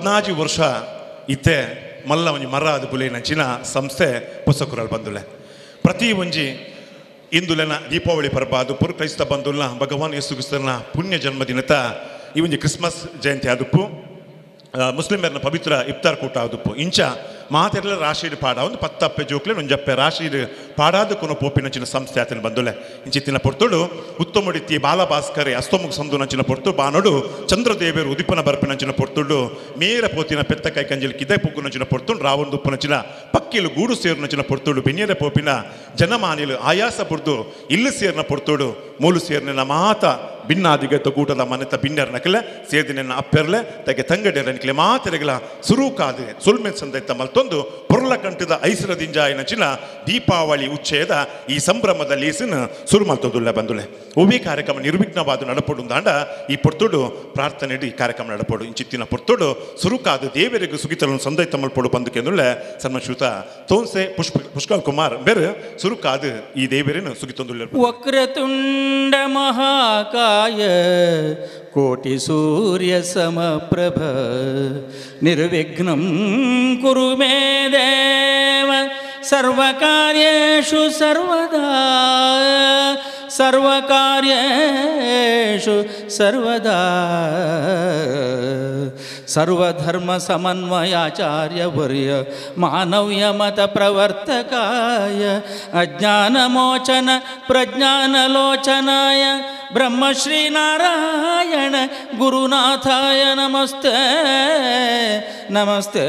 14 ವರ್ಷ ಇತ್ತೆ ಮಲ್ಲ ಒಂಜಿ ಮರ ಅದು ಬುಲೆನಂಚಿನ ಸಂಸ್ಥೆ ಪೊಸಕುರಲ್ ಬಂದುಲೆ. ಪ್ರತಿ ಒಂಜಿ ಇಂದುಲೆನ ದೀಪಾವಳಿ ಪರ್ಬ ಅದು ಕ್ರೈಸ್ತ ಬಂಧುಲ್ನ ಭಗವಾನ್ ಯೇಸು ಕ್ರಿಸ್ತನ ಪುಣ್ಯ ಜನ್ಮದಿನತ ಈ ಒಂಜಿ ಕ್ರಿಸ್ಮಸ್ ಜಯಂತಿ ಆದುಪ್ಪು, ಮುಸ್ಲಿಮರ್ನ ಪವಿತ್ರ ಇಫ್ತಾರ್ ಕೂಟ ಆದುಪ್ಪು. ಇಂಚ ಮಾತೆಲ್ಲ ರಾಶಿಡ್ ಪಾಡ ಒಂದು ಪತ್ತಪ್ಪೆ ಜೋಕ್ಲೆ ಒಂಜಪ್ಪೆ ರಾಶಿಡ್ ಪಾಡಾದ ಕೊನ ಪೋಪಿನಂಚಿನ ಸಂಸ್ಥೆ ಆತನ ಬಂದುಲೆ. ಇಂಚಿತ್ತಿನ ಪೊರ್ತುಡು ಉತ್ತಮಡಿತಿ ಬಾಲಭಾಸ್ಕರೆ ಅಸ್ತಮುಖ ಸಂದುನಂಚಿನ ಪೊರ್ತು ಬಾನೋಡು ಚಂದ್ರದೇವರು ಉದಿಪನ ಬರ್ಪಿನಂಚಿನ ಪೊರ್ತುಡು ಮೇರ ಪೋತಿನ ಪೆತ್ತ ಕೈ ಕಂಜಲ್ ಕಿದೆ ಪುಗ್ಗುನಂಚಿನ ಪೊರ್ತುಡು ರಾವಣದುಪ್ಪನಂಚಿನ ಪಕ್ಕಿಲು ಗೂಡು ಸೇರುನಂಚಿನ ಪೊರ್ತುಡು ಬೆನ್ನಿಯರ ಪೋಪಿನ ಜನಮಾನಿಲು ಆಯಾಸ ಪೊರ್ದು ಇಲ್ಲು ಸೇರಿನ ಪೊರ್ತುಡು ಮೂಲು ಸೇರಿನ ಮಾತ ಭಿನ್ನಾದಿಗತ ಕೂಟದ ಮನೆತ ಬಿನ್ನರ್ ನಕಲೆ ಸೇರ್ದಿನ ಅಪ್ಪೆರ್ಲೆ ತಗೆ ತಂಗಡೆರ ನಿಕ್ಲೆ ಮಾತೆರೆಗಳ ಸುರುಕಾದೆ ಸುಲ್ಮೆನ್ ಸಂದೈತ ಮಲ್ತೊಂದು ಪೊರ್ಲ ಕಂಠದ ಐಸರದಿಂಜಾಯಿನಂಚಿನ ದೀಪಾವಳಿ ಉಚ್ಚಯದ ಈ ಸಂಭ್ರಮದ ಲೇಸಿನ ಸುರು ಮಲ್ತೊಂದುಲ್ಲ ಬಂದುಲೆ. ಒಬ್ಬಿ ಕಾರ್ಯಕ್ರಮ ನಿರ್ವಿಘ್ನವಾದ ನಡಪೊಡುಂದಾಂಡ ಈ ಪೊರ್ತುಡು ಪ್ರಾರ್ಥನೆ ಈ ಕಾರ್ಯಕ್ರಮ ನಡಪೊಡು. ಇಂಚಿತ್ತಿನ ಪೊರ್ತುಡು ಸುರುಕಾದ ದೇವರಿಗೆ ಸುಗಿತలను ಸಂದೈತ ಮಲ್ಪೊಡು ಬಂದುಕೆಂದುಳ್ಳೆ ಸನ್ಮಶ್ರುತ ತೋನ್ಸೆ ಪುಷ್ಕಲ್ ಕುಮಾರ್ ಬೇರೆ ಸುರುಕಾದ ಈ ದೇವರನ್ನು ಸುಗಿತೊಂದುಳ್ಳ. ವಕ್ರತುಂಡ ಮಹಾಕಾಯ ಕೋಟಿ ಸೂರ್ಯ ಸಮಪ್ರಭ ನಿರ್ವಿಘ್ನಂ ಕುರು ಮೇ ದೇವ ಸರ್ವಕಾರ್ಯೇಷು ಸರ್ವದಾ ಸರ್ವಕಾರ್ಯೇಷು ಸರ್ವದಾ. ಸರ್ವಧರ್ಮ ಸಮನ್ವಯಾಚಾರ್ಯವರ್ಯ ಮಾನವ್ಯ ಮತ ಪ್ರವರ್ತಕಾಯ ಅಜ್ಞಾನಮೋಚನ ಪ್ರಜ್ಞಾನಲೋಚನಾಯ ಬ್ರಹ್ಮಶ್ರೀ ನಾರಾಯಣ ಗುರುನಾಥಾಯ ನಮಸ್ತೆ ನಮಸ್ತೆ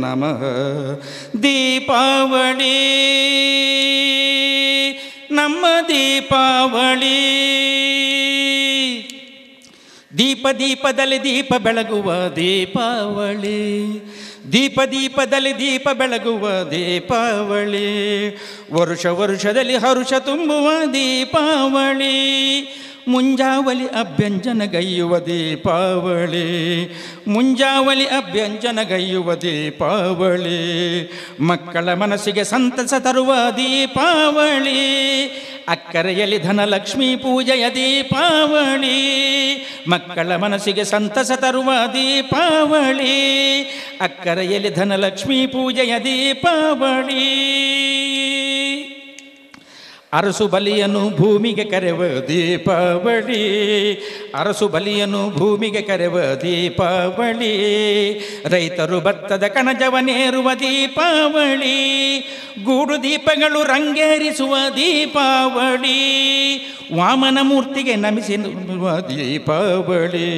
ನಮಃ. ದೀಪಾವಳಿ ನಮ್ಮ ದೀಪಾವಳಿ, ದೀಪ ದೀಪದಲ್ಲಿ ದೀಪ ಬೆಳಗುವ ದೀಪಾವಳಿ, ದೀಪ ದೀಪದಲ್ಲಿ ದೀಪ ಬೆಳಗುವ ದೀಪಾವಳಿ, ವರುಷ ವರುಷದಲ್ಲಿ ಹರುಷ ತುಂಬುವ ದೀಪಾವಳಿ, ಮುಂಜಾವಲಿ ಅಭ್ಯಂಜನಗೈಯುವ ದೀಪಾವಳಿ, ಮುಂಜಾವಲಿ ಅಭ್ಯಂಜನಗೈಯುವ ದೀಪಾವಳಿ, ಮಕ್ಕಳ ಮನಸ್ಸಿಗೆ ಸಂತಸ ತರುವ ದೀಪಾವಳಿ, ಅಕ್ಕರೆಯಲ್ಲಿ ಧನಲಕ್ಷ್ಮೀ ಪೂಜೆಯ ದೀಪಾವಳಿ, ಮಕ್ಕಳ ಮನಸ್ಸಿಗೆ ಸಂತಸ ತರುವ ದೀಪಾವಳಿ, ಅಕ್ಕರೆಯಲ್ಲಿ ಧನಲಕ್ಷ್ಮೀ ಪೂಜೆಯ ದೀಪಾವಳಿ. ಅರಸು ಬಲಿಯನ್ನು ಭೂಮಿಗೆ ಕರೆವ ದೀಪಾವಳಿ, ಅರಸು ಬಲಿಯನ್ನು ಭೂಮಿಗೆ ಕರೆವ ದೀಪಾವಳಿ, ರೈತರು ಭತ್ತದ ಕಣಜವನೇರುವ ದೀಪಾವಳಿ, ಗೂಡು ದೀಪಗಳು ರಂಗೇರಿಸುವ ದೀಪಾವಳಿ, ವಾಮನ ಮೂರ್ತಿಗೆ ನಮಿಸಿ ದೀಪಾವಳಿ,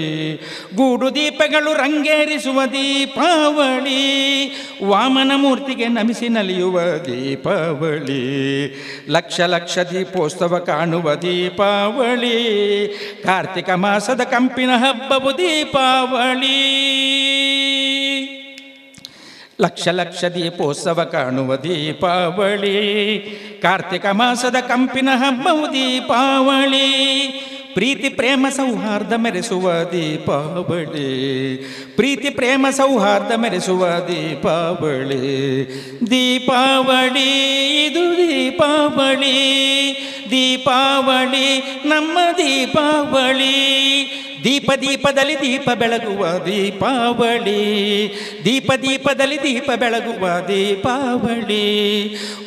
ಗೂಡು ದೀಪಗಳು ರಂಗೇರಿಸುವ ದೀಪಾವಳಿ, ವಾಮನ ಮೂರ್ತಿಗೆ ನಮಿಸಿ ನಲಿಯುವ ದೀಪಾವಳಿ, ಲಕ್ಷ ಲಕ್ಷ ದೀಪೋತ್ಸವ ಕಾಣುವ ದೀಪಾವಳಿ, ಕಾರ್ತಿಕ ಮಾಸದ ಕಂಪಿನ ಹಬ್ಬವು ದೀಪಾವಳಿ, ಲಕ್ಷ ಲಕ್ಷ ದೀಪೋತ್ಸವ ಕಾಣುವ ದೀಪಾವಳಿ, ಕಾರ್ತಿಕ ಮಾಸದ ಕಂಪಿನ ಹಬ್ಬವು ದೀಪಾವಳಿ, ಪ್ರೀತಿ ಪ್ರೇಮ ಸೌಹಾರ್ದ ಮೆರೆಸುವ ದೀಪಾವಳಿ, ಪ್ರೀತಿ ಪ್ರೇಮ ಸೌಹಾರ್ದ ಮೆರೆಸುವ ದೀಪಾವಳಿ. ದೀಪಾವಳಿ ಇದು ದೀಪಾವಳಿ, ದೀಪಾವಳಿ ನಮ್ಮ ದೀಪಾವಳಿ, ದೀಪ ದೀಪದಲ್ಲಿ ದೀಪ ಬೆಳಗುವ ದೀಪಾವಳಿ, ದೀಪ ದೀಪದಲ್ಲಿ ದೀಪ ಬೆಳಗುವ ದೀಪಾವಳಿ,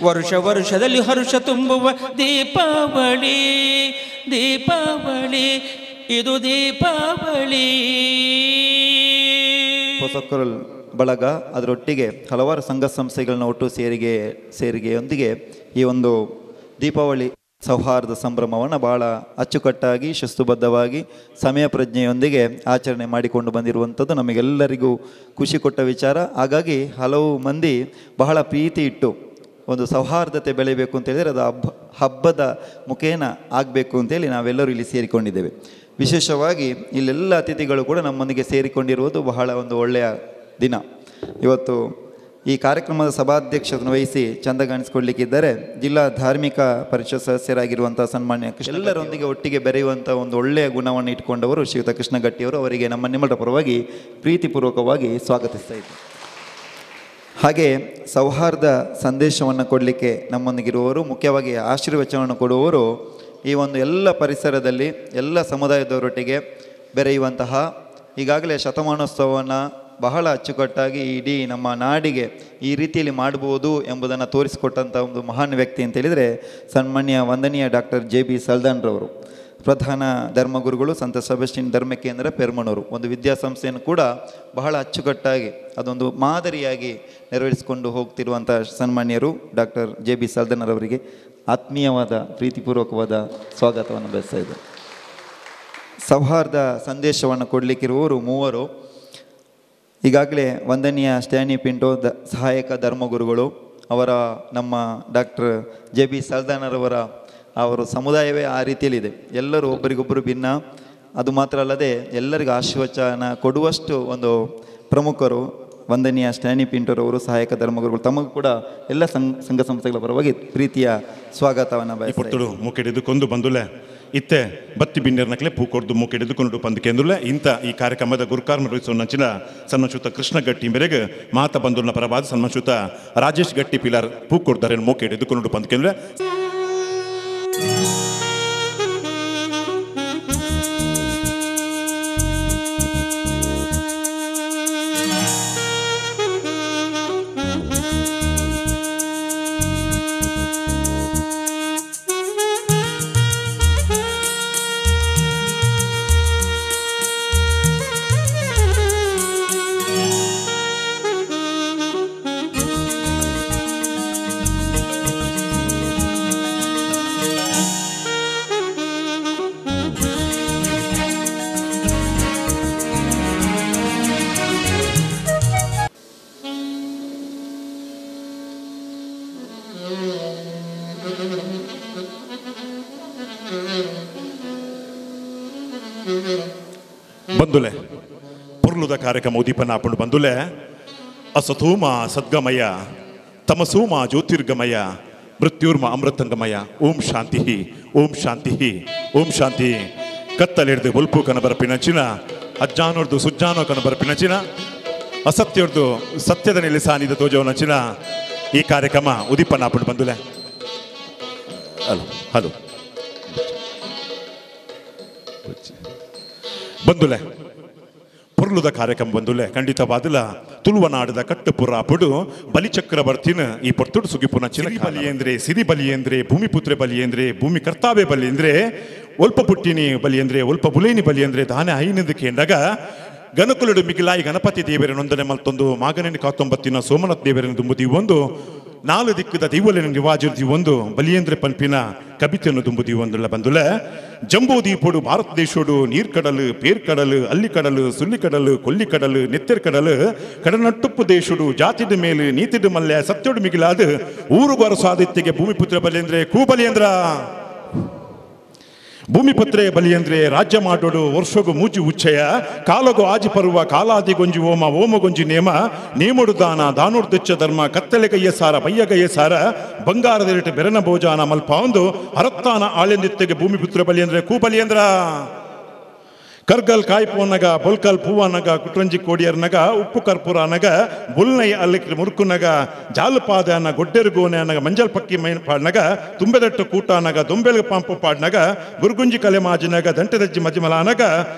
ವರುಷ ವರುಷದಲ್ಲಿ ಹರುಷ ತುಂಬುವ ದೀಪಾವಳಿ, ದೀಪಾವಳಿ ಇದು ದೀಪಾವಳಿ. ಹೊಸಕರಲ್ ಬಳಗ ಅದರೊಟ್ಟಿಗೆ ಹಲವಾರು ಸಂಘ ಸಂಸ್ಥೆಗಳನ್ನ ಒಟ್ಟು ಸೇರಿಗೆಯೊಂದಿಗೆ ಈ ಒಂದು ದೀಪಾವಳಿ ಸೌಹಾರ್ದ ಸಂಭ್ರಮವನ್ನು ಬಹಳ ಅಚ್ಚುಕಟ್ಟಾಗಿ ಶಿಸ್ತುಬದ್ಧವಾಗಿ ಸಮಯ ಪ್ರಜ್ಞೆಯೊಂದಿಗೆ ಆಚರಣೆ ಮಾಡಿಕೊಂಡು ಬಂದಿರುವಂಥದ್ದು ನಮಗೆಲ್ಲರಿಗೂ ಖುಷಿ ಕೊಟ್ಟ ವಿಚಾರ. ಹಾಗಾಗಿ ಹಲವು ಮಂದಿ ಬಹಳ ಪ್ರೀತಿ ಇಟ್ಟು ಒಂದು ಸೌಹಾರ್ದತೆ ಬೆಳೆಯಬೇಕು ಅಂತೇಳಿದರೆ ಅದು ಹಬ್ಬದ ಮುಖೇನ ಆಗಬೇಕು ಅಂತೇಳಿ ನಾವೆಲ್ಲರೂ ಇಲ್ಲಿ ಸೇರಿಕೊಂಡಿದ್ದೇವೆ. ವಿಶೇಷವಾಗಿ ಇಲ್ಲೆಲ್ಲ ಅತಿಥಿಗಳು ಕೂಡ ನಮ್ಮೊಂದಿಗೆ ಸೇರಿಕೊಂಡಿರುವುದು ಬಹಳ ಒಂದು ಒಳ್ಳೆಯ ದಿನ. ಇವತ್ತು ಈ ಕಾರ್ಯಕ್ರಮದ ಸಭಾಧ್ಯಕ್ಷತೆಯನ್ನು ವಹಿಸಿ ಚಂದಗಾಣಿಸಿಕೊಳ್ಳಲಿಕ್ಕಿದ್ದಾರೆ ಜಿಲ್ಲಾ ಧಾರ್ಮಿಕ ಪರಿಷತ್ ಸದಸ್ಯರಾಗಿರುವಂಥ ಸನ್ಮಾನ್ಯ ಕೃಷ್ಣ, ಎಲ್ಲರೊಂದಿಗೆ ಒಟ್ಟಿಗೆ ಬೆರೆಯುವಂಥ ಒಂದು ಒಳ್ಳೆಯ ಗುಣವನ್ನು ಇಟ್ಟುಕೊಂಡವರು ಶ್ರೀಯುತ ಕೃಷ್ಣ ಗಟ್ಟಿಯವರು. ಅವರಿಗೆ ನಮ್ಮ ನಿಮ್ಮರ ಪರವಾಗಿ ಪ್ರೀತಿಪೂರ್ವಕವಾಗಿ ಸ್ವಾಗತಿಸ್ತಾ ಇದ್ದಾರೆ. ಹಾಗೆ ಸೌಹಾರ್ದ ಸಂದೇಶವನ್ನು ಕೊಡಲಿಕ್ಕೆ ನಮ್ಮೊಂದಿಗಿರುವವರು, ಮುಖ್ಯವಾಗಿ ಆಶೀರ್ವಚನವನ್ನು ಕೊಡುವವರು, ಈ ಒಂದು ಎಲ್ಲ ಪರಿಸರದಲ್ಲಿ ಎಲ್ಲ ಸಮುದಾಯದವರೊಟ್ಟಿಗೆ ಬೆರೆಯುವಂತಹ ಈಗಾಗಲೇ ಶತಮಾನೋತ್ಸವವನ್ನು ಬಹಳ ಅಚ್ಚುಕಟ್ಟಾಗಿ ಇಡೀ ನಮ್ಮ ನಾಡಿಗೆ ಈ ರೀತಿಯಲ್ಲಿ ಮಾಡ್ಬೋದು ಎಂಬುದನ್ನು ತೋರಿಸಿಕೊಟ್ಟಂಥ ಒಂದು ಮಹಾನ್ ವ್ಯಕ್ತಿ ಅಂತೇಳಿದರೆ ಸನ್ಮಾನ್ಯ ವಂದನೀಯ doctor J B ಸಲ್ದಾನ್ರವರು, ಪ್ರಧಾನ ಧರ್ಮಗುರುಗಳು, ಸಂತ ಸೆಬಾಸ್ಟಿನ್ ಧರ್ಮ ಕೇಂದ್ರ ಪೆರ್ಮಣೂರು. ಒಂದು ವಿದ್ಯಾಸಂಸ್ಥೆಯನ್ನು ಕೂಡ ಬಹಳ ಅಚ್ಚುಕಟ್ಟಾಗಿ ಅದೊಂದು ಮಾದರಿಯಾಗಿ ನೆರವೇರಿಸಿಕೊಂಡು ಹೋಗ್ತಿರುವಂಥ ಸನ್ಮಾನ್ಯರು doctor J B ಸಲ್ದಾನರವರಿಗೆ ಆತ್ಮೀಯವಾದ ಪ್ರೀತಿಪೂರ್ವಕವಾದ ಸ್ವಾಗತವನ್ನು ಬಯಸ್ತಾ ಇದ್ದಾರೆ. ಸೌಹಾರ್ದ ಸಂದೇಶವನ್ನು ಕೊಡಲಿಕ್ಕಿರುವವರು ಮೂವರು. ಈಗಾಗಲೇ ವಂದನೀಯ ಸ್ಟ್ಯಾನಿ ಪಿಂಟೋ ಸಹಾಯಕ ಧರ್ಮಗುರುಗಳು ಅವರ ನಮ್ಮ doctor J B ಸಲ್ದಾನರವರ ಅವರು ಸಮುದಾಯವೇ ಆ ರೀತಿಯಲ್ಲಿದೆ. ಎಲ್ಲರೂ ಒಬ್ಬರಿಗೊಬ್ಬರು ಭಿನ್ನ, ಅದು ಮಾತ್ರ ಅಲ್ಲದೆ ಎಲ್ಲರಿಗೂ ಆಶೀರ್ವಚನ ಕೊಡುವಷ್ಟು ಒಂದು ಪ್ರಮುಖರು ವಂದನೀಯ ಸ್ಟ್ಯಾನಿ ಪಿಂಟೋರವರು ಸಹಾಯಕ ಧರ್ಮಗುರುಗಳು. ತಮಗೂ ಕೂಡ ಎಲ್ಲ ಸಂಘ ಸಂಸ್ಥೆಗಳ ಪರವಾಗಿ ಪ್ರೀತಿಯ ಸ್ವಾಗತವನ್ನು ಬಯಸ್ತಾರೆ. ಮೂಕೆಡಿದು ಕೊಂದು ಬಂದುಲೆ ಇತ್ತೆ ಬತ್ತಿ ಬಿಂಡರ್ನಕ್ಲೆ ಪೂ ಕೊಡ್ದು ಮೂಕೆಡಿದು ಕೊಂಡು ಪಂದು ಕೇಂದ್ರಲೆ ಇಂಥ ಈ ಕಾರ್ಯಕ್ರಮದ ಗುರುಕಾರ್ಮ ನಂಚಿನ ಸನ್ಮಾನಚ್ಯುತ ಕೃಷ್ಣ ಗಟ್ಟಿ ಮೇರೆಗೆ ಮಾತ ಬಂಧುನ ಪರವಾದ ಸನ್ಮಾನಚ್ಯುತ ರಾಜೇಶ್ ಗಟ್ಟಿ ಪಿಲಾರ್ ಪೂ ಕೊಡ್ತಾರೆ ಮೂಕೆಡಿದು ಕೊಂಡು ಪಂದು ಕೇಂದ್ರ. ಬಂದುಲೆ ಪುರ್ಲುದ ಕಾರ್ಯಕ್ರಮ ಉದೀಪನ ಹಾಕೊಂಡು ಬಂದುಲೆ ಅಸತೋಮ ಸದ್ಗಮಯ ತಮಸೋಮ ಜ್ಯೋತಿರ್ಗಮಯ ಮೃತ್ಯುರ್ಮ ಅಮೃತಂಗಮಯ ಓಂ ಶಾಂತಿ ಓಂ ಶಾಂತಿ ಓಂ ಶಾಂತಿ. ಕತ್ತಲೆಡ್ದು ಬೊಲ್ಪು ಕನಬರಪಿನಂಚಿನ ಅಜ್ಜಾನೋರ್ದು ಸುಜ್ಜಾನೋ ಕನಬರಪಿನಂಚಿನ ಅಸತ್ಯರ್ದು ಸತ್ಯದ ನೆಲೆ ಸಾನಿದ ತೋಜವನಂಚಿನ ಈ ಕಾರ್ಯಕ್ರಮ ಉದೀಪನ ಹಾಕೊಂಡು ಬಂದುಲೆ. ಹಲೋ ಹಲೋ ಬಂದುಲೆ ಪೊರ್ಲುದ ಕಾರ್ಯಕ್ರಮ ಬಂದುಲೆ ಖಂಡಿತವಾದಲ ತುಳುವನಾಡದ ಕಟ್ಟುಪುರ ಪುಡು ಬಲಿಚಕ್ರವರ್ತಿನ ಈ ಪೊರ್ತುಡು ಸುಗಿಪುನ ಚಿನ ಬಲಿಯೇಂದ್ರೆ ಸಿರಿ ಬಲಿಯೇಂದ್ರೆ ಭೂಮಿಪುತ್ರೆ ಬಲಿಯೇಂದ್ರೆ ಭೂಮಿ ಕರ್ತಾವೆ ಬಲಿಯೇಂದ್ರೆ ಒಲ್ಪ ಪುಟ್ಟಿನಿ ಬಲಿಯೇಂದ್ರೆ ಒಲ್ಪ ಬುಲೇನಿ ಬಲಿಯೇಂದ್ರೆ ದಾನೆ ಐನಂದು ಕೇಂದಾಗ ಗಣಕುಲುಡು ಮಿಗಿಲಾಯಿ ಗಣಪತಿ ದೇವರ ನೊಂದನೆ ಮಲ್ತೊಂದು ಮಾಗನೇನು ಕಾತೊಂಬತ್ತಿನ ಸೋಮನಾಥ್ ದೇವರನ್ನು ದುಂಬುದಿ ಒಂದು ನಾಲು ದಿಕ್ಕದ ದೈವಲೆನ ನಿವಾಜಿರ್ದಿ ಒಂದು ಬಲಿಯೇಂದ್ರ ಪಂಪಿನ ಕವಿತೆಯನ್ನು ದುಂಬುದಿ ಒಂದುಲ್ಲ ಬಂದುಲೆ. ಜಂಬೂ ದೀಪೋಡು ಭಾರತ ದೇಶೋಡು ನೀರ್ಕಡಲು ಪೇರ್ಕಡಲು ಅಲ್ಲಿಕಡಲು ಸುಲ್ಲಿಕಡಲು ಕೊಲ್ಲಿಕಡಲು ನೆತ್ತೆರ್ಕಡಲು ಕಡನಟ್ಟುಪ್ಪು ದೇಶೋಡು ಜಾತಿದ ಮೇಲೆ ನೀತಿದ ಮಲ್ಯ ಸತ್ಯೋಡು ಮಿಗಿಲಾದ ಊರುಗಾರ ಸಾಧಿತ್ಯಗೆ ಭೂಮಿಪುತ್ರ ಬಲಿಯೇಂದ್ರೆ ಕೂ ಬಲಿಯೇಂದ್ರ ಭೂಮಿಪುತ್ರೆ ಬಲಿಯಂದ್ರೆ ರಾಜ್ಯ ಮಾಡೋಡು ವರ್ಷಗು ಮೂಜಿ ಉಚ್ಚಯ ಕಾಲಗು ಆಜಿ ಪರುವ ಕಾಲಾದಿ ಗೊಂಜಿ ಓಮ ಓಮಗೊಂಜಿ ನೇಮ ನೇಮೊಡು ದಾನ ದಾನೋಡು ದೆಚ್ಚ ಧರ್ಮ ಕತ್ತಲೆ ಕೈಯ ಸಾರ ಪಯ್ಯ ಕೈಯ ಸಾರ ಬಂಗಾರದ ಬೆರನ ಭೋಜಾನ ಮಲ್ಪ ಒಂದು ಹರತ್ತಾನ ಆಳೆಂದಿತ್ತೆಗೆ ಭೂಮಿಪುತ್ರ ಬಲಿಯಂದ್ರೆ ಕೂ ಬಲಿಯಂದ್ರ. ಕರ್ಗಲ್ ಕಾಯ್ಪೋನಗ ಬೊಲ್ಕಲ್ ಪೂವನಗ ಕುಟ್ರಂಜಿ ಕೋಡಿಯರ್ನಗ ಉಪ್ಪು ಕರ್ಪೂರ ಅನಗ ಬುಲ್ನೈ ಅಲ್ಲಿಕ್ ಮುರುಕುನಗ ಜಾಲುಪಾದ ಅನ್ನ ಗೊಡ್ಡೆರುಗೋನೆ ಅನಗ ಮಂಜಲ್ ಪಕ್ಕಿ ಮೈನ್ ಪಾಡ್ನಗ ತುಂಬೆದಟ್ಟು ಕೂಟ ಅನಗ ದೊಂಬೆಲ್ ಪಾಂಪು ಪಾಡ್ನಗ ಗುರುಗುಂಜಿ ಕಲೆ ಮಾಜಿನಗ ದಂಟೆದಜ್ಜಿ ಮಜಿಮಲ ಅನಗ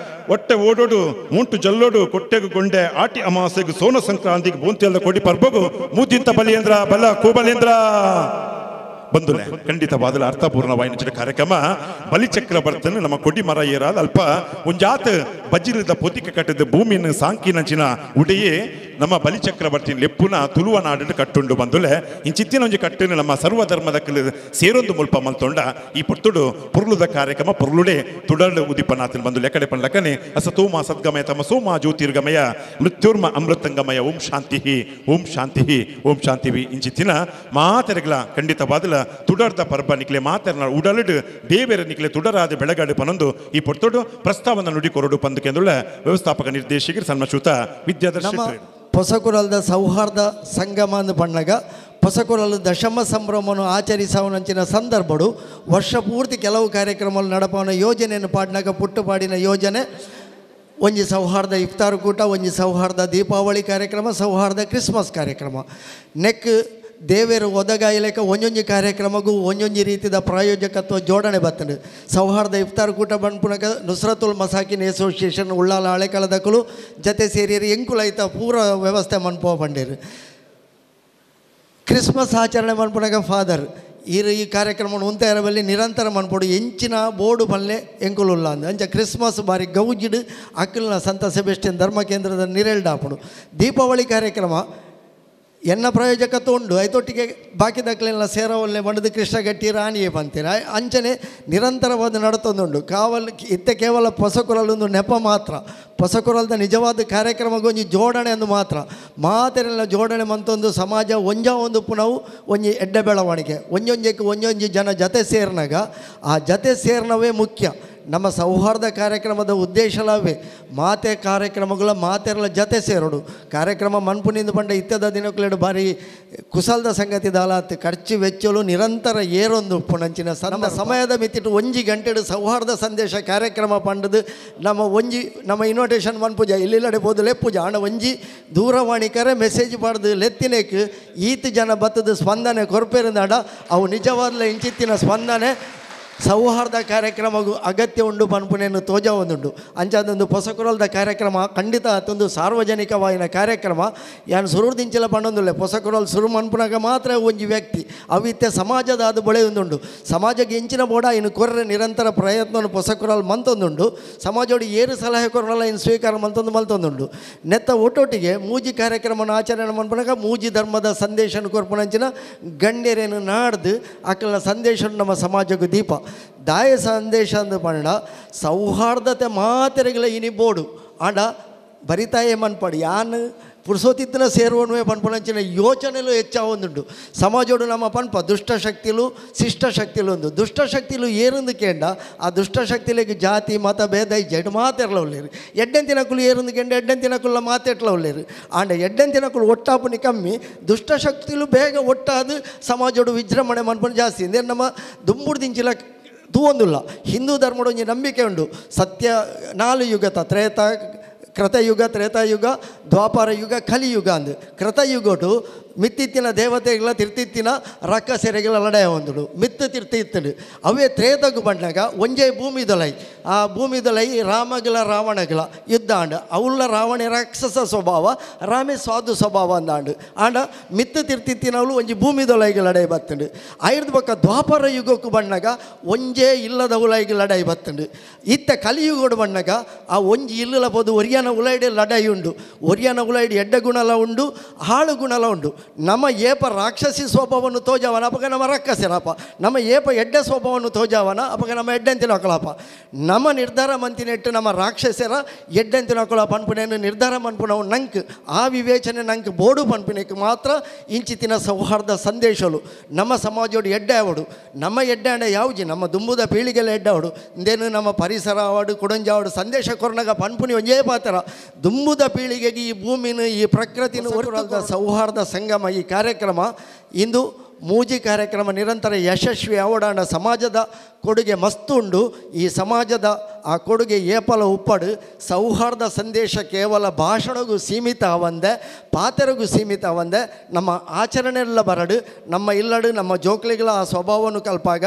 ಒಟ್ಟೆ ಓಡೋಡು ಮುಂಟು ಜಲ್ಲೋಡು ಕೊಟ್ಟೆಗು ಗೊಂಡೆ ಆಟಿ ಅಮಾಸೆಗು ಸೋನ ಸಂಕ್ರಾಂತಿಗೆ ಬೋಂತಿಯಲ್ದ ಕೊಡಿ ಪರ್ಬಗು ಮೂದಿಂತ ಬಲಿಯೇಂದ್ರ ಬಲ ಕೂಬಲೇಂದ್ರ ಬಂದುಲೆ. ಖಂಡಿತವಾದಲ ಅರ್ಥಪೂರ್ಣವಾಯಿನ ಕಾರ್ಯಕ್ರಮ ಬಲಿಚಕ್ರವರ್ತನ ನಮ್ಮ ಕೊಡಿ ಮರ ಏರಾದ ಅಲ್ಪ ಒಂಜಾತ ಬಜ್ಜಿರದ ಪೊತಿಕ ಕಟ್ಟದ ಭೂಮಿಯನ್ನು ಸಾಂಕಿನಂಚಿನ ಉಡೆಯೇ ನಮ್ಮ ಬಲಿಚಕ್ರವರ್ತಿನ ಲೆಪ್ಪುನ ತುಳುವ ನಾಡನ್ನು ಕಟ್ಟುಂಡು ಬಂದುಲೆ. ಇಂಚಿತ್ತಿನ ಒಂಜಿ ಕಟ್ಟನ್ನು ನಮ್ಮ ಸರ್ವಧರ್ಮದ ಸೇರೊಂದು ಮುಲ್ಪ ಮಲ್ತೊಂಡ ಈ ಪೊರ್ತುಡು ಪೊರ್ಲುದ ಕಾರ್ಯಕ್ರಮ ಪೊರ್ಲುಡೆ ತುಡಲು ಉದಿಪನಾಥನ ಬಂದು ಲೆಕ್ಕಡೆ ಪಂಡ್ಲಕ್ಕನೆ ಅಸತೋಮ ಸದ್ಗಮಯ ತಮಸೋಮ ಜ್ಯೋತಿರ್ಗಮಯ ಮೃತ್ಯುರ್ಮ ಅಮೃತಂಗಮಯ ಓಂ ಶಾಂತಿ ಓಂ ಶಾಂತಿ ಓಂ ಶಾಂತಿ. ಇಂಚಿತ್ತಿನ ಮಾತೆರೆಗಳ ಖಂಡಿತವಾದಲ ತುಡರ್ದ ಪರ್ಬ ನಿಕ್ಲೆ ಮಾತೆರ್ನ ಉಡಲಿಡು ದೇವೇರ ನಿಕ್ಲೆ ತುಡರಾದ ಬೆಳಗಾಡು ಪನೊಂದು ಈ ಪೊರ್ತುಡು ಪ್ರಸ್ತಾವನ ನುಡಿ ಕೊರಡು ಪಂದುಕೆಂದುಳ್ಳ ವ್ಯವಸ್ಥಾಪಕ ನಿರ್ದೇಶಕರು ಸನ್ಮಶ್ರುತ ವಿದ್ಯಾಧರ್ ಶೆಟ್ಟಿ. ಪೊಸಕುರಲ್ದ ಸೌಹಾರ್ದ ಸಂಗಮ ಅಂದು ಪಣ್ಣಗ ಪೊಸಕುರಲ್ ದಶಮ ಸಂಭ್ರಮವನ್ನು ಆಚರಿಸವನಂಚಿನ ಸಂದರ್ಭಡು ವರ್ಷ ಪೂರ್ತಿ ಕೆಲವು ಕಾರ್ಯಕ್ರಮಗಳು ನಡಪವನ ಯೋಜನೆಯನ್ನು ಪಾಡ್ನಾಗ ಪುಟ್ಟುಪಾಡಿನ ಯೋಜನೆ ಒಂಜಿ ಸೌಹಾರ್ದ ಇಫ್ತಾರ್ ಕೂಟ, ಒಂಜಿ ಸೌಹಾರ್ದ ದೀಪಾವಳಿ ಕಾರ್ಯಕ್ರಮ, ಸೌಹಾರ್ದ ಕ್ರಿಸ್ಮಸ್ ಕಾರ್ಯಕ್ರಮ. ನೆಕ್ ದೇವೇರು ಒದಗಾಯಲೇಕ ಒಂಜೊಂಜಿ ಕಾರ್ಯಕ್ರಮಗೂ ಒಂಜೊಂಜಿ ರೀತಿಯ ಪ್ರಾಯೋಜಕತ್ವ ಜೋಡಣೆ ಬರ್ತದೆ. ಸೌಹಾರ್ದ ಇಫ್ತಾರ್ ಕೂಟ ಬಂಡ್ಪುನಕ ನುಸ್ರತುಲ್ ಮಸಾಕಿನ್ ಅಸೋಸಿಯೇಷನ್ ಉಳ್ಳಾಲ ಹಳೆಕಾಲದಕ್ಕಲು ಜತೆ ಸೇರಿಯರು ಎಂಕುಲೈತ ಪೂರ ವ್ಯವಸ್ಥೆ ಮನ್ಪೋ ಬಂಡೇರು. ಕ್ರಿಸ್ಮಸ್ ಆಚರಣೆ ಮನ್ಪುನಕ ಫಾದರ್ ಈ ಕಾರ್ಯಕ್ರಮ ಉಂತೆರಬಲ್ಲಿ ನಿರಂತರ ಮನ್ಪೋಡು ಎಂಚಿನ ಬೋರ್ಡು ಪಲ್ಲೆ ಎಂಕುಲುಲ್ಲ ಅಂದ ಅಂಚ ಕ್ರಿಸ್ಮಸ್ ಬಾರಿ ಗೌಜಿಡು ಅಕ್ಕಲ್ನ ಸಂತ ಸೆಬೆಸ್ಟಿಯನ್ ಧರ್ಮ ಕೇಂದ್ರದ ನಿರೆಲ್ಡಾಪುಡು. ದೀಪಾವಳಿ ಕಾರ್ಯಕ್ರಮ ಎನ್ನ ಪ್ರಾಯೋಜಕತ್ವ ಉಂಡು ಐತೊಟ್ಟಿಗೆ ಬಾಕಿ ದಕ್ಕಲೆಲ್ಲ ಸೇರವಲ್ಲೆ ಬಂಡದು ಕೃಷ್ಣಗಟ್ಟಿ ರಾಣಿಯೇ ಬಂತೀರ ಅಂಚನೆ ನಿರಂತರವಾದ ನಡತೊಂದುಂಡು. ಕಾವಲ್ ಇತ್ತೆ ಕೇವಲ ಪೊಸಕುರಲ್ಲೊಂದು ನೆಪ ಮಾತ್ರ, ಪೊಸಕುರಲ್ದ ನಿಜವಾದ ಕಾರ್ಯಕ್ರಮಗೊಂಜಿ ಜೋಡಣೆ ಅಂದು ಮಾತ್ರ ಮಾತೆರೆಲ್ಲ ಜೋಡಣೆ ಮಂತೊಂದು ಸಮಾಜ ಒಂಜ ಒಂದು ಪುನವು ಒಂಜಿ ಎಡ್ಡೆ ಬೆಳವಣಿಗೆ ಒಂಜೊಂಜಕ್ಕೆ ಒಂಜೊಂಜಿ ಜನ ಜತೆ ಸೇರಿನಾಗ ಆ ಜತೆ ಸೇರಿನವೇ ಮುಖ್ಯ. ನಮ್ಮ ಸೌಹಾರ್ದ ಕಾರ್ಯಕ್ರಮದ ಉದ್ದೇಶಲವೇ ಮಾತೆ ಕಾರ್ಯಕ್ರಮಗಳ ಮಾತೆರಲ ಜತೆ ಸೇರೋಡು. ಕಾರ್ಯಕ್ರಮ ಮನ್ಪುನಿಂದ ಪಂಡ ಇತ್ತದ ದಿನಕ್ಕಲೆಡು ಭಾರಿ ಕುಸಲ್ದ ಸಂಗತಿ ದಾಲಾತ್ ಖರ್ಚು ವೆಚ್ಚಲು ನಿರಂತರ ಏರೊಂದು ಉಪ್ಪುನಂಚಿನ ಸಣ್ಣ ಸಮಯದ ಮಿತಿಟ್ಟು ಒಂಜಿ ಗಂಟೆಡು ಸೌಹಾರ್ದ ಸಂದೇಶ ಕಾರ್ಯಕ್ರಮ ಪಂಡದು ನಮ್ಮ ಒಂಜಿ ನಮ್ಮ ಇನ್ವಿಟೇಷನ್ ಮನ್ಪೂಜ ಇಲ್ಲಿಲ್ಲಡೆ ಪೋದು ಲೆಪ್ಪುಜ ಆಂಡ ಒಂಜಿ ದೂರವಾಣಿ ಕರೆ ಮೆಸೇಜ್ ಪಾಡ್ದು ಲೆತ್ತಿನೇಕ್ ಈತ ಜನ ಬತ್ತದ ಸ್ಪಂದನೆ ಕೊರ್ಪೇರಿಂದಾಡ ಅವು ನಿಜವಾದಲ ಇಂಚಿತ್ತಿನ ಸ್ಪಂದನೆ ಸೌಹಾರ್ದ ಕಾರ್ಯಕ್ರಮಗೂ ಅಗತ್ಯ ಉಂಡು ಪನ್ಪುನೆಯನ್ನು ತೋಜ ಒಂದುಂಡು. ಅಂಚಾದೊಂದು ಪೊಸಕುರಲ್ದ ಕಾರ್ಯಕ್ರಮ ಖಂಡಿತ ಅತ್ತೊಂದು ಸಾರ್ವಜನಿಕವಾಯಿನ ಕಾರ್ಯಕ್ರಮ ಯಾನು ಸುರುದಿಂಚಲ ಪಂಡೊಂದುಲ್ಲೆ ಪೊಸಕುರಲ್ ಸುರು ಮನ್ಪುನಾಗ ಮಾತ್ರ ಒಂಜಿ ವ್ಯಕ್ತಿ ಅವಿತ್ತೆ ಸಮಾಜದ ಅದು ಬಳೆಯೊಂದುಂಡು. ಸಮಾಜಕ್ಕೆ ಎಂಚಿನ ಬೋಡ ಇನ್ನು ಕೊರ್ರೆ ನಿರಂತರ ಪ್ರಯತ್ನವನ್ನು ಪೊಸಕುರಲ್ ಮಂತೊಂದುಂಡು. ಸಮಾಜೋಡು ಏರು ಸಲಹೆ ಕೊರಲ್ಲ ಇನ್ನು ಸ್ವೀಕಾರ ಮಂತೊಂದು ಮಲ್ತೊಂದುಂಡು. ನೆತ್ತ ಒಟ್ಟೊಟ್ಟಿಗೆ ಮೂಜಿ ಕಾರ್ಯಕ್ರಮನ ಆಚರಣೆ ಮನ್ಪುನಾಗ ಮೂಜಿ ಧರ್ಮದ ಸಂದೇಶನ ಕೊರ್ಪುನಂಚಿನ ಗಣ್ಯರೇನು ನಾಡ್ದು ಅಕ್ಕಲ ಸಂದೇಶ ನಮ್ಮ ಸಮಾಜಕ್ಕೂ ದೀಪ ದಾಯ ಸಂದೇಶ ಅಂದು ಪಂಡ ಸೌಹಾರ್ದತೆ ಮಾತೆರೆಗಳ ಇನಿ ಬೋಡು ಆಂಡ ಬರಿತಾಯೇ ಮನ್ಪಡು ಯಾನ್ ಪುರುಸೋತಿತ್ತನ ಸೇರುವನುವೆ ಪನ್ಪುನಂಚಿನ ಯೋಚನೆಲು ಹೆಚ್ಚಾವೊಂದುಂಡು. ಸಮಾಜೋಡು ನಮ್ಮ ಪನ್ಪ ದುಷ್ಟಶಕ್ತಿಲು ಶಿಷ್ಟಶಕ್ತಿಲು ಒಂದು ದುಷ್ಟಶಕ್ತಿಲು ಏರುಂದು ಕೇಂಡ ಆ ದುಷ್ಟಶಕ್ತಿಲಿಗೆ ಜಾತಿ ಮತ ಭೇದ ಇಜ್ಜೆ ಮಾತೆರ್ಲ ಉಲ್ಲೇರು. ಎಡ್ಡೆಂತಿನಕುಲು ಏರುಂದು ಕೇಂಡ ಎಡ್ಡೆಂತಿನಕುಲ ಮಾತೆಟ್ಲ ಉಲ್ಲೇರು. ಆಂಡ ಎಡ್ಡೆಂತಿನಕುಲು ಒಟ್ಟಾಪುನಿ ಕಮ್ಮಿ ದುಷ್ಟಶಕ್ತಿಲು ಬೇಗ ಒಟ್ಟಾದು ಸಮಾಜೋಡು ವಿಜೃಂಭಣೆ ಮನ್ಪುನ ಜಾಸ್ತಿ. ಅಂದರೆ ನಮ್ಮ ದುಂಬುಡ್ದಿಂಚಿಲ ತೂವೊಂದುಲ್ಲ. ಹಿಂದೂ ಧರ್ಮದ ಒಂಜಿ ನಂಬಿಕೆ ಉಂಡು ಸತ್ಯ ನಾಲು ಯುಗತ ತ್ರೇತ ಕೃತಯುಗ ತ್ರೇತಾಯುಗ ದ್ವಾಪರ ಯುಗ ಕಲಿಯುಗ ಅಂದು. ಕೃತಯುಗಟು ಮಿತ್ತಿತ್ತಿನ ದೇವತೆಗಳ ತಿರ್ತಿತ್ತಿನ ರಕ್ಕಸೆರೆಗಳ ಲಡಾಯ ಒಂದುಡು ಮಿತ್ತು ತಿರ್ತಿತ್ತಡು. ಅವೇ ತ್ರೇತಗು ಬಂಡಾಗ ಒಂಜೇ ಭೂಮಿದೊಲೈ ಆ ಭೂಮಿದೊಲೈ ರಾಮಗಳ ರಾವಣಗಳ ಯುದ್ಧ ಆಂಡ ಅವುಳ್ಳ ರಾವಣ ರಾಕ್ಷಸ ಸ್ವಭಾವ ರಾಮೇ ಸಾಧು ಸ್ವಭಾವ ಅಂದಾಂಡು ಆಂಡ ಮಿತ್ತು ತಿರ್ತಿತ್ತಿನವಳು ಒಂಜಿ ಭೂಮಿದೊಲೈಗೆ ಲಡಾಯಿ ಬತ್ತಂಡು. ಐರ್ದ ಬೊಕ್ಕ ದ್ವಾಪರ ಯುಗಕ್ಕೂ ಬಂಡಾಗ ಒಂಜೇ ಇಲ್ಲದ ಉಲೈಗೆ ಲಡಾಯಿ ಬತ್ತಂಡು. ಇತ್ತ ಕಲಿಯುಗೋಡು ಬಂಡಾಗ ಆ ಒಂಜಿ ಇಲ್ಲಲ ಪೋದು ಒರಿಯಾನ ಉಲೈಡೆ ಲಡಾಯಿ ಉಂಡು. ಒರಿಯಾನ ಉಲೈಡೆ ಎಡ್ಡ ಗುಣಲ ಉಂಡು ಹಾಳು ಗುಣಲ ಉಂಡು. ನಮ್ಮ ಏಪ ರಾಕ್ಷಸಿ ಸ್ವಭಾವವನ್ನು ತೋಜಾವನ ಅಪಗ ನಮ್ಮ ರಕ್ಕಸೆನಪ್ಪ, ನಮ್ಮ ಏಪ ಎಡ್ಡೆ ಸ್ವಭಾವವನ್ನು ತೋಜಾವನ ಅಪಗ ನಮ್ಮ ಎಡ್ಡೆಂತಿನ ಒಕ್ಕಳಪ್ಪ. ನಮ್ಮ ನಿರ್ಧಾರ ಮಂತಿನೆಟ್ಟು ನಮ್ಮ ರಾಕ್ಷಸರ ಎಡ್ಡೆಂತಿನ ಒಕ್ಕಳ ಪನ್ಪುನೇನು ನಿರ್ಧಾರ ಮನ್ಪುನವು ನಂಕ್ ಆ ವಿವೇಚನೆ ನಂಕ್ ಬೋಡು ಪನ್ಪುನೇಕ್ ಮಾತ್ರ ಇಂಚಿತಿನ ಸೌಹಾರ್ದ ಸಂದೇಶಲು ನಮ್ಮ ಸಮಾಜೋಡು ಎಡ್ಡೆ ಅವಡು. ನಮ್ಮ ಎಡ್ಡೆ ಅಂಡ ಯಾವುಜಿ ನಮ್ಮ ದುಂಬುದ ಪೀಳಿಗೆಲ್ಲ ಎಡ್ಡಾವಡು ಇಂದೇನು ನಮ್ಮ ಪರಿಸರ ಆವಡು ಕೊಡಂಜಾವಡು ಸಂದೇಶ ಕೊರ್ನಗ ಪನ್ಪುನಿ ಒಂಜೇ ಪಾತ್ರ ದುಂಬುದ ಪೀಳಿಗೆಗೆ ಈ ಭೂಮಿನ ಈ ಪ್ರಕೃತಿನ ಸೌಹಾರ್ದ ಸಂಗಮ ಈ ಕಾರ್ಯಕ್ರಮ ಇಂದು ಮೂಜಿ ಕಾರ್ಯಕ್ರಮ ನಿರಂತರ ಯಶಸ್ವಿ ಅವಡಾಂಡ ಸಮಾಜದ ಕೊಡುಗೆ ಮಸ್ತು ಉಂಡು. ಈ ಸಮಾಜದ ಆ ಕೊಡುಗೆ ಏಪಲ ಉಪ್ಪಡು ಸೌಹಾರ್ದ ಸಂದೇಶ ಕೇವಲ ಭಾಷಣಗೂ ಸೀಮಿತ ಅವಂದೆ ಪಾತೆರಗೂ ಸೀಮಿತ ಅವಂದೆ ನಮ್ಮ ಆಚರಣೆಲ್ಲ ಬರಡು ನಮ್ಮ ಇಲ್ಲಡು ನಮ್ಮ ಜೋಕ್ಲಿಗಳ ಆ ಸ್ವಭಾವವನ್ನು ಕಲ್ಪಾಗ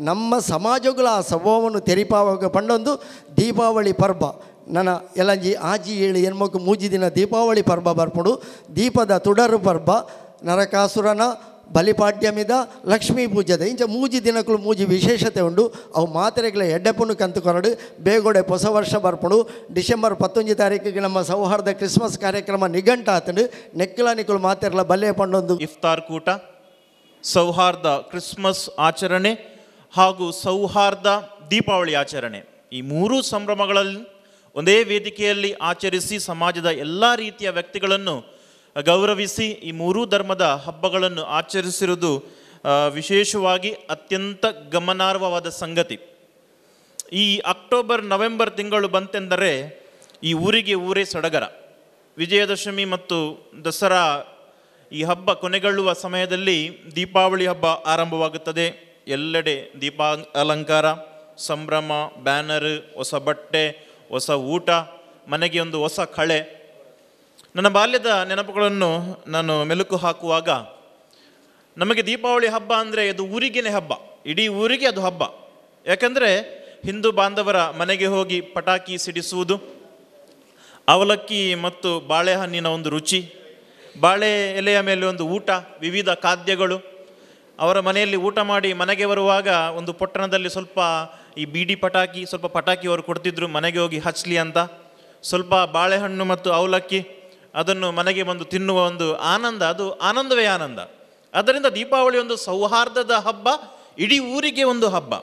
ನಮ್ಮ ಸಮಾಜಗಳ ಆ ಸ್ವಭಾವವನ್ನು ತೆರಿಪಾವಾಗ ಪಂಡೊಂದು ದೀಪಾವಳಿ ಪರ್ವ ನನ್ನ ಎಲ್ಲಂಜಿ ಆಜಿ ಏಳು ಹೆಣ್ಮಕ್ಳು ಮೂಜಿ ದಿನ ದೀಪಾವಳಿ ಪರ್ವ ಬರ್ಪುಡು. ದೀಪದ ತುಡರು ಪರ್ವ ನರಕಾಸುರನ ಬಲಿಪಾಡ್ಯಮಿದ ಲಕ್ಷ್ಮೀ ಪೂಜೆದ ಇಂಚ ಮೂಜಿ ದಿನಕ್ಕೂ ಮೂಜಿ ವಿಶೇಷತೆ ಉಂಡು. ಅವು ಮಾತ್ರೆಗಳ ಎಡ್ಡೆಪುನು ಕಂತು ಕೊರಡು ಬೇಗೋಡೆ ಹೊಸ ವರ್ಷ ಬರ್ಪುಡು. ಡಿಸೆಂಬರ್ 19 ತಾರೀಕಿಗೆ ನಮ್ಮ ಸೌಹಾರ್ದ ಕ್ರಿಸ್ಮಸ್ ಕಾರ್ಯಕ್ರಮ ನಿಘಂಟ ಆತಂಡು. ನೆಕ್ಕಲ ನಿಕ್ಕಲು ಮಾತೆರ್ಲ ಬಲ್ಲೆ ಪಂಡೊಂದು ಇಫ್ತಾರ್ ಕೂಟ, ಸೌಹಾರ್ದ ಕ್ರಿಸ್ಮಸ್ ಆಚರಣೆ ಹಾಗೂ ಸೌಹಾರ್ದ ದೀಪಾವಳಿ ಆಚರಣೆ, ಈ ಮೂರೂ ಸಂಭ್ರಮಗಳಲ್ಲಿ ಒಂದೇ ವೇದಿಕೆಯಲ್ಲಿ ಆಚರಿಸಿ ಸಮಾಜದ ಎಲ್ಲ ರೀತಿಯ ವ್ಯಕ್ತಿಗಳನ್ನು ಗೌರವಿಸಿ ಈ ಮೂರೂ ಧರ್ಮದ ಹಬ್ಬಗಳನ್ನು ಆಚರಿಸಿರುವುದು ವಿಶೇಷವಾಗಿ ಅತ್ಯಂತ ಗಮನಾರ್ಹವಾದ ಸಂಗತಿ. ಈ ಅಕ್ಟೋಬರ್ ನವೆಂಬರ್ ತಿಂಗಳು ಬಂತೆಂದರೆ ಈ ಊರಿಗೆ ಊರೇ ಸಡಗರ. ವಿಜಯದಶಮಿ ಮತ್ತು ದಸರಾ ಈ ಹಬ್ಬ ಕೊನೆಗೊಳ್ಳುವ ಸಮಯದಲ್ಲಿ ದೀಪಾವಳಿ ಹಬ್ಬ ಆರಂಭವಾಗುತ್ತದೆ. ಎಲ್ಲೆಡೆ ದೀಪ ಅಲಂಕಾರ, ಸಂಭ್ರಮ, ಬ್ಯಾನರ್, ಹೊಸ ಬಟ್ಟೆ, ಹೊಸ ಊಟ, ಮನೆಗೆ ಒಂದು ಹೊಸ ಕಳೆ. ನನ್ನ ಬಾಲ್ಯದ ನೆನಪುಗಳನ್ನು ನಾನು ಮೆಲುಕು ಹಾಕುವಾಗ ನಮಗೆ ದೀಪಾವಳಿ ಹಬ್ಬ ಅಂದರೆ ಅದು ಊರಿಗೇನೆ ಹಬ್ಬ, ಇಡೀ ಊರಿಗೆ ಅದು ಹಬ್ಬ. ಯಾಕಂದರೆ ಹಿಂದೂ ಬಾಂಧವರ ಮನೆಗೆ ಹೋಗಿ ಪಟಾಕಿ ಸಿಡಿಸುವುದು, ಅವಲಕ್ಕಿ ಮತ್ತು ಬಾಳೆಹಣ್ಣಿನ ಒಂದು ರುಚಿ, ಬಾಳೆ ಎಲೆಯ ಮೇಲೆ ಒಂದು ಊಟ, ವಿವಿಧ ಖಾದ್ಯಗಳು. ಅವರ ಮನೆಯಲ್ಲಿ ಊಟ ಮಾಡಿ ಮನೆಗೆ ಬರುವಾಗ ಒಂದು ಪೊಟ್ಟಣದಲ್ಲಿ ಸ್ವಲ್ಪ ಈ ಬೀಡಿ ಪಟಾಕಿ, ಸ್ವಲ್ಪ ಪಟಾಕಿ ಅವರು ಕೊಡ್ತಿದ್ರು ಮನೆಗೆ ಹೋಗಿ ಹಚ್ಚಲಿ ಅಂತ. ಸ್ವಲ್ಪ ಬಾಳೆಹಣ್ಣು ಮತ್ತು ಅವಲಕ್ಕಿ ಅದನ್ನು ಮನೆಗೆ ಬಂದು ತಿನ್ನುವ ಒಂದು ಆನಂದ, ಅದು ಆನಂದವೇ ಆನಂದ. ಆದ್ದರಿಂದ ದೀಪಾವಳಿ ಒಂದು ಸೌಹಾರ್ದದ ಹಬ್ಬ, ಇಡೀ ಊರಿಗೆ ಒಂದು ಹಬ್ಬ.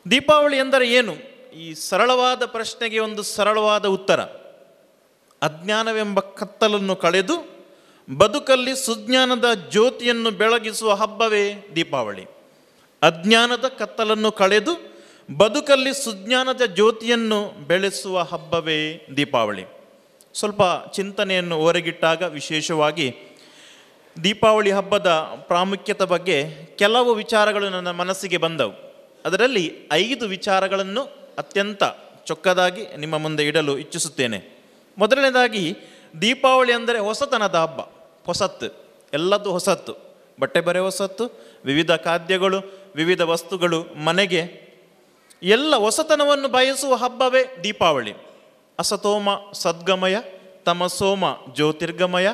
ದೀಪಾವಳಿ ಎಂದರೆ ಏನು? ಈ ಸರಳವಾದ ಪ್ರಶ್ನೆಗೆ ಒಂದು ಸರಳವಾದ ಉತ್ತರ. ಅಜ್ಞಾನವೆಂಬ ಕತ್ತಲನ್ನು ಕಳೆದು ಬದುಕಲ್ಲಿ ಸುಜ್ಞಾನದ ಜ್ಯೋತಿಯನ್ನು ಬೆಳಗಿಸುವ ಹಬ್ಬವೇ ದೀಪಾವಳಿ. ಅಜ್ಞಾನದ ಕತ್ತಲನ್ನು ಕಳೆದು ಬದುಕಲ್ಲಿ ಸುಜ್ಞಾನದ ಜ್ಯೋತಿಯನ್ನು ಬೆಳೆಸುವ ಹಬ್ಬವೇ ದೀಪಾವಳಿ. ಸ್ವಲ್ಪ ಚಿಂತನೆಯನ್ನು ಹೊರಗಿಟ್ಟಾಗ ವಿಶೇಷವಾಗಿ ದೀಪಾವಳಿ ಹಬ್ಬದ ಪ್ರಾಮುಖ್ಯತೆ ಬಗ್ಗೆ ಕೆಲವು ವಿಚಾರಗಳು ನನ್ನ ಮನಸ್ಸಿಗೆ ಬಂದವು. ಅದರಲ್ಲಿ 5 ವಿಚಾರಗಳನ್ನು ಅತ್ಯಂತ ಚೊಕ್ಕದಾಗಿ ನಿಮ್ಮ ಮುಂದೆ ಇಡಲು ಇಚ್ಛಿಸುತ್ತೇನೆ. ಮೊದಲನೇದಾಗಿ, ದೀಪಾವಳಿ ಅಂದರೆ ಹೊಸತನದ ಹಬ್ಬ. ಹೊಸತ್ತು, ಎಲ್ಲದೂ ಹೊಸತ್ತು. ಬಟ್ಟೆ ಬರೆ ಹೊಸತ್ತು, ವಿವಿಧ ಖಾದ್ಯಗಳು, ವಿವಿಧ ವಸ್ತುಗಳು ಮನೆಗೆ, ಎಲ್ಲ ಹೊಸತನವನ್ನು ಬಯಸುವ ಹಬ್ಬವೇ ದೀಪಾವಳಿ. ಅಸತೋಮ ಸದ್ಗಮಯ, ತಮಸೋಮ ಜ್ಯೋತಿರ್ಗಮಯ,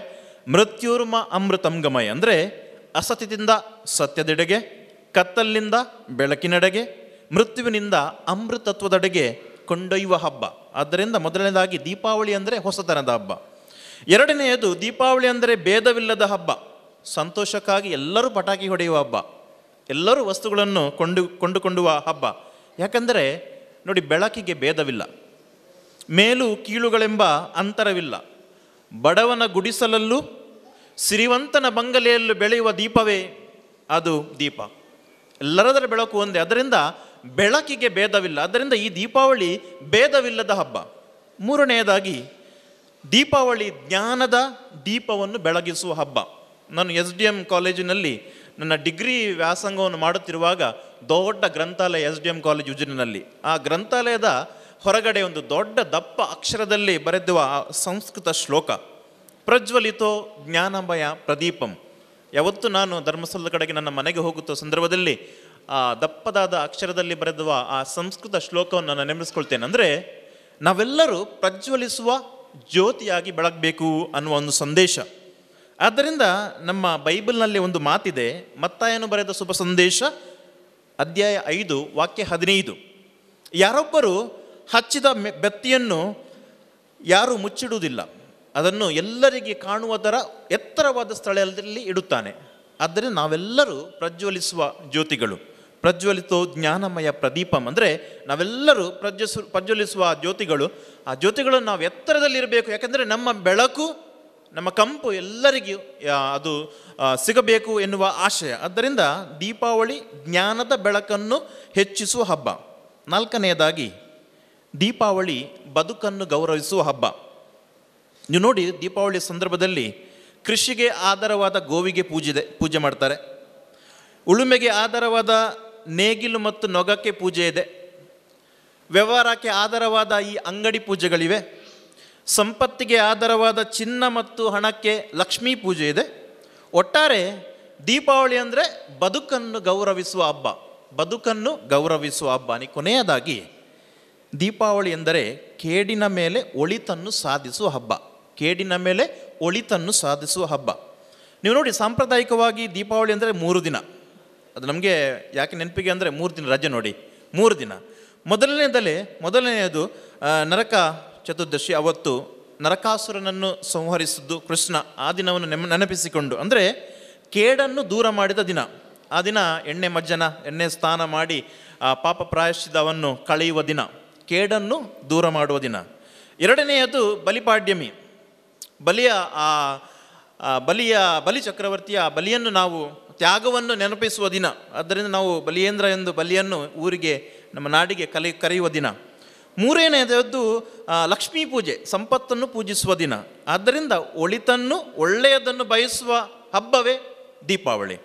ಮೃತ್ಯುರ್ಮ ಅಮೃತಂಗಮಯ. ಅಂದರೆ ಅಸತ್ಯದಿಂದ ಸತ್ಯದೆಡೆಗೆ, ಕತ್ತಲಿನಿಂದ ಬೆಳಕಿನೆಡೆಗೆ, ಮೃತ್ಯುವಿನಿಂದ ಅಮೃತತ್ವದೆಡೆಗೆ ಕೊಂಡೊಯ್ಯುವ ಹಬ್ಬ. ಆದ್ದರಿಂದ ಮೊದಲನೇದಾಗಿ ದೀಪಾವಳಿ ಅಂದರೆ ಹೊಸತನದ ಹಬ್ಬ. ಎರಡನೆಯದು, ದೀಪಾವಳಿ ಅಂದರೆ ಭೇದವಿಲ್ಲದ ಹಬ್ಬ. ಸಂತೋಷಕ್ಕಾಗಿ ಎಲ್ಲರೂ ಪಟಾಕಿ ಹೊಡೆಯುವ ಹಬ್ಬ, ಎಲ್ಲರೂ ವಸ್ತುಗಳನ್ನು ಕೊಂಡುಕೊಳ್ಳುವ ಹಬ್ಬ. ಯಾಕಂದರೆ ನೋಡಿ, ಬೆಳಕಿಗೆ ಭೇದವಿಲ್ಲ, ಮೇಲು ಕೀಳುಗಳೆಂಬ ಅಂತರವಿಲ್ಲ. ಬಡವನ ಗುಡಿಸಲಲ್ಲೂ ಸಿರಿವಂತನ ಬಂಗಲೆಯಲ್ಲೂ ಬೆಳೆಯುವ ದೀಪವೇ ಅದು ದೀಪ. ಎಲ್ಲರದರ ಬೆಳಕು ಒಂದೇ, ಅದರಿಂದ ಬೆಳಕಿಗೆ ಭೇದವಿಲ್ಲ. ಅದರಿಂದ ಈ ದೀಪಾವಳಿ ಭೇದವಿಲ್ಲದ ಹಬ್ಬ. ಮೂರನೆಯದಾಗಿ, ದೀಪಾವಳಿ ಜ್ಞಾನದ ದೀಪವನ್ನು ಬೆಳಗಿಸುವ ಹಬ್ಬ. ನಾನು SDM ಕಾಲೇಜಿನಲ್ಲಿ ನನ್ನ ಡಿಗ್ರಿ ವ್ಯಾಸಂಗವನ್ನು ಮಾಡುತ್ತಿರುವಾಗ ದೊಡ್ಡ ಗ್ರಂಥಾಲಯ SDM college ಉಜಿರೆನಲ್ಲಿ, ಆ ಗ್ರಂಥಾಲಯದ ಹೊರಗಡೆ ಒಂದು ದೊಡ್ಡ ದಪ್ಪ ಅಕ್ಷರದಲ್ಲಿ ಬರೆದಿರುವ ಸಂಸ್ಕೃತ ಶ್ಲೋಕ, ಪ್ರಜ್ವಲಿತೋ ಜ್ಞಾನಮಯ ಪ್ರದೀಪಂ. ಯಾವತ್ತು ನಾನು ಧರ್ಮಸ್ಥಳದ ಕಡೆಗೆ ನನ್ನ ಮನೆಗೆ ಹೋಗುತ್ತ ಸಂದರ್ಭದಲ್ಲಿ ಆ ದಪ್ಪದಾದ ಅಕ್ಷರದಲ್ಲಿ ಬರೆದುವ ಆ ಸಂಸ್ಕೃತ ಶ್ಲೋಕವನ್ನು ನಾನು ನೆನಪಿಸ್ಕೊಳ್ತೇನೆ. ಅಂದರೆ ನಾವೆಲ್ಲರೂ ಪ್ರಜ್ವಲಿಸುವ ಜ್ಯೋತಿಯಾಗಿ ಬೆಳಗಬೇಕು ಅನ್ನುವ ಒಂದು ಸಂದೇಶ. ಆದ್ದರಿಂದ ನಮ್ಮ ಬೈಬಲ್ನಲ್ಲಿ ಒಂದು ಮಾತಿದೆ, ಮತ್ತಾಯನು ಬರೆದ ಶುಭ ಸಂದೇಶ ಅಧ್ಯಾಯ 5 ವಾಕ್ಯ 15, ಯಾರೊಬ್ಬರು ಹಚ್ಚಿದ ಬೆತ್ತಿಯನ್ನು ಯಾರೂ ಮುಚ್ಚಿಡುವುದಿಲ್ಲ, ಅದನ್ನು ಎಲ್ಲರಿಗೆ ಕಾಣುವ ಥರ ಎತ್ತರವಾದ ಸ್ಥಳದಲ್ಲಿ ಇಡುತ್ತಾನೆ. ಆದ್ದರಿಂದ ನಾವೆಲ್ಲರೂ ಪ್ರಜ್ವಲಿಸುವ ಜ್ಯೋತಿಗಳು. ಪ್ರಜ್ವಲಿತೋ ಜ್ಞಾನಮಯ ಪ್ರದೀಪಂ ಅಂದರೆ ನಾವೆಲ್ಲರೂ ಪ್ರಜ್ವಲಿಸುವ ಜ್ಯೋತಿಗಳು. ಆ ಜ್ಯೋತಿಗಳನ್ನು ನಾವು ಎತ್ತರದಲ್ಲಿರಬೇಕು, ಯಾಕೆಂದರೆ ನಮ್ಮ ಬೆಳಕು, ನಮ್ಮ ಕಂಪು ಎಲ್ಲರಿಗೂ ಅದು ಸಿಗಬೇಕು ಎನ್ನುವ ಆಶಯ. ಆದ್ದರಿಂದ ದೀಪಾವಳಿ ಜ್ಞಾನದ ಬೆಳಕನ್ನು ಹೆಚ್ಚಿಸುವ ಹಬ್ಬ. ನಾಲ್ಕನೆಯದಾಗಿ, ದೀಪಾವಳಿ ಬದುಕನ್ನು ಗೌರವಿಸುವ ಹಬ್ಬ. ನೀವು ನೋಡಿ, ದೀಪಾವಳಿ ಸಂದರ್ಭದಲ್ಲಿ ಕೃಷಿಗೆ ಆಧಾರವಾದ ಗೋವಿಗೆ ಪೂಜೆ ಮಾಡ್ತಾರೆ, ಉಳುಮೆಗೆ ಆಧಾರವಾದ ನೇಗಿಲು ಮತ್ತು ನೊಗಕ್ಕೆ ಪೂಜೆ ಇದೆ, ವ್ಯವಹಾರಕ್ಕೆ ಆಧಾರವಾದ ಈ ಅಂಗಡಿ ಪೂಜೆಗಳಿವೆ, ಸಂಪತ್ತಿಗೆ ಆಧಾರವಾದ ಚಿನ್ನ ಮತ್ತು ಹಣಕ್ಕೆ ಲಕ್ಷ್ಮೀ ಪೂಜೆ ಇದೆ. ಒಟ್ಟಾರೆ ದೀಪಾವಳಿ ಅಂದರೆ ಬದುಕನ್ನು ಗೌರವಿಸುವ ಹಬ್ಬ, ಬದುಕನ್ನು ಗೌರವಿಸುವ ಹಬ್ಬ. ಕೊನೆಯದಾಗಿ, ದೀಪಾವಳಿ ಎಂದರೆ ಕೇಡಿನ ಮೇಲೆ ಒಳಿತನ್ನು ಸಾಧಿಸುವ ಹಬ್ಬ, ಕೇಡಿನ ಮೇಲೆ ಒಳಿತನ್ನು ಸಾಧಿಸುವ ಹಬ್ಬ. ನೀವು ನೋಡಿ, ಸಾಂಪ್ರದಾಯಿಕವಾಗಿ ದೀಪಾವಳಿ ಅಂದರೆ 3 ದಿನ. ಅದು ನಮಗೆ ಯಾಕೆ ನೆನಪಿಗೆ ಅಂದರೆ 3 ದಿನ ರಜೆ ನೋಡಿ, 3 ದಿನ. ಮೊದಲನೆಯದು ನರಕ ಚತುರ್ದಶಿ, ಅವತ್ತು ನರಕಾಸುರನನ್ನು ಸಂಹರಿಸಿದ್ದು ಕೃಷ್ಣ. ಆ ದಿನವನ್ನು ನೆನಪಿಸಿಕೊಂಡು, ಅಂದರೆ ಕೇಡನ್ನು ದೂರ ಮಾಡಿದ ದಿನ. ಆ ದಿನ ಎಣ್ಣೆ ಮಜ್ಜನ, ಎಣ್ಣೆ ಸ್ನಾನ ಮಾಡಿ ಆ ಪಾಪ ಪ್ರಾಯಶ್ಚಿತವನ್ನು ಕಳೆಯುವ ದಿನ, ಕೇಡನ್ನು ದೂರ ಮಾಡುವ ದಿನ. ಎರಡನೆಯದು ಬಲಿಪಾಡ್ಯಮಿ, ಬಲಿ ಚಕ್ರವರ್ತಿಯ ಬಲಿಯನ್ನು ನಾವು ತ್ಯಾಗವನ್ನು ನೆನಪಿಸುವ ದಿನ. ಆದ್ದರಿಂದ ನಾವು ಬಲಿಯೇಂದ್ರ ಎಂದು ಬಲಿಯನ್ನು ಊರಿಗೆ, ನಮ್ಮ ನಾಡಿಗೆ ಕರೆಯುವ ದಿನ. ಮೂರನೆಯದು ಲಕ್ಷ್ಮೀ ಪೂಜೆ, ಸಂಪತ್ತನ್ನು ಪೂಜಿಸುವ ದಿನ. ಆದ್ದರಿಂದ ಒಳಿತನ್ನು, ಒಳ್ಳೆಯದನ್ನು ಬಯಸುವ ಹಬ್ಬವೇ ದೀಪಾವಳಿ.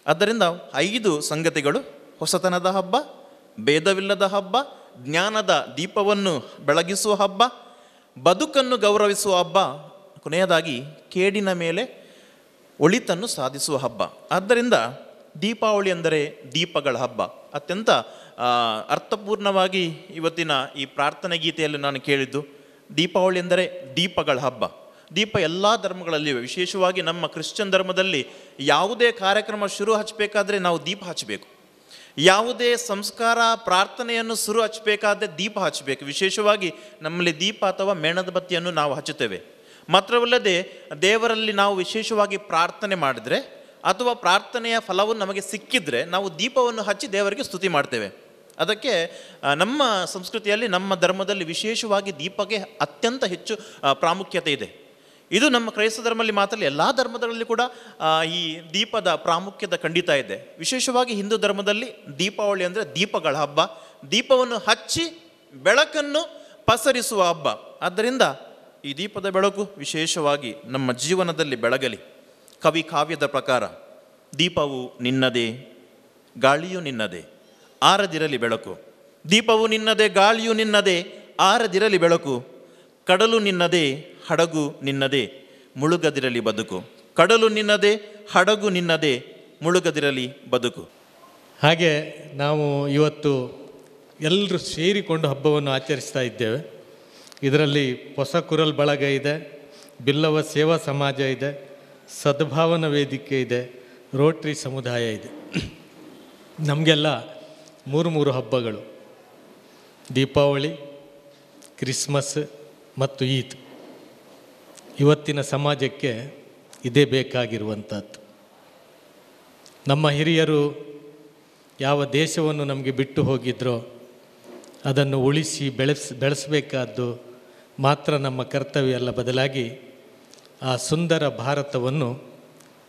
ಆದ್ದರಿಂದ 5 ಸಂಗತಿಗಳು: ಹೊಸತನದ ಹಬ್ಬ, ಭೇದವಿಲ್ಲದ ಹಬ್ಬ, ಜ್ಞಾನದ ದೀಪವನ್ನು ಬೆಳಗಿಸುವ ಹಬ್ಬ, ಬದುಕನ್ನು ಗೌರವಿಸುವ ಹಬ್ಬ, ಕೊನೆಯದಾಗಿ ಕೇಡಿನ ಮೇಲೆ ಒಳಿತನ್ನು ಸಾಧಿಸುವ ಹಬ್ಬ. ಆದ್ದರಿಂದ ದೀಪಾವಳಿ ಅಂದರೆ ದೀಪಗಳ ಹಬ್ಬ. ಅತ್ಯಂತ ಅರ್ಥಪೂರ್ಣವಾಗಿ ಇವತ್ತಿನ ಈ ಪ್ರಾರ್ಥನೆ ಗೀತೆಯಲ್ಲಿ ನಾನು ಕೇಳಿದ್ದು ದೀಪಾವಳಿ ಎಂದರೆ ದೀಪಗಳ ಹಬ್ಬ. ದೀಪ ಎಲ್ಲ ಧರ್ಮಗಳಲ್ಲಿಯೂ, ವಿಶೇಷವಾಗಿ ನಮ್ಮ ಕ್ರಿಶ್ಚಿಯನ್ ಧರ್ಮದಲ್ಲಿ ಯಾವುದೇ ಕಾರ್ಯಕ್ರಮ ಶುರು ಹಚ್ಚಬೇಕಾದ್ರೆ ನಾವು ದೀಪ ಹಚ್ಚಬೇಕು. ಯಾವುದೇ ಸಂಸ್ಕಾರ ಪ್ರಾರ್ಥನೆಯನ್ನು ಶುರು ಹಚ್ಚಬೇಕಾದ್ರೆ ದೀಪ ಹಚ್ಚಬೇಕು. ವಿಶೇಷವಾಗಿ ನಮ್ಮಲ್ಲಿ ದೀಪ ಅಥವಾ ಮೇಣದ ಬತ್ತಿಯನ್ನು ನಾವು ಹಚ್ಚುತ್ತೇವೆ. ಮಾತ್ರವಲ್ಲದೆ ದೇವರಲ್ಲಿ ನಾವು ವಿಶೇಷವಾಗಿ ಪ್ರಾರ್ಥನೆ ಮಾಡಿದರೆ ಅಥವಾ ಪ್ರಾರ್ಥನೆಯ ಫಲವು ನಮಗೆ ಸಿಕ್ಕಿದರೆ ನಾವು ದೀಪವನ್ನು ಹಚ್ಚಿ ದೇವರಿಗೆ ಸ್ತುತಿ ಮಾಡ್ತೇವೆ. ಅದಕ್ಕೆ ನಮ್ಮ ಸಂಸ್ಕೃತಿಯಲ್ಲಿ, ನಮ್ಮ ಧರ್ಮದಲ್ಲಿ ವಿಶೇಷವಾಗಿ ದೀಪಕ್ಕೆ ಅತ್ಯಂತ ಹೆಚ್ಚು ಪ್ರಾಮುಖ್ಯತೆ ಇದೆ. ಇದು ನಮ್ಮ ಕ್ರೈಸ್ತ ಧರ್ಮದಲ್ಲಿ ಮಾತ್ರ ಅಲ್ಲ, ಎಲ್ಲ ಧರ್ಮಗಳಲ್ಲಿ ಕೂಡ ಈ ದೀಪದ ಪ್ರಾಮುಖ್ಯತೆ ಖಂಡಿತ ಇದೆ. ವಿಶೇಷವಾಗಿ ಹಿಂದೂ ಧರ್ಮದಲ್ಲಿ ದೀಪಾವಳಿ ಅಂದರೆ ದೀಪಗಳ ಹಬ್ಬ, ದೀಪವನ್ನು ಹಚ್ಚಿ ಬೆಳಕನ್ನು ಪಸರಿಸುವ ಹಬ್ಬ. ಆದ್ದರಿಂದ ಈ ದೀಪದ ಬೆಳಕು ವಿಶೇಷವಾಗಿ ನಮ್ಮ ಜೀವನದಲ್ಲಿ ಬೆಳಗಲಿ. ಕವಿ ಕಾವ್ಯದ ಪ್ರಕಾರ ದೀಪವು ನಿನ್ನದೇ, ಗಾಳಿಯು ನಿನ್ನದೇ, ಆರದಿರಲಿ ಬೆಳಕು. ದೀಪವು ನಿನ್ನದೇ, ಗಾಳಿಯು ನಿನ್ನದೇ, ಆರದಿರಲಿ ಬೆಳಕು. ಕಡಲು ನಿನ್ನದೇ, ಹಡಗು ನಿನ್ನದೇ, ಮುಳುಗದಿರಲಿ ಬದುಕು. ಕಡಲು ನಿನ್ನದೇ, ಹಡಗು ನಿನ್ನದೇ, ಮುಳುಗದಿರಲಿ ಬದುಕು. ಹಾಗೆ ನಾವು ಇವತ್ತು ಎಲ್ಲರೂ ಸೇರಿಕೊಂಡು ಹಬ್ಬವನ್ನು ಆಚರಿಸ್ತಾ ಇದ್ದೇವೆ. ಇದರಲ್ಲಿ ಹೊಸ ಕುರಲ್ ಬಳಗ ಇದೆ, ಬಿಲ್ಲವ ಸೇವಾ ಸಮಾಜ ಇದೆ, ಸದ್ಭಾವನಾ ವೇದಿಕೆ ಇದೆ, ರೋಟರಿ ಸಮುದಾಯ ಇದೆ. ನಮಗೆಲ್ಲ ಮೂರು ಮೂರು ಹಬ್ಬಗಳು, ದೀಪಾವಳಿ, ಕ್ರಿಸ್ಮಸ್ ಮತ್ತು ಈದ್. ಇವತ್ತಿನ ಸಮಾಜಕ್ಕೆ ಇದೇ ಬೇಕಾಗಿರುವಂಥದ್ದು. ನಮ್ಮ ಹಿರಿಯರು ಯಾವ ದೇಶವನ್ನು ನಮಗೆ ಬಿಟ್ಟು ಹೋಗಿದ್ರೋ ಅದನ್ನು ಉಳಿಸಿ ಬೆಳೆಸಬೇಕಾದ್ದು ಮಾತ್ರ ನಮ್ಮ ಕರ್ತವ್ಯ ಅಲ್ಲ, ಬದಲಾಗಿ ಆ ಸುಂದರ ಭಾರತವನ್ನು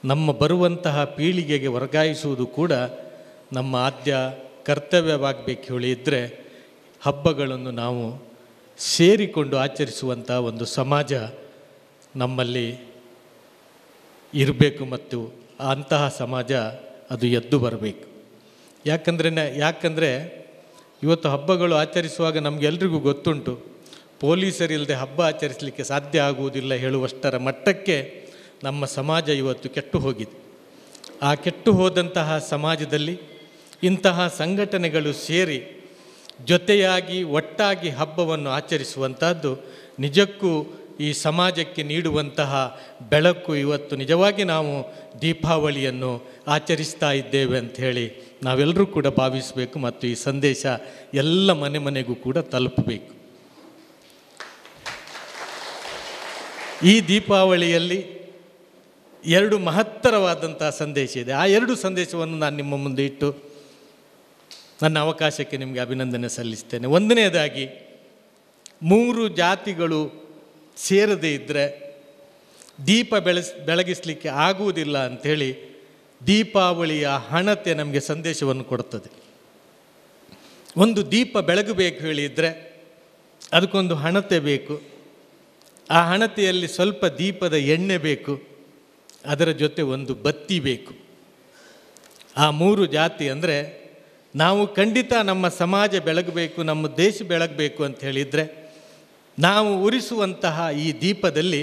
ನಮ್ಮ ಬರುವಂತಹ ಪೀಳಿಗೆಗೆ ವರ್ಗಾಯಿಸುವುದು ಕೂಡ ನಮ್ಮ ಆದ್ಯ ಕರ್ತವ್ಯವಾಗಬೇಕು ಹೇಳಿದರೆ ಹಬ್ಬಗಳನ್ನು ನಾವು ಸೇರಿಕೊಂಡು ಆಚರಿಸುವಂಥ ಒಂದು ಸಮಾಜ ನಮ್ಮಲ್ಲಿ ಇರಬೇಕು ಮತ್ತು ಅಂತಹ ಸಮಾಜ ಅದು ಎದ್ದು ಬರಬೇಕು. ಯಾಕಂದರೆ ಇವತ್ತು ಹಬ್ಬಗಳು ಆಚರಿಸುವಾಗ ನಮಗೆಲ್ರಿಗೂ ಗೊತ್ತುಂಟು, ಪೊಲೀಸರಿಲ್ಲದೆ ಹಬ್ಬ ಆಚರಿಸಲಿಕ್ಕೆ ಸಾಧ್ಯ ಆಗುವುದಿಲ್ಲ ಹೇಳುವಷ್ಟರ ಮಟ್ಟಕ್ಕೆ ನಮ್ಮ ಸಮಾಜ ಇವತ್ತು ಕೆಟ್ಟು ಹೋಗಿದೆ. ಆ ಕೆಟ್ಟು ಹೋದಂತಹ ಸಮಾಜದಲ್ಲಿ ಇಂತಹ ಸಂಘಟನೆಗಳು ಸೇರಿ ಜೊತೆಯಾಗಿ ಒಟ್ಟಾಗಿ ಹಬ್ಬವನ್ನು ಆಚರಿಸುವಂಥದ್ದು ನಿಜಕ್ಕೂ ಈ ಸಮಾಜಕ್ಕೆ ನೀಡುವಂತಹ ಬೆಳಕು. ಇವತ್ತು ನಿಜವಾಗಿ ನಾವು ದೀಪಾವಳಿಯನ್ನು ಆಚರಿಸ್ತಾ ಇದ್ದೇವೆ ಅಂಥೇಳಿ ನಾವೆಲ್ಲರೂ ಕೂಡ ಭಾವಿಸಬೇಕು ಮತ್ತು ಈ ಸಂದೇಶ ಎಲ್ಲ ಮನೆ ಮನೆಗೂ ಕೂಡ ತಲುಪಬೇಕು. ಈ ದೀಪಾವಳಿಯಲ್ಲಿ ಎರಡು ಮಹತ್ತರವಾದಂಥ ಸಂದೇಶ ಇದೆ. ಆ ಎರಡು ಸಂದೇಶವನ್ನು ನಾನು ನಿಮ್ಮ ಮುಂದೆ ಇಟ್ಟು ನನ್ನ ಅವಕಾಶಕ್ಕೆ ನಿಮಗೆ ಅಭಿನಂದನೆ ಸಲ್ಲಿಸ್ತೇನೆ. ಒಂದನೆಯದಾಗಿ, ಮೂರು ಜಾತಿಗಳು ಸೇರದೇ ಇದ್ದರೆ ದೀಪ ಬೆಳಗಿಸಲಿಕ್ಕೆ ಆಗುವುದಿಲ್ಲ ಅಂಥೇಳಿ ದೀಪಾವಳಿಯ ಹಣತೆ ನಮಗೆ ಸಂದೇಶವನ್ನು ಕೊಡುತ್ತದೆ. ಒಂದು ದೀಪ ಬೆಳಗಬೇಕು ಹೇಳಿದರೆ ಅದಕ್ಕೊಂದು ಹಣತೆ ಬೇಕು. ಆ ಹಣತೆಯಲ್ಲಿ ಸ್ವಲ್ಪ ದೀಪದ ಎಣ್ಣೆ ಬೇಕು, ಅದರ ಜೊತೆ ಒಂದು ಬತ್ತಿ ಬೇಕು. ಆ ಮೂರು ಜಾತಿ ಅಂದರೆ ನಾವು ಖಂಡಿತ ನಮ್ಮ ಸಮಾಜ ಬೆಳಗಬೇಕು, ನಮ್ಮ ದೇಶ ಬೆಳಗಬೇಕು ಅಂತ ಹೇಳಿದರೆ ನಾವು ಉರಿಸುವಂತಹ ಈ ದೀಪದಲ್ಲಿ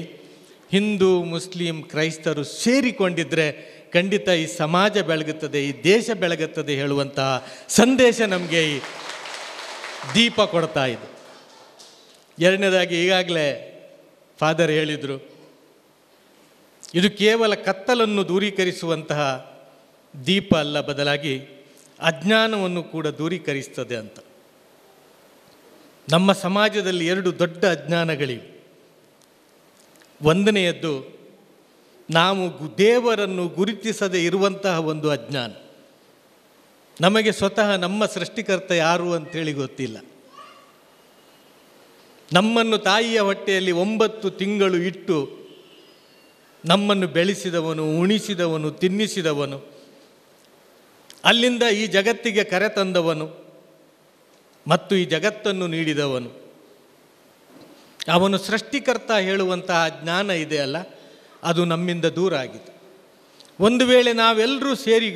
ಹಿಂದೂ, ಮುಸ್ಲಿಂ, ಕ್ರೈಸ್ತರು ಸೇರಿಕೊಂಡಿದ್ದರೆ ಖಂಡಿತ ಈ ಸಮಾಜ ಬೆಳಗುತ್ತದೆ, ಈ ದೇಶ ಬೆಳಗುತ್ತದೆ ಹೇಳುವಂತಹ ಸಂದೇಶ ನಮಗೆ ಈ ದೀಪ ಕೊಡ್ತಾ ಇದೆ. ಎರಡನೇದಾಗಿ, ಈಗಾಗಲೇ ಫಾದರ್ ಹೇಳಿದರು, ಇದು ಕೇವಲ ಕತ್ತಲನ್ನು ದೂರೀಕರಿಸುವಂತಹ ದೀಪ ಅಲ್ಲ, ಬದಲಾಗಿ ಅಜ್ಞಾನವನ್ನು ಕೂಡ ದೂರೀಕರಿಸ್ತದೆ ಅಂತ. ನಮ್ಮ ಸಮಾಜದಲ್ಲಿ ಎರಡು ದೊಡ್ಡ ಅಜ್ಞಾನಗಳಿವೆ. ಒಂದನೆಯದ್ದು, ನಾವು ದೇವರನ್ನು ಗುರುತಿಸದೇ ಇರುವಂತಹ ಒಂದು ಅಜ್ಞಾನ. ನಮಗೆ ಸ್ವತಃ ನಮ್ಮ ಸೃಷ್ಟಿಕರ್ತ ಯಾರು ಅಂಥೇಳಿ ಗೊತ್ತಿಲ್ಲ. ನಮ್ಮನ್ನು ತಾಯಿಯ ಹೊಟ್ಟೆಯಲ್ಲಿ 9 ತಿಂಗಳು ಇಟ್ಟು ನಮ್ಮನ್ನು ಬೆಳೆಸಿದವನು, ಉಣಿಸಿದವನು, ತಿನ್ನಿಸಿದವನು, ಅಲ್ಲಿಂದ ಈ ಜಗತ್ತಿಗೆ ಕರೆತಂದವನು ಮತ್ತು ಈ ಜಗತ್ತನ್ನು ನೀಡಿದವನು ಅವನು ಸೃಷ್ಟಿಕರ್ತ ಹೇಳುವಂತಹ ಜ್ಞಾನ ಇದೆಯಲ್ಲ, ಅದು ನಮ್ಮಿಂದ ದೂರ ಆಗಿದೆ. ಒಂದು ವೇಳೆ ನಾವೆಲ್ಲರೂ ಸೇರಿ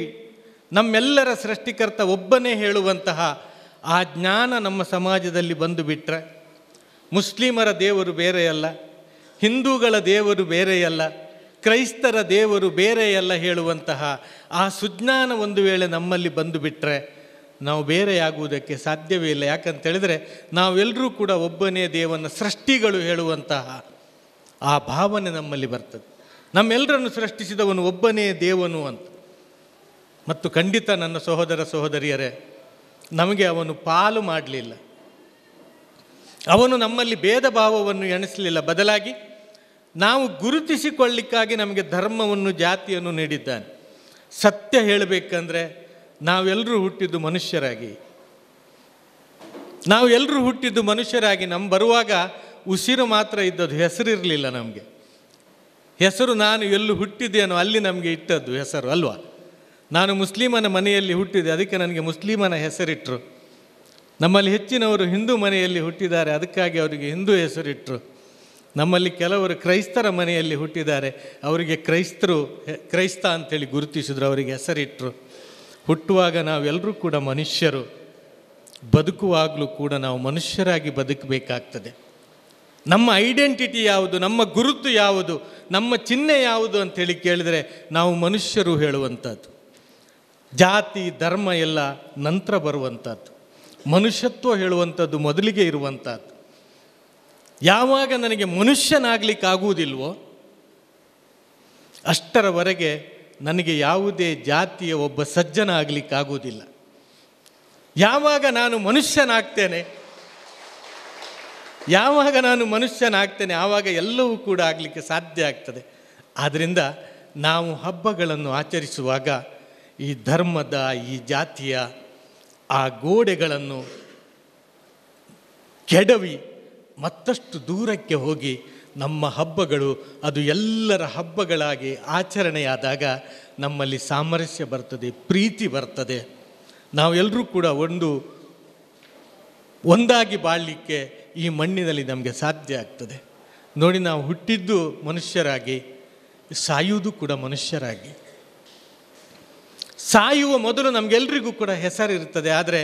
ನಮ್ಮೆಲ್ಲರ ಸೃಷ್ಟಿಕರ್ತ ಒಬ್ಬನೇ ಹೇಳುವಂತಹ ಆ ಜ್ಞಾನ ನಮ್ಮ ಸಮಾಜದಲ್ಲಿ ಬಂದು ಬಿಟ್ಟರೆ, ಮುಸ್ಲಿಮರ ದೇವರು ಬೇರೆಯಲ್ಲ, ಹಿಂದೂಗಳ ದೇವರು ಬೇರೆಯಲ್ಲ, ಕ್ರೈಸ್ತರ ದೇವರು ಬೇರೆಯಲ್ಲ ಹೇಳುವಂತಹ ಆ ಸುಜ್ಞಾನ ಒಂದು ವೇಳೆ ನಮ್ಮಲ್ಲಿ ಬಂದು ಬಿಟ್ಟರೆ ನಾವು ಬೇರೆಯಾಗುವುದಕ್ಕೆ ಸಾಧ್ಯವೇ ಇಲ್ಲ. ಯಾಕಂತೇಳಿದರೆ ನಾವೆಲ್ಲರೂ ಕೂಡ ಒಬ್ಬನೇ ದೇವನ ಸೃಷ್ಟಿಗಳು ಹೇಳುವಂತಹ ಆ ಭಾವನೆ ನಮ್ಮಲ್ಲಿ ಬರ್ತದೆ. ನಮ್ಮೆಲ್ಲರನ್ನು ಸೃಷ್ಟಿಸಿದವನು ಒಬ್ಬನೇ ದೇವನು ಅಂತ. ಮತ್ತು ಖಂಡಿತ ನನ್ನ ಸಹೋದರ ಸಹೋದರಿಯರೇ, ನಮಗೆ ಅವನು ಪಾಲು ಮಾಡಲಿಲ್ಲ, ಅವನು ನಮ್ಮಲ್ಲಿ ಭೇದ ಭಾವವನ್ನು ಎಣಿಸಲಿಲ್ಲ. ಬದಲಾಗಿ ನಾವು ಗುರುತಿಸಿಕೊಳ್ಳಿಕ್ಕಾಗಿ ನಮಗೆ ಧರ್ಮವನ್ನು, ಜಾತಿಯನ್ನು ನೀಡಿದ್ದಾನೆ. ಸತ್ಯ ಹೇಳಬೇಕಂದ್ರೆ ನಾವೆಲ್ಲರೂ ಹುಟ್ಟಿದ್ದು ಮನುಷ್ಯರಾಗಿ, ನಾವೆಲ್ಲರೂ ಹುಟ್ಟಿದ್ದು ಮನುಷ್ಯರಾಗಿ. ನಮ್ಮ ಬರುವಾಗ ಉಸಿರು ಮಾತ್ರ ಇದ್ದದ್ದು, ಹೆಸರಿರಲಿಲ್ಲ ನಮಗೆ. ಹೆಸರು ನಾನು ಎಲ್ಲಿ ಹುಟ್ಟಿದ್ದೇನೋ ಅಲ್ಲಿ ನಮಗೆ ಇಟ್ಟದ್ದು ಹೆಸರು ಅಲ್ವಾ. ನಾನು ಮುಸ್ಲಿಮನ ಮನೆಯಲ್ಲಿ ಹುಟ್ಟಿದೆ, ಅದಕ್ಕೆ ನನಗೆ ಮುಸ್ಲಿಮನ ಹೆಸರಿಟ್ಟರು. ನಮ್ಮಲ್ಲಿ ಹೆಚ್ಚಿನವರು ಹಿಂದೂ ಮನೆಯಲ್ಲಿ ಹುಟ್ಟಿದ್ದಾರೆ, ಅದಕ್ಕಾಗಿ ಅವರಿಗೆ ಹಿಂದೂ ಹೆಸರಿಟ್ಟರು. ನಮ್ಮಲ್ಲಿ ಕೆಲವರು ಕ್ರೈಸ್ತರ ಮನೆಯಲ್ಲಿ ಹುಟ್ಟಿದ್ದಾರೆ, ಅವರಿಗೆ ಕ್ರೈಸ್ತ ಅಂಥೇಳಿ ಗುರುತಿಸಿದ್ರು, ಅವರಿಗೆ ಹೆಸರಿಟ್ಟರು. ಹುಟ್ಟುವಾಗ ನಾವೆಲ್ಲರೂ ಕೂಡ ಮನುಷ್ಯರು, ಬದುಕುವಾಗಲೂ ಕೂಡ ನಾವು ಮನುಷ್ಯರಾಗಿ ಬದುಕಬೇಕಾಗ್ತದೆ. ನಮ್ಮ ಐಡೆಂಟಿಟಿ ಯಾವುದು, ನಮ್ಮ ಗುರುತು ಯಾವುದು, ನಮ್ಮ ಚಿಹ್ನೆ ಯಾವುದು ಅಂಥೇಳಿ ಕೇಳಿದರೆ ನಾವು ಮನುಷ್ಯರು ಹೇಳುವಂಥದ್ದು. ಜಾತಿ ಧರ್ಮ ಎಲ್ಲ ನಂತರ ಬರುವಂಥದ್ದು, ಮನುಷ್ಯತ್ವ ಹೇಳುವಂಥದ್ದು ಮೊದಲಿಗೆ ಇರುವಂಥದ್ದು. ಯಾವಾಗ ನನಗೆ ಮನುಷ್ಯನಾಗಲಿಕ್ಕಾಗುವುದಿಲ್ವೋ ಅಷ್ಟರವರೆಗೆ ನನಗೆ ಯಾವುದೇ ಜಾತಿಯ ಒಬ್ಬ ಸಜ್ಜನ ಆಗಲಿಕ್ಕಾಗುವುದಿಲ್ಲ. ಯಾವಾಗ ನಾನು ಮನುಷ್ಯನಾಗ್ತೇನೆ, ಯಾವಾಗ ನಾನು ಮನುಷ್ಯನಾಗ್ತೇನೆ ಆವಾಗ ಎಲ್ಲವೂ ಕೂಡ ಆಗಲಿಕ್ಕೆ ಸಾಧ್ಯ ಆಗ್ತದೆ. ಆದ್ದರಿಂದ ನಾವು ಹಬ್ಬಗಳನ್ನು ಆಚರಿಸುವಾಗ ಈ ಧರ್ಮದ, ಈ ಜಾತಿಯ ಆ ಗೋಡೆಗಳನ್ನು ಕೆಡವಿ ಮತ್ತಷ್ಟು ದೂರಕ್ಕೆ ಹೋಗಿ ನಮ್ಮ ಹಬ್ಬಗಳು ಅದು ಎಲ್ಲರ ಹಬ್ಬಗಳಾಗಿ ಆಚರಣೆಯಾದಾಗ ನಮ್ಮಲ್ಲಿ ಸಾಮರಸ್ಯ ಬರ್ತದೆ, ಪ್ರೀತಿ ಬರ್ತದೆ. ನಾವೆಲ್ಲರೂ ಕೂಡ ಒಂದಾಗಿ ಬಾಳಲಿಕ್ಕೆ ಈ ಮಣ್ಣಿನಲ್ಲಿ ನಮಗೆ ಸಾಧ್ಯ ಆಗ್ತದೆ. ನೋಡಿ, ನಾವು ಹುಟ್ಟಿದ್ದು ಮನುಷ್ಯರಾಗಿ, ಸಾಯುವುದು ಕೂಡ ಮನುಷ್ಯರಾಗಿ. ಸಾಯುವ ಮೊದಲು ನಮಗೆಲ್ಲರಿಗೂ ಕೂಡ ಹೆಸರಿರ್ತದೆ. ಆದರೆ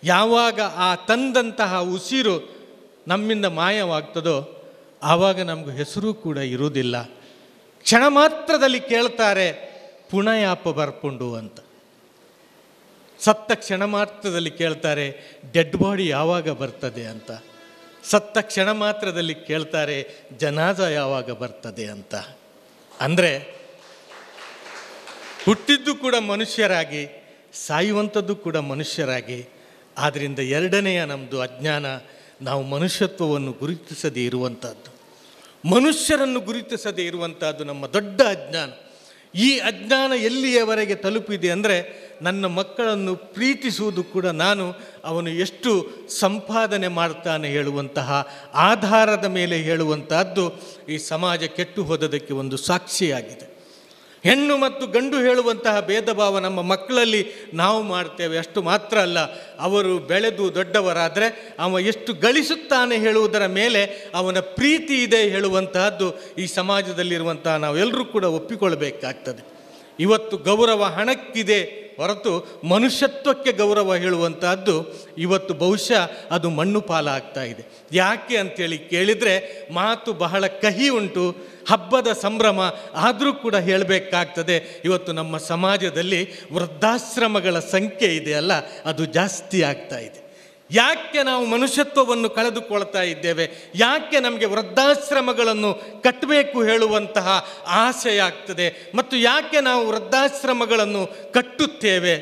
ಯಾವಾಗ ಆ ತಂದಂತಹ ಉಸಿರು ನಮ್ಮಿಂದ ಮಾಯವಾಗ್ತದೋ ಆವಾಗ ನಮಗೂ ಹೆಸರು ಕೂಡ ಇರುವುದಿಲ್ಲ. ಕ್ಷಣ ಮಾತ್ರದಲ್ಲಿ ಕೇಳ್ತಾರೆ ಪುಣಯಾಪ ಬರ್ಪುಂಡು ಅಂತ. ಸತ್ತ ಕ್ಷಣ ಮಾತ್ರದಲ್ಲಿ ಕೇಳ್ತಾರೆ ಡೆಡ್ ಬಾಡಿ ಯಾವಾಗ ಬರ್ತದೆ ಅಂತ. ಸತ್ತ ಕ್ಷಣ ಮಾತ್ರದಲ್ಲಿ ಕೇಳ್ತಾರೆ ಜನಾಜ ಯಾವಾಗ ಬರ್ತದೆ ಅಂತ. ಅಂದರೆ ಹುಟ್ಟಿದ್ದು ಕೂಡ ಮನುಷ್ಯರಾಗಿ, ಸಾಯುವಂಥದ್ದು ಕೂಡ ಮನುಷ್ಯರಾಗಿ. ಆದ್ದರಿಂದ ಎರಡನೆಯ ನಮ್ಮದು ಅಜ್ಞಾನ, ನಾವು ಮನುಷ್ಯತ್ವವನ್ನು ಗುರುತಿಸದೇ ಇರುವಂಥದ್ದು, ಮನುಷ್ಯರನ್ನು ಗುರುತಿಸದೇ ಇರುವಂಥದ್ದು ನಮ್ಮ ದೊಡ್ಡ ಅಜ್ಞಾನ. ಈ ಅಜ್ಞಾನ ಎಲ್ಲಿಯವರೆಗೆ ತಲುಪಿದೆ ಅಂದರೆ, ನನ್ನ ಮಕ್ಕಳನ್ನು ಪ್ರೀತಿಸುವುದು ಕೂಡ ನಾನು ಅವನು ಎಷ್ಟು ಸಂಪಾದನೆ ಮಾಡ್ತಾನೆ ಹೇಳುವಂತಹ ಆಧಾರದ ಮೇಲೆ ಹೇಳುವಂತಹದ್ದು ಈ ಸಮಾಜ ಕೆಟ್ಟು ಹೋದದಕ್ಕೆ ಒಂದು ಸಾಕ್ಷಿಯಾಗಿದೆ. ಹೆಣ್ಣು ಮತ್ತು ಗಂಡು ಹೇಳುವಂತಹ ಭೇದ ಭಾವ ನಮ್ಮ ಮಕ್ಕಳಲ್ಲಿ ನಾವು ಮಾಡ್ತೇವೆ. ಅಷ್ಟು ಮಾತ್ರ ಅಲ್ಲ, ಅವರು ಬೆಳೆದು ದೊಡ್ಡವರಾದರೆ ಅವ ಎಷ್ಟು ಗಳಿಸುತ್ತಾನೆ ಹೇಳುವುದರ ಮೇಲೆ ಅವನ ಪ್ರೀತಿ ಇದೆ ಹೇಳುವಂತಹದ್ದು ಈ ಸಮಾಜದಲ್ಲಿರುವಂತಹ ನಾವೆಲ್ಲರೂ ಕೂಡ ಒಪ್ಪಿಕೊಳ್ಳಬೇಕಾಗ್ತದೆ. ಇವತ್ತು ಗೌರವ ಹಣಕ್ಕಿದೆ ಹೊರತು ಮನುಷ್ಯತ್ವಕ್ಕೆ ಗೌರವ ಹೇಳುವಂತಹದ್ದು ಇವತ್ತು ಬಹುಶಃ ಅದು ಮಣ್ಣು ಪಾಲಾಗ್ತಾ ಇದೆ. ಯಾಕೆ ಅಂಥೇಳಿ ಕೇಳಿದರೆ ಮಾತು ಬಹಳ ಕಹಿ ಉಂಟು, ಹಬ್ಬದ ಸಂಭ್ರಮ ಆದರೂ ಕೂಡ ಹೇಳಬೇಕಾಗ್ತದೆ. ಇವತ್ತು ನಮ್ಮ ಸಮಾಜದಲ್ಲಿ ವೃದ್ಧಾಶ್ರಮಗಳ ಸಂಖ್ಯೆ ಇದೆಯಲ್ಲ, ಅದು ಜಾಸ್ತಿ ಆಗ್ತಾ ಇದೆ. ಯಾಕೆ ನಾವು ಮನುಷ್ಯತ್ವವನ್ನು ಕಳೆದುಕೊಳ್ತಾ ಇದ್ದೇವೆ? ಯಾಕೆ ನಮಗೆ ವೃದ್ಧಾಶ್ರಮಗಳನ್ನು ಕಟ್ಟಬೇಕು ಹೇಳುವಂತಹ ಆಸೆ ಆಗ್ತದೆ? ಮತ್ತು ಯಾಕೆ ನಾವು ವೃದ್ಧಾಶ್ರಮಗಳನ್ನು ಕಟ್ಟುತ್ತೇವೆ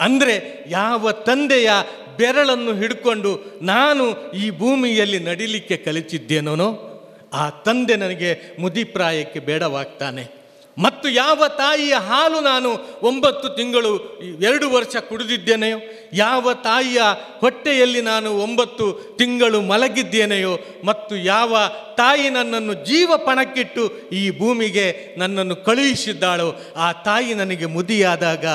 ಅಂದರೆ, ಯಾವ ತಂದೆಯ ಬೆರಳನ್ನು ಹಿಡ್ಕೊಂಡು ನಾನು ಈ ಭೂಮಿಯಲ್ಲಿ ನಡಿಲಿಕ್ಕೆ ಕಲಿತಿದ್ದೇನೋ ಆ ತಂದೆ ನನಗೆ ಮುದಿಪ್ರಾಯಕ್ಕೆ ಬೇಡವಾಗ್ತಾನೆ. ಮತ್ತು ಯಾವ ತಾಯಿಯ ಹಾಲು ನಾನು 9 ತಿಂಗಳು 2 ವರ್ಷ ಕುಡಿದಿದ್ದೇನೆಯೋ, ಯಾವ ತಾಯಿಯ ಹೊಟ್ಟೆಯಲ್ಲಿ ನಾನು 9 ತಿಂಗಳು ಮಲಗಿದ್ದೇನೆಯೋ, ಮತ್ತು ಯಾವ ತಾಯಿ ನನ್ನನ್ನು ಜೀವ ಪಣಕ್ಕಿಟ್ಟು ಈ ಭೂಮಿಗೆ ನನ್ನನ್ನು ಕಳುಹಿಸಿದ್ದಾಳೋ ಆ ತಾಯಿ ನನಗೆ ಮುದಿಯಾದಾಗ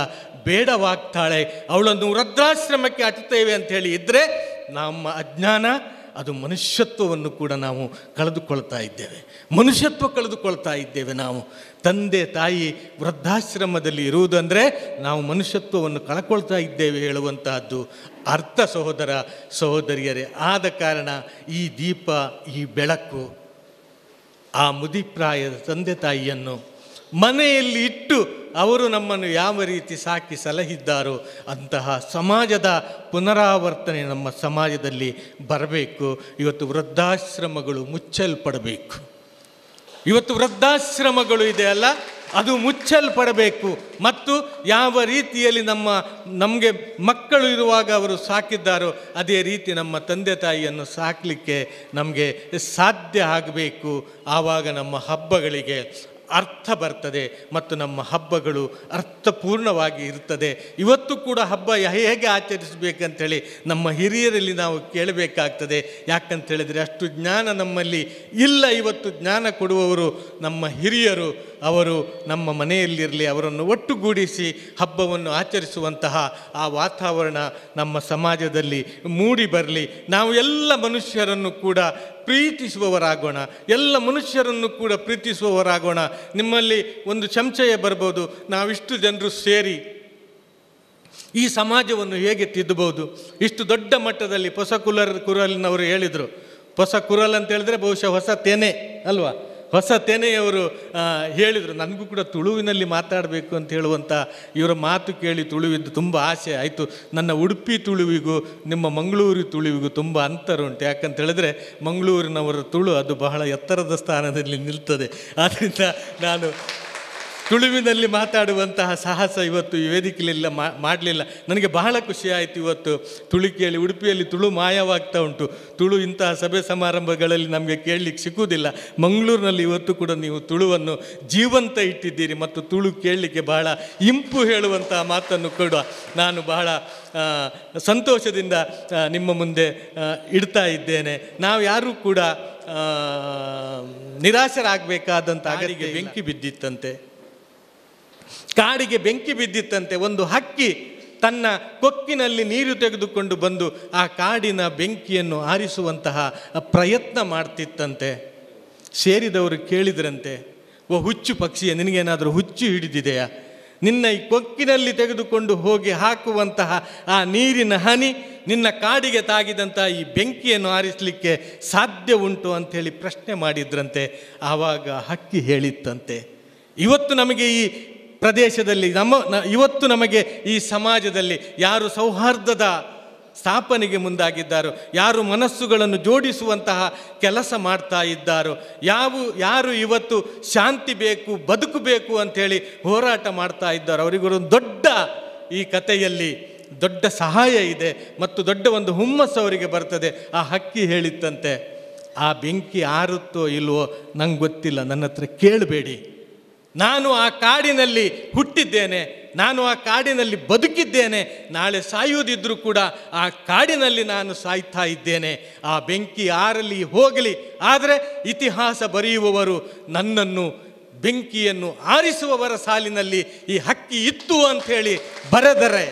ಬೇಡವಾಗ್ತಾಳೆ, ಅವಳನ್ನು ವೃದ್ಧಾಶ್ರಮಕ್ಕೆ ಅಟ್ಟುತ್ತೇವೆ ಅಂಥೇಳಿ ಇದ್ದರೆ ನಮ್ಮ ಅಜ್ಞಾನ, ಅದು ಮನುಷ್ಯತ್ವವನ್ನು ಕೂಡ ನಾವು ಕಳೆದುಕೊಳ್ತಾ ಇದ್ದೇವೆ. ಮನುಷ್ಯತ್ವ ಕಳೆದುಕೊಳ್ತಾ ಇದ್ದೇವೆ ನಾವು. ತಂದೆ ತಾಯಿ ವೃದ್ಧಾಶ್ರಮದಲ್ಲಿ ಇರುವುದಂದರೆ ನಾವು ಮನುಷ್ಯತ್ವವನ್ನು ಕಳ್ಕೊಳ್ತಾ ಇದ್ದೇವೆ ಹೇಳುವಂತಹದ್ದು ಅರ್ಥ ಸಹೋದರ ಸಹೋದರಿಯರೇ. ಆದ ಕಾರಣ ಈ ದೀಪ, ಈ ಬೆಳಕು ಆ ಮುದಿಪ್ರಾಯದ ತಂದೆ ತಾಯಿಯನ್ನು ಮನೆಯಲ್ಲಿ ಇಟ್ಟು ಅವರು ನಮ್ಮನ್ನು ಯಾವ ರೀತಿ ಸಾಕಿ ಸಲಹಿದ್ದಾರೋ ಅಂತಹ ಸಮಾಜದ ಪುನರಾವರ್ತನೆ ನಮ್ಮ ಸಮಾಜದಲ್ಲಿ ಬರಬೇಕು. ಇವತ್ತು ವೃದ್ಧಾಶ್ರಮಗಳು ಮುಚ್ಚಲ್ಪಡಬೇಕು. ಇವತ್ತು ವೃದ್ಧಾಶ್ರಮಗಳು ಇದೆಯಲ್ಲ, ಅದು ಮುಚ್ಚಲ್ಪಡಬೇಕು. ಮತ್ತು ಯಾವ ರೀತಿಯಲ್ಲಿ ನಮಗೆ ಮಕ್ಕಳು ಇರುವಾಗ ಅವರು ಸಾಕಿದ್ದಾರೋ ಅದೇ ರೀತಿ ನಮ್ಮ ತಂದೆ ತಾಯಿಯನ್ನು ಸಾಕಲಿಕ್ಕೆ ನಮಗೆ ಸಾಧ್ಯ ಆಗಬೇಕು. ಆವಾಗ ನಮ್ಮ ಹಬ್ಬಗಳಿಗೆ ಅರ್ಥ ಬರ್ತದೆ ಮತ್ತು ನಮ್ಮ ಹಬ್ಬಗಳು ಅರ್ಥಪೂರ್ಣವಾಗಿ ಇರ್ತದೆ. ಇವತ್ತು ಕೂಡ ಹಬ್ಬ ಹೇಗೆ ಆಚರಿಸಬೇಕಂಥೇಳಿ ನಮ್ಮ ಹಿರಿಯರಲ್ಲಿ ನಾವು ಕೇಳಬೇಕಾಗ್ತದೆ. ಯಾಕಂತೇಳಿದರೆ ಅಷ್ಟು ಜ್ಞಾನ ನಮ್ಮಲ್ಲಿ ಇಲ್ಲ. ಇವತ್ತು ಜ್ಞಾನ ಕೊಡುವವರು ನಮ್ಮ ಹಿರಿಯರು. ಅವರು ನಮ್ಮ ಮನೆಯಲ್ಲಿರಲಿ, ಅವರನ್ನು ಒಟ್ಟುಗೂಡಿಸಿ ಹಬ್ಬವನ್ನು ಆಚರಿಸುವಂತಹ ಆ ವಾತಾವರಣ ನಮ್ಮ ಸಮಾಜದಲ್ಲಿ ಮೂಡಿ ಬರಲಿ. ನಾವು ಎಲ್ಲ ಮನುಷ್ಯರನ್ನು ಕೂಡ ಪ್ರೀತಿಸುವವರಾಗೋಣ, ಎಲ್ಲ ಮನುಷ್ಯರನ್ನು ಕೂಡ ಪ್ರೀತಿಸುವವರಾಗೋಣ. ನಿಮ್ಮಲ್ಲಿ ಒಂದು ಸಂಶಯ ಬರ್ಬೋದು, ನಾವಿಷ್ಟು ಜನರು ಸೇರಿ ಈ ಸಮಾಜವನ್ನು ಹೇಗೆ ತಿದ್ದಬಹುದು? ಇಷ್ಟು ದೊಡ್ಡ ಮಟ್ಟದಲ್ಲಿ ಹೊಸ ಕುರಲಿನವರು ಹೇಳಿದರು. ಹೊಸ ಕುರಲ್ ಅಂತ ಹೇಳಿದ್ರೆ ಬಹುಶಃ ಹೊಸ ತೆನೆ ಅಲ್ವಾ? ಹೊಸ ತೆನೆಯವರು ಹೇಳಿದರು. ನನಗೂ ಕೂಡ ತುಳುವಿನಲ್ಲಿ ಮಾತಾಡಬೇಕು ಅಂತ ಹೇಳುವಂಥ ಇವರ ಮಾತು ಕೇಳಿ ತುಳುವಿದ್ದು ತುಂಬ ಆಸೆ ಆಯಿತು. ನನ್ನ ಉಡುಪಿ ತುಳುವಿಗೂ ನಿಮ್ಮ ಮಂಗಳೂರು ತುಳುವಿಗೂ ತುಂಬ ಅಂತರ ಉಂಟು. ಯಾಕಂತ ಹೇಳಿದ್ರೆ ಮಂಗಳೂರಿನವರ ತುಳು ಅದು ಬಹಳ ಎತ್ತರದ ಸ್ಥಾನದಲ್ಲಿ ನಿಲ್ತದೆ. ಆದ್ದರಿಂದ ನಾನು ತುಳುವಿನಲ್ಲಿ ಮಾತಾಡುವಂತಹ ಸಾಹಸ ಇವತ್ತು ಈ ವೇದಿಕೆಯಲ್ಲೆಲ್ಲ ಮಾಡಲಿಲ್ಲ. ನನಗೆ ಬಹಳ ಖುಷಿಯಾಯಿತು ಇವತ್ತು ತುಳು ಕೇಳಿ. ಉಡುಪಿಯಲ್ಲಿ ತುಳು ಮಾಯವಾಗ್ತಾ ಉಂಟು. ತುಳು ಇಂತಹ ಸಭೆ ಸಮಾರಂಭಗಳಲ್ಲಿ ನಮಗೆ ಕೇಳಲಿಕ್ಕೆ ಸಿಕ್ಕುವುದಿಲ್ಲ. ಮಂಗಳೂರಿನಲ್ಲಿ ಇವತ್ತು ಕೂಡ ನೀವು ತುಳುವನ್ನು ಜೀವಂತ ಇಟ್ಟಿದ್ದೀರಿ ಮತ್ತು ತುಳು ಕೇಳಲಿಕ್ಕೆ ಬಹಳ ಇಂಪು ಹೇಳುವಂತಹ ಮಾತನ್ನು ಕೂಡ ನಾನು ಬಹಳ ಸಂತೋಷದಿಂದ ನಿಮ್ಮ ಮುಂದೆ ಇಡ್ತಾ ಇದ್ದೇನೆ. ನಾವು ಯಾರೂ ಕೂಡ ನಿರಾಶರಾಗಬೇಕಾದಂಥ ಅಗರಿಗೆ ಬೆಂಕಿ ಬಿದ್ದಿತ್ತಂತೆ, ಕಾಡಿಗೆ ಬೆಂಕಿ ಬಿದ್ದಿತ್ತಂತೆ. ಒಂದು ಹಕ್ಕಿ ತನ್ನ ಕೊಕ್ಕಿನಲ್ಲಿ ನೀರು ತೆಗೆದುಕೊಂಡು ಬಂದು ಆ ಕಾಡಿನ ಬೆಂಕಿಯನ್ನು ಆರಿಸುವಂತಹ ಪ್ರಯತ್ನ ಮಾಡ್ತಿತ್ತಂತೆ. ಸೇರಿದವರು ಕೇಳಿದ್ರಂತೆ, ಓ ಹುಚ್ಚು ಪಕ್ಷಿಯ, ನಿನಗೇನಾದರೂ ಹುಚ್ಚು ಹಿಡಿದಿದೆಯಾ? ನಿನ್ನ ಈ ಕೊಕ್ಕಿನಲ್ಲಿ ತೆಗೆದುಕೊಂಡು ಹೋಗಿ ಹಾಕುವಂತಹ ಆ ನೀರಿನ ಹನಿ ನಿನ್ನ ಕಾಡಿಗೆ ತಾಗಿದಂತಹ ಈ ಬೆಂಕಿಯನ್ನು ಆರಿಸಲಿಕ್ಕೆ ಸಾಧ್ಯ ಉಂಟು ಅಂಥೇಳಿ ಪ್ರಶ್ನೆ ಮಾಡಿದ್ರಂತೆ. ಆವಾಗ ಹಕ್ಕಿ ಹೇಳಿತ್ತಂತೆ, ಇವತ್ತು ನಮಗೆ ಈ ಪ್ರದೇಶದಲ್ಲಿ ಇವತ್ತು ನಮಗೆ ಈ ಸಮಾಜದಲ್ಲಿ ಯಾರು ಸೌಹಾರ್ದದ ಸ್ಥಾಪನೆಗೆ ಮುಂದಾಗಿದ್ದಾರೋ, ಯಾರು ಮನಸ್ಸುಗಳನ್ನು ಜೋಡಿಸುವಂತಹ ಕೆಲಸ ಮಾಡ್ತಾ ಇದ್ದಾರೋ, ಯಾರು ಇವತ್ತು ಶಾಂತಿ ಬೇಕು, ಬದುಕು ಬೇಕು ಅಂಥೇಳಿ ಹೋರಾಟ ಮಾಡ್ತಾ ಇದ್ದಾರೋ ಅವರಿಗೊಂದು ದೊಡ್ಡ ಈ ಕಥೆಯಲ್ಲಿ ದೊಡ್ಡ ಸಹಾಯ ಇದೆ ಮತ್ತು ದೊಡ್ಡ ಒಂದು ಹುಮ್ಮಸ್ಸು ಅವರಿಗೆ ಬರ್ತದೆ. ಆ ಹಕ್ಕಿ ಹೇಳಿತ್ತಂತೆ, ಆ ಬೆಂಕಿ ಆರುತ್ತೋ ಇಲ್ವೋ ನಂಗೆ ಗೊತ್ತಿಲ್ಲ, ನನ್ನ ಹತ್ರ ಕೇಳಬೇಡಿ, ನಾನು ಆ ಕಾಡಿನಲ್ಲಿ ಹುಟ್ಟಿದ್ದೇನೆ, ನಾನು ಆ ಕಾಡಿನಲ್ಲಿ ಬದುಕಿದ್ದೇನೆ, ನಾಳೆ ಸಾಯುವುದಿದ್ರೂ ಕೂಡ ಆ ಕಾಡಿನಲ್ಲಿ ನಾನು ಸಾಯ್ತಾ ಇದ್ದೇನೆ, ಆ ಬೆಂಕಿ ಆರಲಿ ಹೋಗಲಿ, ಆದರೆ ಇತಿಹಾಸ ಬರೆಯುವವರು ನನ್ನನ್ನು ಬೆಂಕಿಯನ್ನು ಆರಿಸುವವರ ಸಾಲಿನಲ್ಲಿ ಈ ಹಕ್ಕಿ ಇತ್ತು ಅಂಥೇಳಿ ಬರೆದರೆ,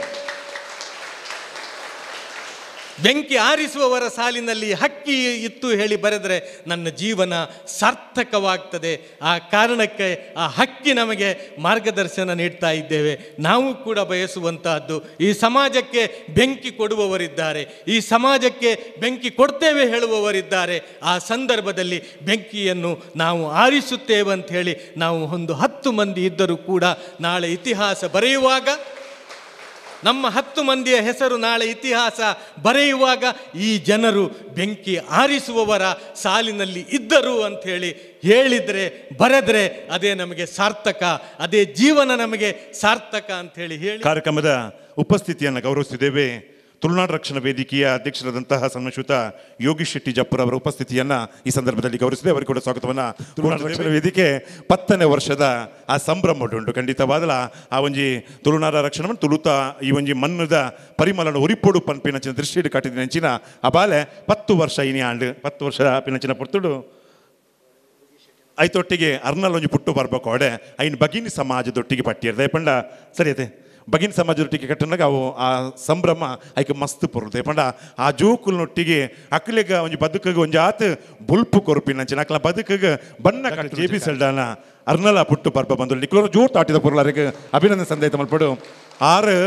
ಬೆಂಕಿ ಆರಿಸುವವರ ಸಾಲಿನಲ್ಲಿ ಹಕ್ಕಿ ಇತ್ತು ಹೇಳಿ ಬರೆದರೆ ನನ್ನ ಜೀವನ ಸಾರ್ಥಕವಾಗ್ತದೆ. ಆ ಕಾರಣಕ್ಕೆ ಆ ಹಕ್ಕಿ ನಮಗೆ ಮಾರ್ಗದರ್ಶನ ನೀಡ್ತಾ ಇದ್ದೇವೆ. ನಾವು ಕೂಡ ಬಯಸುವಂತಹದ್ದು ಈ ಸಮಾಜಕ್ಕೆ ಬೆಂಕಿ ಕೊಡುವವರಿದ್ದಾರೆ, ಈ ಸಮಾಜಕ್ಕೆ ಬೆಂಕಿ ಕೊಡ್ತೇವೆ ಹೇಳುವವರಿದ್ದಾರೆ. ಆ ಸಂದರ್ಭದಲ್ಲಿ ಬೆಂಕಿಯನ್ನು ನಾವು ಆರಿಸುತ್ತೇವೆ ಅಂತ ಹೇಳಿ ನಾವು ಒಂದು 10 ಮಂದಿ ಇದ್ದರೂ ಕೂಡ ನಾಳೆ ಇತಿಹಾಸ ಬರೆಯುವಾಗ ನಮ್ಮ 10 ಮಂದಿಯ ಹೆಸರು ನಾಳೆ ಇತಿಹಾಸ ಬರೆಯುವಾಗ ಈ ಜನರು ಬೆಂಕಿ ಆರಿಸುವವರ ಸಾಲಿನಲ್ಲಿ ಇದ್ದರು ಅಂಥೇಳಿ ಹೇಳಿದರೆ ಬರೆದರೆ ಅದೇ ನಮಗೆ ಸಾರ್ಥಕ, ಅದೇ ಜೀವನ ನಮಗೆ ಸಾರ್ಥಕ ಅಂಥೇಳಿ ಹೇಳಿ ಕಾರ್ಯಕ್ರಮದ ಉಪಸ್ಥಿತಿಯನ್ನು ಗೌರವಿಸಿದ್ದೇವೆ. ತುಳುನಾಡು ರಕ್ಷಣಾ ವೇದಿಕೆಯ ಅಧ್ಯಕ್ಷರಾದಂತಹ ಸನ್ಮಾನ್ಯಶ್ರೀಯುತ ಯೋಗೀಶ್ ಶೆಟ್ಟಿ ಜಪ್ಪರ್ ಅವರ ಉಪಸ್ಥಿತಿಯನ್ನು ಈ ಸಂದರ್ಭದಲ್ಲಿ ಗೌರವಿಸಿದೆ. ಅವರಿಗೆ ಕೂಡ ಸ್ವಾಗತವನ್ನು. ತುಳುನಾಡು ರಕ್ಷಣಾ ವೇದಿಕೆ 10ನೇ ವರ್ಷದ ಆ ಸಂಭ್ರಮ ಉಂಟು. ಖಂಡಿತವಾದಲ ಆ ಒಂಜಿ ತುಳುನಾಡ ರಕ್ಷಣೆ ತುಳುತ ಈ ಒಂಜಿ ಮಣ್ಣದ ಪರಿಮಳನ ಉರಿಪೊಡು ಪನ್ಪಿನಂಚಿನ ದೃಷ್ಟಿಯಲ್ಲಿ ಕಟ್ಟಿದ ನೆಂಚಿನ ಆ ಬಾಲೆ 10 ವರ್ಷ ಇನಿ ಆಂಡು 10 ವರ್ಷ ಪಿನಂಚಿನ ಪೊರ್ತುಡು ಐತೊಟ್ಟಿಗೆ ಅರ್ನಲ್ ಒಂಜಿ ಪುಟ್ಟು ಬರ್ಬೇಕು ಅಡೆ ಐನ್ ಬಗಿನಿ ಸಮಾಜದೊಟ್ಟಿಗೆ ಪಟ್ಟಿರ್ದೆ ಪಂಡ ಸರಿ ಅದೇ ಬಗಿನ ಸಮಾಜದೊಟ್ಟಿಗೆ ಕಟ್ಟನಾಗ ಅವು ಆ ಸಂಭ್ರಮ ಐಕೆ ಮಸ್ತ್ ಪೊರುತೆ ಪಂಡ ಆ ಜೋಕುಲ್ನೊಟ್ಟಿಗೆ ಅಕ್ಲೆಗ ಒಂಜಿ ಬದುಕಗ ಒಂಜಿ ಆತ ಬುಲ್ಪು ಕೊರುಪಿನಂಚಿನ ಅಕ್ಲ ಬದುಕಗ ಬಣ್ಣ ಕಟ್ಟು ಜೆ ಬಿ ಸೆಲ್ಡಾನ ಅರ್ನಲ ಪುಟ್ಟು ಪರ್ಬ ಬಂದು ನಿಕ್ಲೋರು ಜೋರ್ ತಾಟಿದ ಪೊರ್ಲಾರಿಗೆ ಅಭಿನಂದನೆ ಸಂದೇಶ ಮಲ್ಪಡು. 6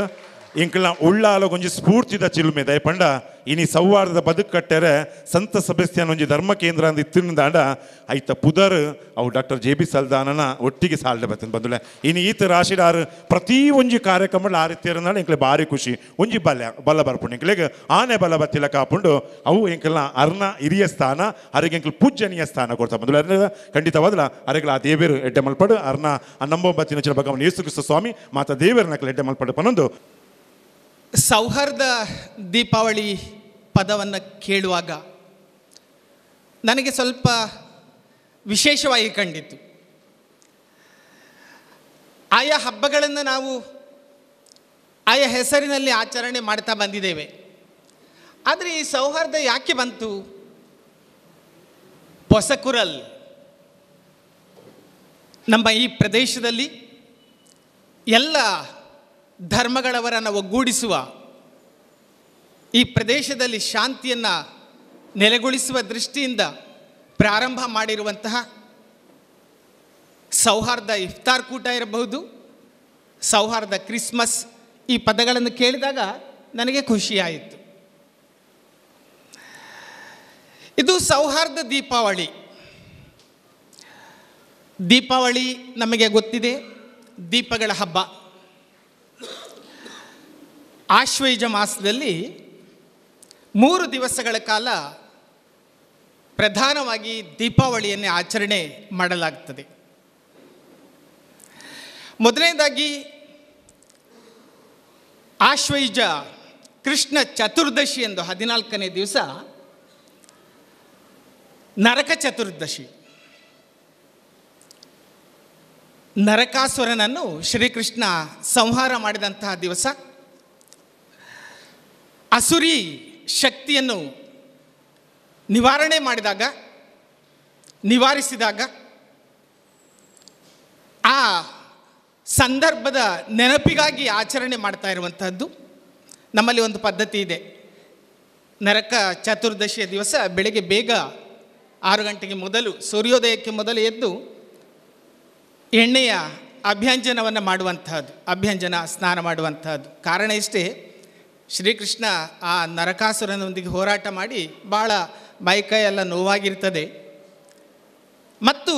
ಇಂಕ್ಲ ಉಳ್ಳಾಲಗೊಂಜಿ ಸ್ಫೂರ್ತಿದ ಚಿಲುಮೆ ದಯಪಂಡ ಇನಿ ಸೌಹಾರ್ದದ ಬದುಕು ಕಟ್ಟೆರೆ ಸಂತ ಸೆಬಾಸ್ಟಿಯನ್ ಒಂಜಿ ಧರ್ಮ ಕೇಂದ್ರ ಅಂದ್ ಇತ್ತಿನಿಂದಾಂಡ ಐತ ಪುದರ್ ಅವು ಡಾಕ್ಟರ್ ಜೆ ಬಿ ಸಲ್ದಾನನ ಒಟ್ಟಿಗೆ ಸಾಲ್ಡೆ ಬರ್ತದೆ ಬಂದುಲೆ. ಇನಿ ಈತ ರಾಶಿಡಾರು ಪ್ರತಿ ಒಂಜಿ ಕಾರ್ಯಕ್ರಮ ಆ ರೀತಿಯರನ್ನಾಡ ಎಂಕ್ಲೆ ಭಾರಿ ಖುಷಿ. ಒಂಜಿ ಬಲ ಬಲ ಬರ್ಪುಂಡು ಎಂಕ್ಲೆಗ್ ಆನೆ ಬಲ ಬತ್ತಿಲ ಕಾಪುಂಡು ಅವು ಎಂಕಲ್ನ ಅರ್ನ ಹಿರಿಯ ಸ್ಥಾನ ಅರೆಗೆ ಎಂಕ್ಲೆ ಪೂಜನೀಯ ಸ್ಥಾನ ಕೊಡ್ತಾ ಬಂದುಲೆ. ಖಂಡಿತವಾದಲ ಅರೆಗಳ ಆ ದೇವೇರು ಎಡ್ಡೆ ಮಲ್ಪಡು ಅರ್ನ ನಂಬೋ ಬತ್ತಿನ ಭಗವಾನ್ ಯೇಸು ಕ್ರಿಸ್ತ ಸ್ವಾಮಿ ಮಾತಾ ದೇವೇರನಕ್ಲೆ ಎಡ್ಡೆ ಮಲ್ಪಡು ಪನೊಂದು. ಸೌಹಾರ್ದ ದೀಪಾವಳಿ ಪದವನ್ನು ಕೇಳುವಾಗ ನನಗೆ ಸ್ವಲ್ಪ ವಿಶೇಷವಾಗಿ ಕಂಡಿತು. ಆಯಾ ಹಬ್ಬಗಳನ್ನು ನಾವು ಆಯಾ ಹೆಸರಿನಲ್ಲಿ ಆಚರಣೆ ಮಾಡ್ತಾ ಬಂದಿದ್ದೇವೆ. ಆದರೆ ಈ ಸೌಹಾರ್ದ ಯಾಕೆ ಬಂತು? ಪೊಸಕುರಲ್ ನಮ್ಮ ಈ ಪ್ರದೇಶದಲ್ಲಿ ಎಲ್ಲ ಧರ್ಮಗಳವರನ್ನು ಒಗ್ಗೂಡಿಸುವ, ಈ ಪ್ರದೇಶದಲ್ಲಿ ಶಾಂತಿಯನ್ನು ನೆಲೆಗೊಳಿಸುವ ದೃಷ್ಟಿಯಿಂದ ಪ್ರಾರಂಭ ಮಾಡಿರುವಂತಹ ಸೌಹಾರ್ದ ಇಫ್ತಾರ್ ಕೂಟ ಇರಬಹುದು, ಸೌಹಾರ್ದ ಕ್ರಿಸ್ಮಸ್, ಈ ಪದಗಳನ್ನು ಕೇಳಿದಾಗ ನನಗೆ ಖುಷಿಯಾಯಿತು. ಇದು ಸೌಹಾರ್ದ ದೀಪಾವಳಿ. ದೀಪಾವಳಿ ನಮಗೆ ಗೊತ್ತಿದೆ, ದೀಪಗಳ ಹಬ್ಬ. ಆಶ್ವಯುಜ ಮಾಸದಲ್ಲಿ 3 ದಿವಸಗಳ ಕಾಲ ಪ್ರಧಾನವಾಗಿ ದೀಪಾವಳಿಯನ್ನೇ ಆಚರಣೆ ಮಾಡಲಾಗ್ತದೆ. ಮೊದಲನೇದಾಗಿ ಆಶ್ವಯುಜ ಕೃಷ್ಣ ಚತುರ್ದಶಿ ಎಂದು 14ನೇ ದಿವಸ ನರಕ ಚತುರ್ದಶಿ. ನರಕಾಸುರನನ್ನು ಶ್ರೀಕೃಷ್ಣ ಸಂಹಾರ ಮಾಡಿದಂತಹ ದಿವಸ. ಅಸುರಿ ಶಕ್ತಿಯನ್ನು ನಿವಾರಣೆ ಮಾಡಿದಾಗ, ನಿವಾರಿಸಿದಾಗ ಆ ಸಂದರ್ಭದ ನೆನಪಿಗಾಗಿ ಆಚರಣೆ ಮಾಡ್ತಾ ಇರುವಂತಹದ್ದು ನಮ್ಮಲ್ಲಿ ಒಂದು ಪದ್ಧತಿ ಇದೆ. ನರಕ ಚತುರ್ದಶಿಯ ದಿವಸ ಬೆಳಗ್ಗೆ ಬೇಗ 6 ಗಂಟೆಗೆ ಮೊದಲು, ಸೂರ್ಯೋದಯಕ್ಕೆ ಮೊದಲು ಎದ್ದು ಎಣ್ಣೆಯ ಅಭ್ಯಂಜನವನ್ನು ಮಾಡುವಂತಹದ್ದು, ಅಭ್ಯಂಜನ ಸ್ನಾನ ಮಾಡುವಂತಹದ್ದು. ಕಾರಣ ಇಷ್ಟೇ, ಶ್ರೀಕೃಷ್ಣ ಆ ನರಕಾಸುರನೊಂದಿಗೆ ಹೋರಾಟ ಮಾಡಿ ಭಾಳ ಮೈಕೈಯೆಲ್ಲ ನೋವಾಗಿರ್ತದೆ ಮತ್ತು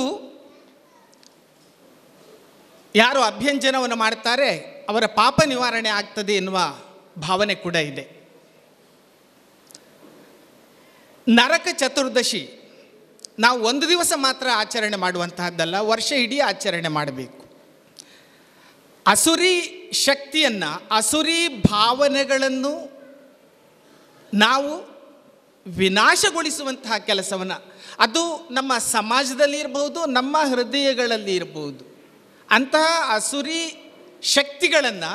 ಯಾರು ಅಭ್ಯಂಜನವನ್ನು ಮಾಡ್ತಾರೆ ಅವರ ಪಾಪ ನಿವಾರಣೆ ಆಗ್ತದೆ ಎನ್ನುವ ಭಾವನೆ ಕೂಡ ಇದೆ. ನರಕ ಚತುರ್ದಶಿ ನಾವು ಒಂದು ದಿವಸ ಮಾತ್ರ ಆಚರಣೆ ಮಾಡುವಂತಹದ್ದಲ್ಲ, ವರ್ಷ ಇಡೀ ಆಚರಣೆ ಮಾಡಬೇಕು. ಅಸುರಿ ಶಕ್ತಿಯನ್ನು, ಅಸುರಿ ಭಾವನೆಗಳನ್ನು ನಾವು ವಿನಾಶಗೊಳಿಸುವಂತಹ ಕೆಲಸವನ್ನು, ಅದು ನಮ್ಮ ಸಮಾಜದಲ್ಲಿ ಇರಬಹುದು, ನಮ್ಮ ಹೃದಯಗಳಲ್ಲಿ ಇರಬಹುದು, ಅಂತಹ ಅಸುರಿ ಶಕ್ತಿಗಳನ್ನು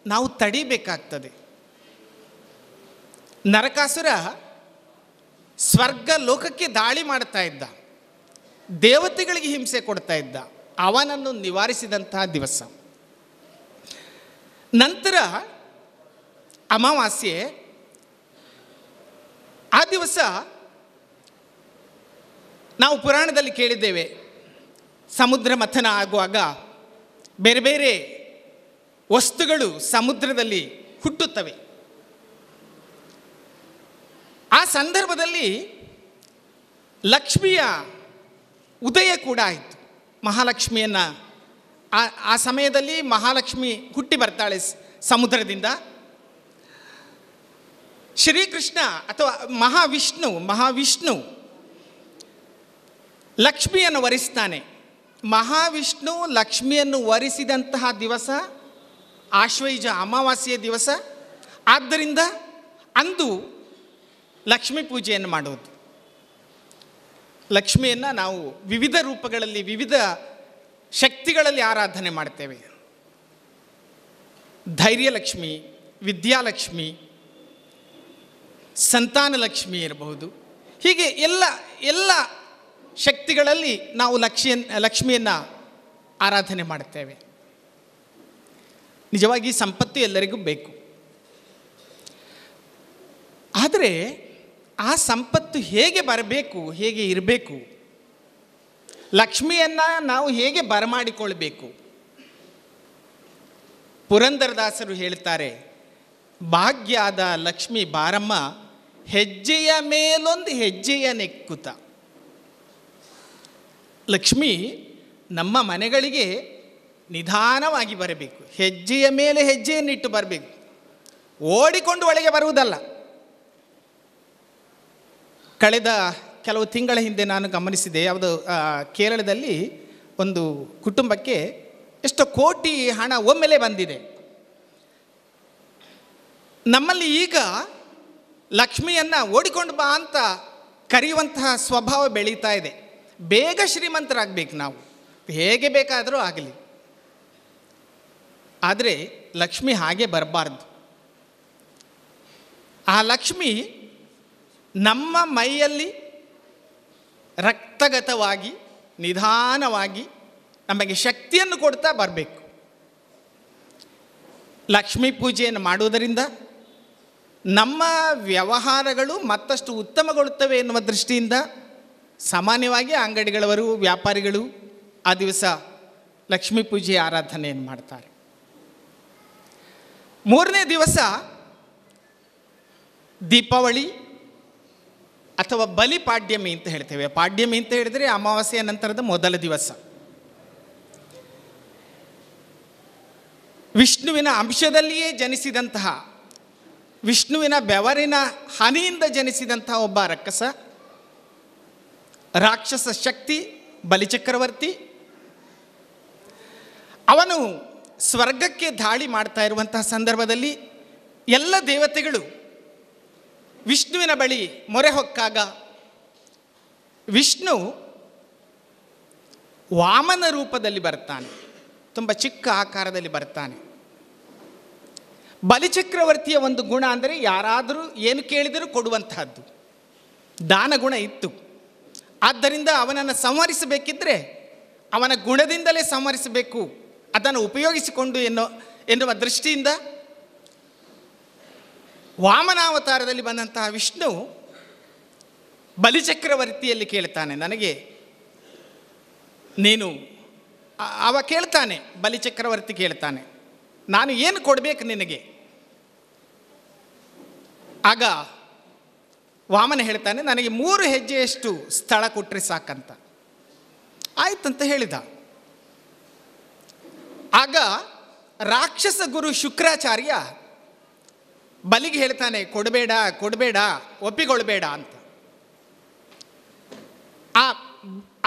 ನಾವು ತಡಿಬೇಕಾಗ್ತದೆ. ನರಕಾಸುರ ಸ್ವರ್ಗ ಲೋಕಕ್ಕೆ ದಾಳಿ ಮಾಡ್ತಾ ಇದ್ದ, ದೇವತೆಗಳಿಗೆ ಹಿಂಸೆ ಕೊಡ್ತಾ ಇದ್ದ, ಅವನನ್ನು ನಿವಾರಿಸಿದಂತಹ ದಿವಸ. ನಂತರ ಅಮಾವಾಸ್ಯೆ, ಆ ದಿವಸ ನಾವು ಪುರಾಣದಲ್ಲಿ ಕೇಳಿದ್ದೇವೆ, ಸಮುದ್ರ ಮಥನ ಆಗುವಾಗ ಬೇರೆ ಬೇರೆ ವಸ್ತುಗಳು ಸಮುದ್ರದಲ್ಲಿ ಹುಟ್ಟುತ್ತವೆ. ಆ ಸಂದರ್ಭದಲ್ಲಿ ಲಕ್ಷ್ಮಿಯ ಉದಯ ಕೂಡ ಆಯಿತು. ಮಹಾಲಕ್ಷ್ಮಿಯನ್ನು ಆ ಸಮಯದಲ್ಲಿ ಮಹಾಲಕ್ಷ್ಮಿ ಹುಟ್ಟಿ ಬರ್ತಾಳೆ ಸಮುದ್ರದಿಂದ. ಶ್ರೀಕೃಷ್ಣ ಅಥವಾ ಮಹಾವಿಷ್ಣು ಲಕ್ಷ್ಮಿಯನ್ನು ವರಿಸ್ತಾನೆ. ಮಹಾವಿಷ್ಣು ಲಕ್ಷ್ಮಿಯನ್ನು ವರಿಸಿದಂತಹ ದಿವಸ ಆಶ್ವಯುಜ ಅಮಾವಾಸ್ಯೆಯ ದಿವಸ. ಆದ್ದರಿಂದ ಅಂದು ಲಕ್ಷ್ಮೀ ಪೂಜೆಯನ್ನು ಮಾಡೋದು. ಲಕ್ಷ್ಮಿಯನ್ನು ನಾವು ವಿವಿಧ ರೂಪಗಳಲ್ಲಿ, ವಿವಿಧ ಶಕ್ತಿಗಳಲ್ಲಿ ಆರಾಧನೆ ಮಾಡ್ತೇವೆ. ಧೈರ್ಯಲಕ್ಷ್ಮಿ, ವಿದ್ಯಾಲಕ್ಷ್ಮಿ, ಸಂತಾನಲಕ್ಷ್ಮಿ ಇರಬಹುದು. ಹೀಗೆ ಎಲ್ಲ ಎಲ್ಲ ಶಕ್ತಿಗಳಲ್ಲಿ ನಾವು ಲಕ್ಷ್ಮಿಯನ್ನು ಆರಾಧನೆ ಮಾಡ್ತೇವೆ. ನಿಜವಾಗಿ ಸಂಪತ್ತು ಎಲ್ಲರಿಗೂ ಬೇಕು, ಆದರೆ ಆ ಸಂಪತ್ತು ಹೇಗೆ ಬರಬೇಕು, ಹೇಗೆ ಇರಬೇಕು, ಲಕ್ಷ್ಮಿಯನ್ನು ನಾವು ಹೇಗೆ ಬರಮಾಡಿಕೊಳ್ಬೇಕು? ಪುರಂದರದಾಸರು ಹೇಳ್ತಾರೆ, ಭಾಗ್ಯದ ಲಕ್ಷ್ಮಿ ಬಾರಮ್ಮ ಹೆಜ್ಜೆಯ ಮೇಲೊಂದು ಹೆಜ್ಜೆಯ ನೆಕ್ಕುತ. ಲಕ್ಷ್ಮಿ ನಮ್ಮ ಮನೆಗಳಿಗೆ ನಿಧಾನವಾಗಿ ಬರಬೇಕು, ಹೆಜ್ಜೆಯ ಮೇಲೆ ಹೆಜ್ಜೆಯನ್ನಿಟ್ಟು ಬರಬೇಕು, ಓಡಿಕೊಂಡು ಒಳಗೆ ಬರುವುದಲ್ಲ. ಕಳೆದ ಕೆಲವು ತಿಂಗಳ ಹಿಂದೆ ನಾನು ಗಮನಿಸಿದೆ, ಯಾವುದು ಕೇರಳದಲ್ಲಿ ಒಂದು ಕುಟುಂಬಕ್ಕೆ ಎಷ್ಟೋ ಕೋಟಿ ಹಣ ಒಮ್ಮೆಲೇ ಬಂದಿದೆ. ನಮ್ಮಲ್ಲಿ ಈಗ ಲಕ್ಷ್ಮಿಯನ್ನು ಓಡಿಕೊಂಡು ಬಾ ಅಂತ ಕರೆಯುವಂತಹ ಸ್ವಭಾವ ಬೆಳೀತಾ ಇದೆ. ಬೇಗ ಶ್ರೀಮಂತರಾಗಬೇಕು ನಾವು, ಹೇಗೆ ಬೇಕಾದರೂ ಆಗಲಿ. ಆದರೆ ಲಕ್ಷ್ಮಿ ಹಾಗೆ ಬರಬಾರ್ದು. ಆ ಲಕ್ಷ್ಮಿ ನಮ್ಮ ಮೈಯಲ್ಲಿ ರಕ್ತಗತವಾಗಿ ನಿಧಾನವಾಗಿ ನಮಗೆ ಶಕ್ತಿಯನ್ನು ಕೊಡ್ತಾ ಬರಬೇಕು. ಲಕ್ಷ್ಮೀ ಪೂಜೆಯನ್ನು ಮಾಡುವುದರಿಂದ ನಮ್ಮ ವ್ಯವಹಾರಗಳು ಮತ್ತಷ್ಟು ಉತ್ತಮಗೊಳ್ಳುತ್ತವೆ ಎನ್ನುವ ದೃಷ್ಟಿಯಿಂದ ಸಾಮಾನ್ಯವಾಗಿ ಅಂಗಡಿಗಳವರು, ವ್ಯಾಪಾರಿಗಳು ಆ ದಿವಸ ಲಕ್ಷ್ಮೀ ಪೂಜೆಯ ಆರಾಧನೆಯನ್ನು ಮಾಡ್ತಾರೆ. ಮೂರನೇ ದಿವಸ ದೀಪಾವಳಿ ಅಥವಾ ಬಲಿ ಪಾಡ್ಯಮಿ ಅಂತ ಹೇಳ್ತೇವೆ. ಪಾಡ್ಯಮಿ ಅಂತ ಹೇಳಿದರೆ ಅಮಾವಾಸ್ಯೆಯ ನಂತರದ ಮೊದಲ ದಿವಸ. ವಿಷ್ಣುವಿನ ಅಂಶದಲ್ಲಿಯೇ ಜನಿಸಿದಂತಹ, ವಿಷ್ಣುವಿನ ಬೆವರಿನ ಹನಿಯಿಂದ ಜನಿಸಿದಂತಹ ಒಬ್ಬ ರಕ್ಕಸ, ರಾಕ್ಷಸ ಶಕ್ತಿ ಬಲಿಚಕ್ರವರ್ತಿ, ಅವನು ಸ್ವರ್ಗಕ್ಕೆ ದಾಳಿ ಮಾಡ್ತಾ ಇರುವಂತಹ ಸಂದರ್ಭದಲ್ಲಿ ಎಲ್ಲ ದೇವತೆಗಳು ವಿಷ್ಣುವಿನ ಬಳಿ ಮೊರೆ ಹೊಕ್ಕಾಗ ವಿಷ್ಣು ವಾಮನ ರೂಪದಲ್ಲಿ ಬರ್ತಾನೆ, ತುಂಬ ಚಿಕ್ಕ ಆಕಾರದಲ್ಲಿ ಬರ್ತಾನೆ. ಬಲಿಚಕ್ರವರ್ತಿಯ ಒಂದು ಗುಣ ಅಂದರೆ ಯಾರಾದರೂ ಏನು ಕೇಳಿದರೂ ಕೊಡುವಂತಹದ್ದು, ದಾನಗುಣ ಇತ್ತು. ಆದ್ದರಿಂದ ಅವನನ್ನು ಸಂಹರಿಸಬೇಕಿದ್ದರೆ ಅವನ ಗುಣದಿಂದಲೇ ಸಂಹರಿಸಬೇಕು, ಅದನ್ನು ಉಪಯೋಗಿಸಿಕೊಂಡು ಎನ್ನುವ ದೃಷ್ಟಿಯಿಂದ ವಾಮನಾವತಾರದಲ್ಲಿ ಬಂದಂತಹ ವಿಷ್ಣು ಬಲಿಚಕ್ರವರ್ತಿಯಲ್ಲಿ ಕೇಳ್ತಾನೆ, ನನಗೆ ನೀನು ಅವ ಕೇಳ್ತಾನೆ, ಬಲಿಚಕ್ರವರ್ತಿ ಕೇಳ್ತಾನೆ, ನಾನು ಏನು ಕೊಡಬೇಕು ನಿನಗೆ? ಆಗ ವಾಮನ ಹೇಳ್ತಾನೆ, ನನಗೆ 3 ಹೆಜ್ಜೆಯಷ್ಟು ಸ್ಥಳ ಕೊಟ್ಟರೆ ಸಾಕಂತ. ಆಯ್ತಂತ ಹೇಳಿದ. ಆಗ ರಾಕ್ಷಸ ಗುರು ಶುಕ್ರಾಚಾರ್ಯ ಬಲಿಗೆ ಹೇಳ್ತಾನೆ, ಕೊಡಬೇಡ ಕೊಡಬೇಡ, ಒಪ್ಪಿಕೊಳ್ಬೇಡ ಅಂತ.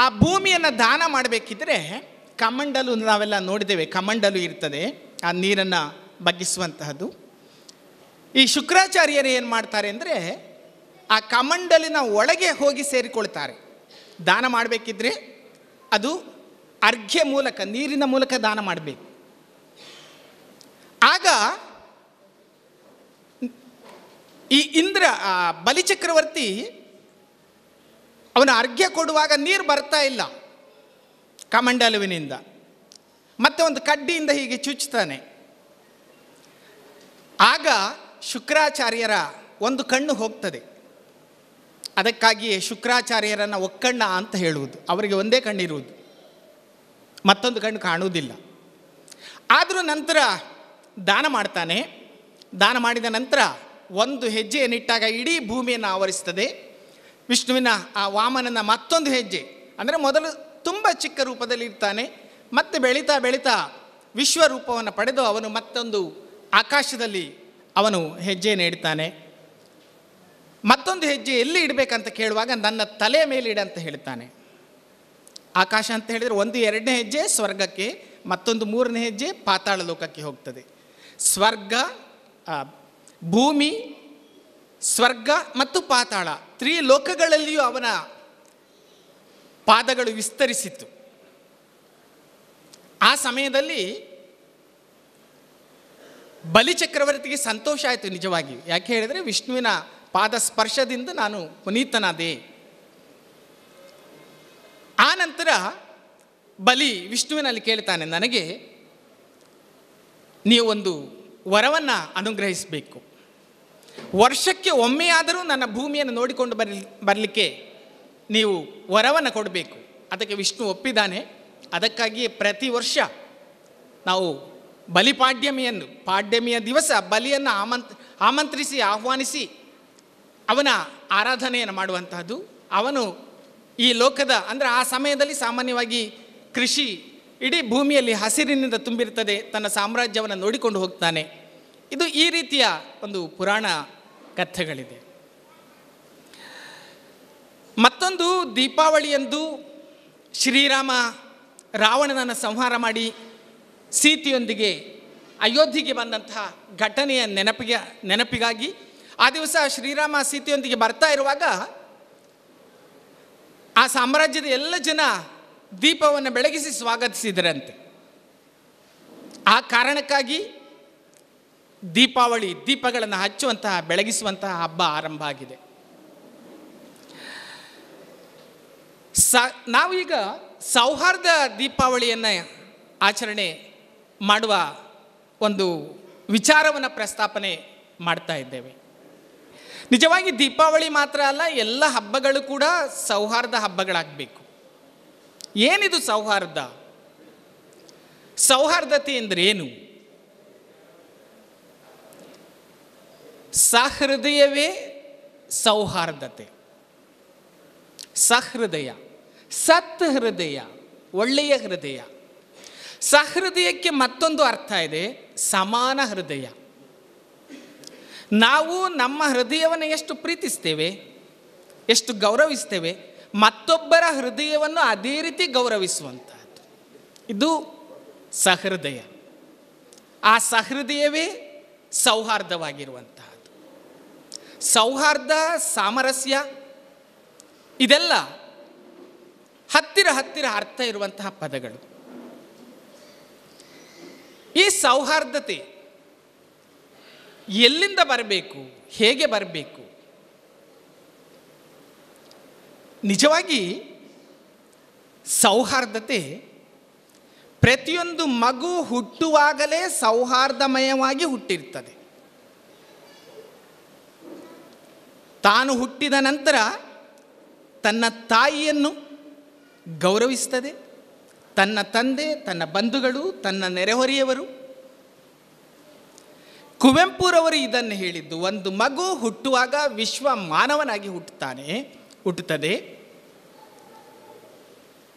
ಆ ಭೂಮಿಯನ್ನು ದಾನ ಮಾಡಬೇಕಿದ್ರೆ ಕಮಂಡಲು, ನಾವೆಲ್ಲ ನೋಡಿದ್ದೇವೆ, ಕಮಂಡಲು ಇರ್ತದೆ, ಆ ನೀರನ್ನು ಬಗ್ಗಿಸುವಂತಹದ್ದು. ಈ ಶುಕ್ರಾಚಾರ್ಯರು ಏನು ಮಾಡ್ತಾರೆ ಅಂದರೆ ಆ ಕಮಂಡಲಿನ ಒಳಗೆ ಹೋಗಿ ಸೇರಿಕೊಳ್ತಾರೆ. ದಾನ ಮಾಡಬೇಕಿದ್ರೆ ಅದು ಅರ್ಘ್ಯ ಮೂಲಕ, ನೀರಿನ ಮೂಲಕ ದಾನ ಮಾಡಬೇಕು. ಆಗ ಈ ಇಂದ್ರ, ಬಲಿಚಕ್ರವರ್ತಿ ಅವನು ಅರ್ಘ್ಯ ಕೊಡುವಾಗ ನೀರು ಬರ್ತಾ ಇಲ್ಲ ಕಮಂಡಲುವಿನಿಂದ, ಮತ್ತೆ ಒಂದು ಕಡ್ಡಿಯಿಂದ ಹೀಗೆ ಚುಚ್ಚುತ್ತಾನೆ. ಆಗ ಶುಕ್ರಾಚಾರ್ಯರ ಒಂದು ಕಣ್ಣು ಹೋಗ್ತದೆ. ಅದಕ್ಕಾಗಿಯೇ ಶುಕ್ರಾಚಾರ್ಯರನ್ನು ಒಕ್ಕಣ್ಣ ಅಂತ ಹೇಳುವುದು. ಅವರಿಗೆ ಒಂದೇ ಕಣ್ಣಿರುವುದು, ಮತ್ತೊಂದು ಕಣ್ಣು ಕಾಣುವುದಿಲ್ಲ. ಆದರೂ ನಂತರ ದಾನ ಮಾಡ್ತಾನೆ. ದಾನ ಮಾಡಿದ ನಂತರ ಒಂದು ಹೆಜ್ಜೆಯನ್ನಿಟ್ಟಾಗ ಇಡೀ ಭೂಮಿಯನ್ನು ಆವರಿಸ್ತದೆ. ವಿಷ್ಣುವಿನ ಆ ವಾಮನನ ಮತ್ತೊಂದು ಹೆಜ್ಜೆ, ಅಂದರೆ ಮೊದಲು ತುಂಬ ಚಿಕ್ಕ ರೂಪದಲ್ಲಿ ಇರ್ತಾನೆ, ಮತ್ತೆ ಬೆಳೀತಾ ಬೆಳೀತಾ ವಿಶ್ವರೂಪವನ್ನು ಪಡೆದು ಅವನು ಮತ್ತೊಂದು ಆಕಾಶದಲ್ಲಿ ಅವನು ಹೆಜ್ಜೆಯನ್ನು ಇಡ್ತಾನೆ. ಮತ್ತೊಂದು ಹೆಜ್ಜೆ ಎಲ್ಲಿ ಇಡಬೇಕಂತ ಕೇಳುವಾಗ ನನ್ನ ತಲೆಯ ಮೇಲೆ ಇಡಂತ ಹೇಳ್ತಾನೆ. ಆಕಾಶ ಅಂತ ಹೇಳಿದರೆ ಒಂದು ಎರಡನೇ ಹೆಜ್ಜೆ ಸ್ವರ್ಗಕ್ಕೆ, ಮತ್ತೊಂದು ಮೂರನೇ ಹೆಜ್ಜೆ ಪಾತಾಳ ಲೋಕಕ್ಕೆ ಹೋಗ್ತದೆ. ಸ್ವರ್ಗ, ಭೂಮಿ, ಸ್ವರ್ಗ ಮತ್ತು ಪಾತಾಳ ತ್ರಿಲೋಕಗಳಲ್ಲಿಯೂ ಅವನ ಪಾದಗಳು ವಿಸ್ತರಿಸಿತ್ತು. ಆ ಸಮಯದಲ್ಲಿ ಬಲಿಚಕ್ರವರ್ತಿಗೆ ಸಂತೋಷ ಆಯಿತು ನಿಜವಾಗಿಯೂ. ಯಾಕೆ ಹೇಳಿದರೆ ವಿಷ್ಣುವಿನ ಪಾದ ಸ್ಪರ್ಶದಿಂದ ನಾನು ಪುನೀತನಾದೆ. ಆ ನಂತರ ಬಲಿ ವಿಷ್ಣುವಿನಲ್ಲಿ ಕೇಳ್ತಾನೆ, ನನಗೆ ನೀವು ಒಂದು ವರವನ್ನು ಅನುಗ್ರಹಿಸಬೇಕು, ವರ್ಷಕ್ಕೆ ಒಮ್ಮೆಯಾದರೂ ನನ್ನ ಭೂಮಿಯನ್ನು ನೋಡಿಕೊಂಡು ಬರಲಿಕ್ಕೆ ನೀವು ವರವನ್ನು ಕೊಡಬೇಕು. ಅದಕ್ಕೆ ವಿಷ್ಣು ಒಪ್ಪಿದ್ದಾನೆ. ಅದಕ್ಕಾಗಿಯೇ ಪ್ರತಿ ವರ್ಷ ನಾವು ಬಲಿಪಾಡ್ಯಮಿಯನ್ನು, ಪಾಡ್ಯಮಿಯ ದಿವಸ ಬಲಿಯನ್ನು ಆಮಂತ್ರಿಸಿ ಆಹ್ವಾನಿಸಿ ಅವನ ಆರಾಧನೆಯನ್ನು ಮಾಡುವಂತಹದ್ದು. ಅವನು ಈ ಲೋಕದ ಅಂದರೆ ಆ ಸಮಯದಲ್ಲಿ ಸಾಮಾನ್ಯವಾಗಿ ಕೃಷಿ ಇಡೀ ಭೂಮಿಯಲ್ಲಿ ಹಸಿರಿನಿಂದ ತುಂಬಿರ್ತದೆ, ತನ್ನ ಸಾಮ್ರಾಜ್ಯವನ್ನು ನೋಡಿಕೊಂಡು ಹೋಗ್ತಾನೆ. ಇದು ಈ ರೀತಿಯ ಒಂದು ಪುರಾಣ ಕಥೆಗಳಿದೆ. ಮತ್ತೊಂದು, ದೀಪಾವಳಿಯಂದು ಶ್ರೀರಾಮ ರಾವಣನನ್ನು ಸಂಹಾರ ಮಾಡಿ ಸೀತೆಯೊಂದಿಗೆ ಅಯೋಧ್ಯೆಗೆ ಬಂದಂತಹ ಘಟನೆಯ ನೆನಪಿಗಾಗಿ ಆ ದಿವಸ ಶ್ರೀರಾಮ ಸೀತೆಯೊಂದಿಗೆ ಬರ್ತಾ ಇರುವಾಗ ಆ ಸಾಮ್ರಾಜ್ಯದ ಎಲ್ಲ ಜನ ದೀಪವನ್ನು ಬೆಳಗಿಸಿ ಸ್ವಾಗತಿಸಿದರಂತೆ. ಆ ಕಾರಣಕ್ಕಾಗಿ ದೀಪಾವಳಿ ದೀಪಗಳನ್ನು ಹಚ್ಚುವಂತಹ ಬೆಳಗಿಸುವಂತಹ ಹಬ್ಬ ಆರಂಭ ಆಗಿದೆ. ನಾವೀಗ ಸೌಹಾರ್ದ ದೀಪಾವಳಿಯನ್ನು ಆಚರಣೆ ಮಾಡುವ ಒಂದು ವಿಚಾರವನ್ನು ಪ್ರಸ್ತಾಪನೆ ಮಾಡ್ತಾ ಇದ್ದೇವೆ. ನಿಜವಾಗಿ ದೀಪಾವಳಿ ಮಾತ್ರ ಅಲ್ಲ, ಎಲ್ಲ ಹಬ್ಬಗಳು ಕೂಡ ಸೌಹಾರ್ದ ಹಬ್ಬಗಳಾಗಬೇಕು. ಏನಿದು ಸೌಹಾರ್ದ? ಸೌಹಾರ್ದತೆ ಎಂದರೆ ಏನು? ಸಹೃದಯವೇ ಸೌಹಾರ್ದತೆ. ಸಹೃದಯ, ಸತ್ ಹೃದಯ, ಒಳ್ಳೆಯ ಹೃದಯ. ಸಹೃದಯಕ್ಕೆ ಮತ್ತೊಂದು ಅರ್ಥ ಇದೆ, ಸಮಾನ ಹೃದಯ. ನಾವು ನಮ್ಮ ಹೃದಯವನ್ನು ಎಷ್ಟು ಪ್ರೀತಿಸ್ತೇವೆ, ಎಷ್ಟು ಗೌರವಿಸ್ತೇವೆ, ಮತ್ತೊಬ್ಬರ ಹೃದಯವನ್ನು ಅದೇ ರೀತಿ ಗೌರವಿಸುವಂತಹದ್ದು ಇದು ಸಹೃದಯ. ಆ ಸಹೃದಯವೇ ಸೌಹಾರ್ದವಾಗಿರುವಂತಹದ್ದು. ಸೌಹಾರ್ದ, ಸಾಮರಸ್ಯ ಇದೆಲ್ಲ ಹತ್ತಿರ ಹತ್ತಿರ ಅರ್ಥ ಇರುವಂತಹ ಪದಗಳು. ಈ ಸೌಹಾರ್ದತೆ ಎಲ್ಲಿಂದ ಬರಬೇಕು, ಹೇಗೆ ಬರಬೇಕು? ನಿಜವಾಗಿ ಸೌಹಾರ್ದತೆ ಪ್ರತಿಯೊಂದು ಮಗು ಹುಟ್ಟುವಾಗಲೇ ಸೌಹಾರ್ದಮಯವಾಗಿ ಹುಟ್ಟಿರ್ತದೆ. ತಾನು ಹುಟ್ಟಿದ ನಂತರ ತನ್ನ ತಾಯಿಯನ್ನು ಗೌರವಿಸ್ತದೆ, ತನ್ನ ತಂದೆ, ತನ್ನ ಬಂಧುಗಳು, ತನ್ನ ನೆರೆಹೊರೆಯವರು. ಕುವೆಂಪುರವರು ಇದನ್ನು ಹೇಳಿದ್ದು, ಒಂದು ಮಗು ಹುಟ್ಟುವಾಗ ವಿಶ್ವ ಮಾನವನಾಗಿ ಹುಟ್ಟುತ್ತದೆ.